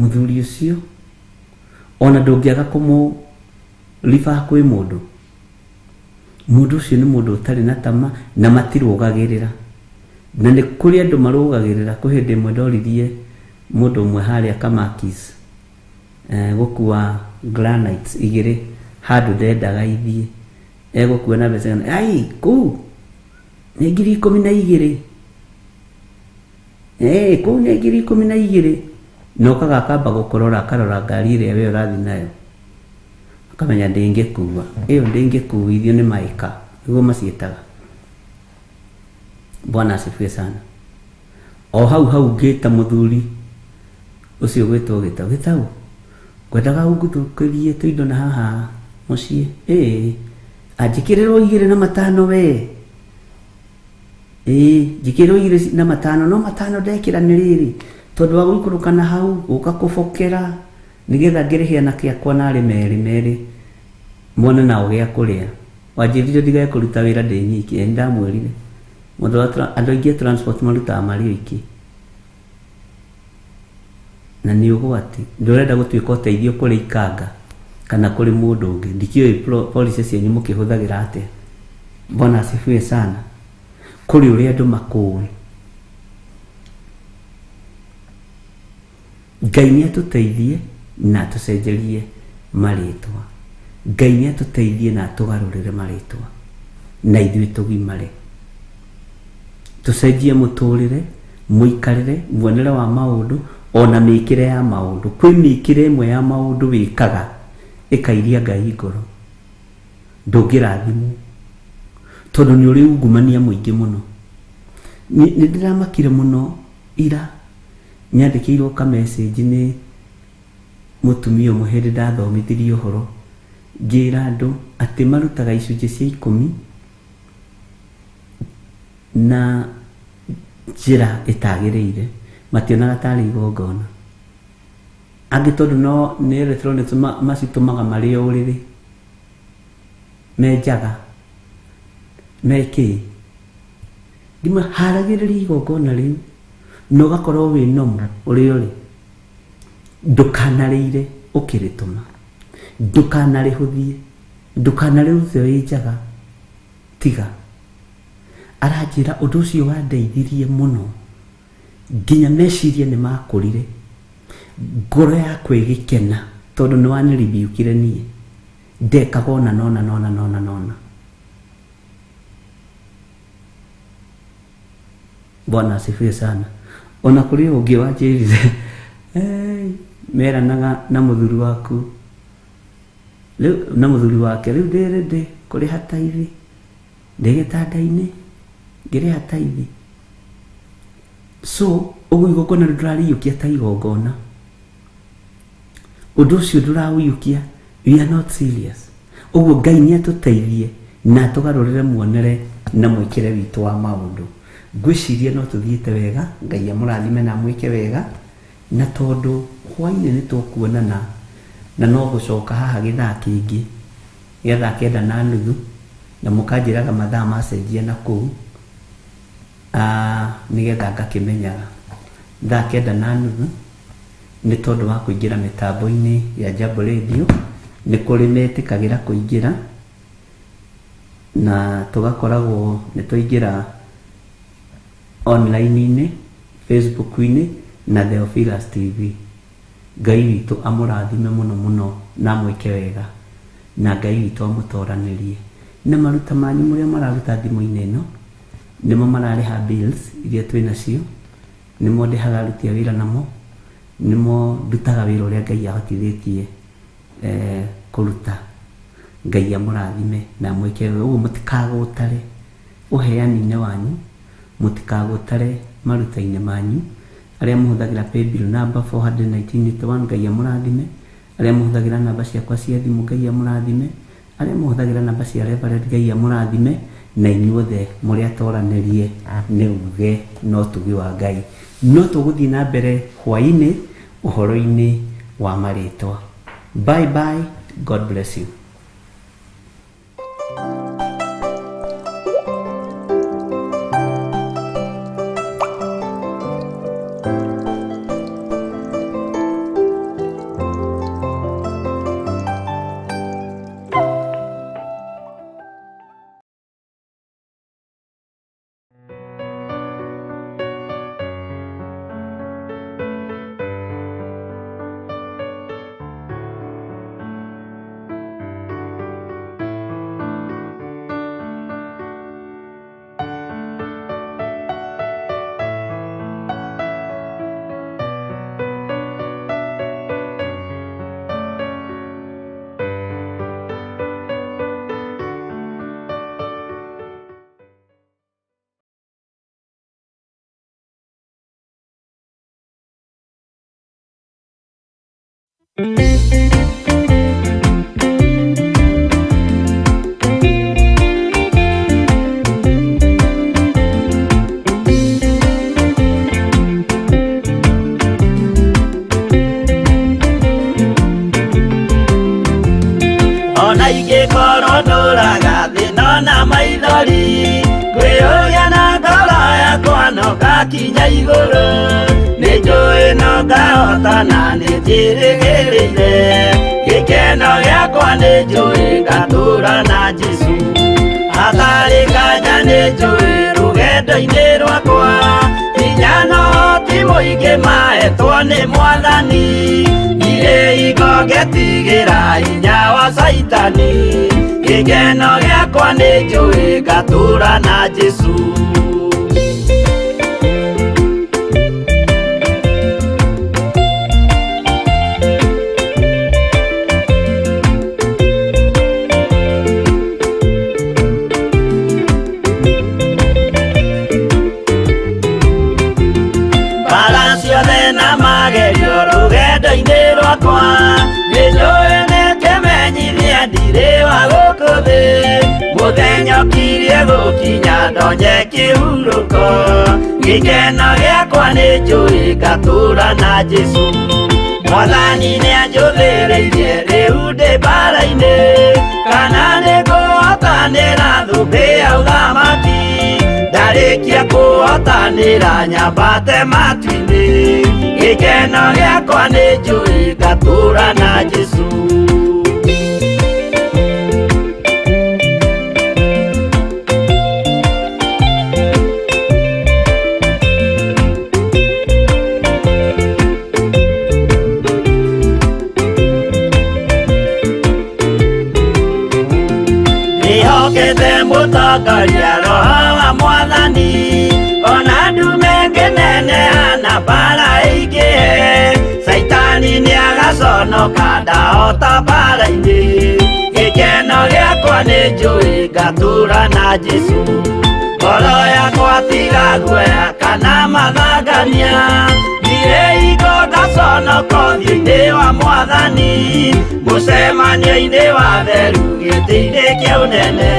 Mũthuri ũcio ona ndũngĩaga kũmũ-refer kwĩ mũndũ. Mũndũ ũcio nĩ mũndũ ũtarĩ na tama na matirũgagĩrĩra. Na nĩ kũrĩ andũ marũgagĩrĩra. Kwĩ hĩndĩ ĩmwe ndoririe mũndũ ũmwe harĩa Kamakis, gũkua granites igĩrĩ handũ ndendaga ithiĩ. Egũkua na mbeca igana. Ai, kũu nĩ 12,000. Kũu nĩ 12,000. Na okaga akamba gũkũrora, akarora ngari ĩrĩa we ũrathiĩ nayo. Akamenya ndĩngĩkua. Ĩyo ndĩngĩkuithio nĩ maĩka, nĩguo maciĩtaga. Bwana asifiwe sana. O hau hau ngĩta mũthuri ũcio gwĩtwo Gĩtau. Gĩtau, ngwendaga ũngũthũkĩrie tũindo na haha mũciĩ. Anjĩkĩrĩrwo 2 na 5 we. Njĩkĩrĩrwo 2 na 5, no matano ndekĩra nĩ rĩrĩ. Tondũ wa gũikũrũka na hau, gũka kũbokera, nĩgetha ngĩrĩhe anake akwa narĩ merĩ merĩ, mone nao gĩa kũrĩa. Wanjĩrire ndigage kũruta wĩra ndĩ nyiki, nĩ ndamwĩrire. Mũndũ wa andũ aingĩ a transport marutaga marĩ oiki. Na nĩ ũgwati. Ndũrenda gũtuĩka ũteithio kũrĩ ikanga kana kũrĩ mũndũ ũngĩ. Ndikĩũĩ policy cianyu mũkĩhũthagĩra atĩa. Bwana asifiwe sana. Kũrĩ ũrĩa andũ makũĩ. Ngai nĩ atũteithie na atũcenjerie marĩtwa. Ngai nĩ atũteithie na atũgarũrĩre marĩtwa. Na ithuĩ tũgimare. Tũcenjie mũtũrĩre, mũikarĩre, muonere wa maũndũ, ona mĩkĩre ya maũndũ. Kwĩ mĩkĩre ĩmwe ya maũndũ wĩkaga ĩkairia Ngai ngoro. Ndũngĩrathimwo. Tondũ nĩ ũrĩ ungumania mũingĩ mũno. Nĩ ndĩramakire mũno ira nyandĩkĩirwo ka message nĩ mũtumia ũmwe hĩndĩ ndathomithirie ũhoro. Ngĩra andũ atĩ marutaga icunjĩ cia 10 na njĩra ĩtagĩrĩire, mationaga tarĩ igongona. Angĩ tondũ no nĩ electronics macitũmaga marĩ o ũrĩrĩ, me njaga, me kĩ. Ngĩmwĩra haragĩrĩria igongona rĩu na ũgakorwo wĩ normal ũrĩa ũrĩ. Ndũkanarĩire ũkĩrĩtũma, ndũkanarĩhũthie, ndũkanarĩrute wĩ njaga, tiga. Aranjĩra ũndũ ũcio wandeithirie mũno nginya meciria nĩ makũrire, ngoro yakwa ĩgĩkena tondũ nĩ wanĩribiukire niĩ. Ndekaga ona nona nona nona nona. Bwana asifiwe sana. Ona kũrĩ ũngĩ wanjĩrire, meranaga na mũthuri waku rĩu, na mũthuri wake rĩu ndĩ ready kũrĩha taithi, ndĩ gĩtanda-inĩ ngĩrĩha taithi. So ũguo igongona rĩu ndũrarĩiyũkia ta igongona. Ũndũ ũcio ndũraũiyũkia. We are not serious. Ũguo Ngai nĩ atũteithie na atũgarũrĩre muonere na mwĩkĩre witũ wa maũndũ. Ngwĩciria no tũthiĩte wega. Ngai amũrathime na amwĩke wega. Na tondũ hwainĩ nĩ tũkuonana na no gũcoka haha gĩthaa kĩngĩ gĩa thaa kenda na nuthu, na mũkanjĩraga mathaa macenjia na kũu, nĩgetha ngakĩmenyaga. Thaa kenda na nuthu nĩ tondũ wa kũingĩra mĩtambo-inĩ ya Jambo Radio, nĩ kũrĩ metĩkagĩra kũingĩra, na tũgakoragwo nĩ twaingĩra online-inĩ, Facebook-inĩ na Theophilus TV. Ngai witũ amũrathime mũno mũno na amwĩke wega, na Ngai witũ amũtoranĩrie. Na maruta manyu mũrĩa mararuta thimũ-inĩ ĩno, nĩmo mararĩha bills iria twĩ nacio, nĩmo ndĩhaga aruti a wĩra namo, nĩmo ndutaga wĩra ũrĩa Ngai ahotithĩtie kũruta. Ngai amũrathime na amwĩke wega. Ũguo mũtikagũtare ũheani-inĩ wanyu, mũtikagũtare maruta-inĩ manyu. Arĩa mũhũthagĩra paybill number 41981, Ngai amũrathime. Arĩa mũhũthagĩra namba ciakwa cia thimũ, Ngai amũrathime. Arĩa mũhũthagĩra namba cia Reverend, Ngai amũrathime. Na inyuothe mũrĩ atoranĩrie nĩ uge no ũtugi wa Ngai. No tũgũthiĩ na mbere hwainĩ ũhoro-inĩ wa marĩtwa. Bye bye, God bless you. Ona ingĩkorwo ndũraga thĩna na maithori, ngwĩyũria na ngoro yakwa no ngakinya igũrũ. Nĩ njũĩ no ngahotana, nĩ njĩrĩgĩrĩire gĩkeno gĩakwa, nĩ njũĩ ngatũra na Jesũ. Hatarĩ nganja nĩ njũĩ rũgendo-inĩ rwakwa, hinya no ti mũingĩ mahetwo nĩ Mwathani. Ndirĩ hingo ngetigĩra hinya wa Caitani, gĩkeno gĩakwa nĩ njũĩ ngatũra na Jesũ. Mbara ciothe na magerio rũgendo-inĩ rwakwa, nĩ njũĩ nĩ kĩmenyithia ndirĩ wa gũkũ thĩ. Mũthenya ũkirie gũkinya ndonye kĩhurũko, gĩkeno gĩakwa nĩ njũĩ ngatũra na Jesũ. Mwathani nĩanjũthĩrĩirie rĩu ndĩ mbara-inĩ, kana nĩngũhotanĩra thũmbĩ ya ũthamaki. Ndarĩkia kũhotanĩra nyambate matu-inĩ, gĩkeno gĩakwa nĩ njũĩ ngatũra na Jesũ. Ndĩhokete mũtongoria Roho wa Mwathani, ona ndume ngĩneneha na mbara ĩingĩhe, Caitani nĩagaconoka ndahota mbara-inĩ. Gĩkeno gĩakwa nĩ njũĩ ngatũra na Jesũ. Ngoro yakwa tiga guoya kana mathangania, ndirĩ hingo ngaconoka. Ngahonoka ũthiũ-inĩ wa mwathani, mũcemanio-inĩ wa theru gĩtĩ-inĩ kĩa ũnene.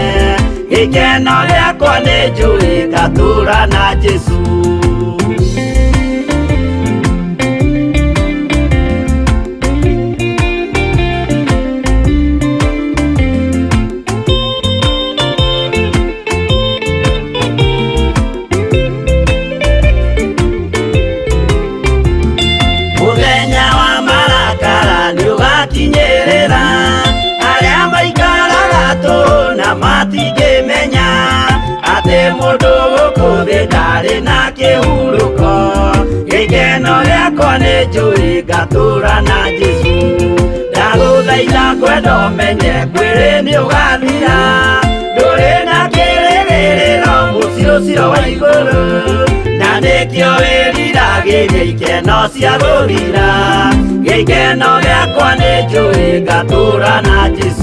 Gĩkeno gĩakwa nĩ njũĩ ngatũũra na Jesũ. Mũthenya wa marakara nĩũgakinyĩrĩra, arĩa maikaraga tũhũ na matingĩmenya atĩ mũndũ gũkũ thĩ ndarĩ na kĩhurũko. Gĩkeno gĩakwa nĩ njũĩ ngatũũra na Jesũ. Ndagũthaitha ngwenda ũmenye mwĩrĩ nĩũgathira, ndũrĩ na kĩrĩgĩrĩro mũciĩ ũcio wa igũrũ, na nĩkĩo wĩriragĩria ikeno cia gũthira. Gĩkeno gĩakwa nĩ njũĩ ngatũũra na Jesũ.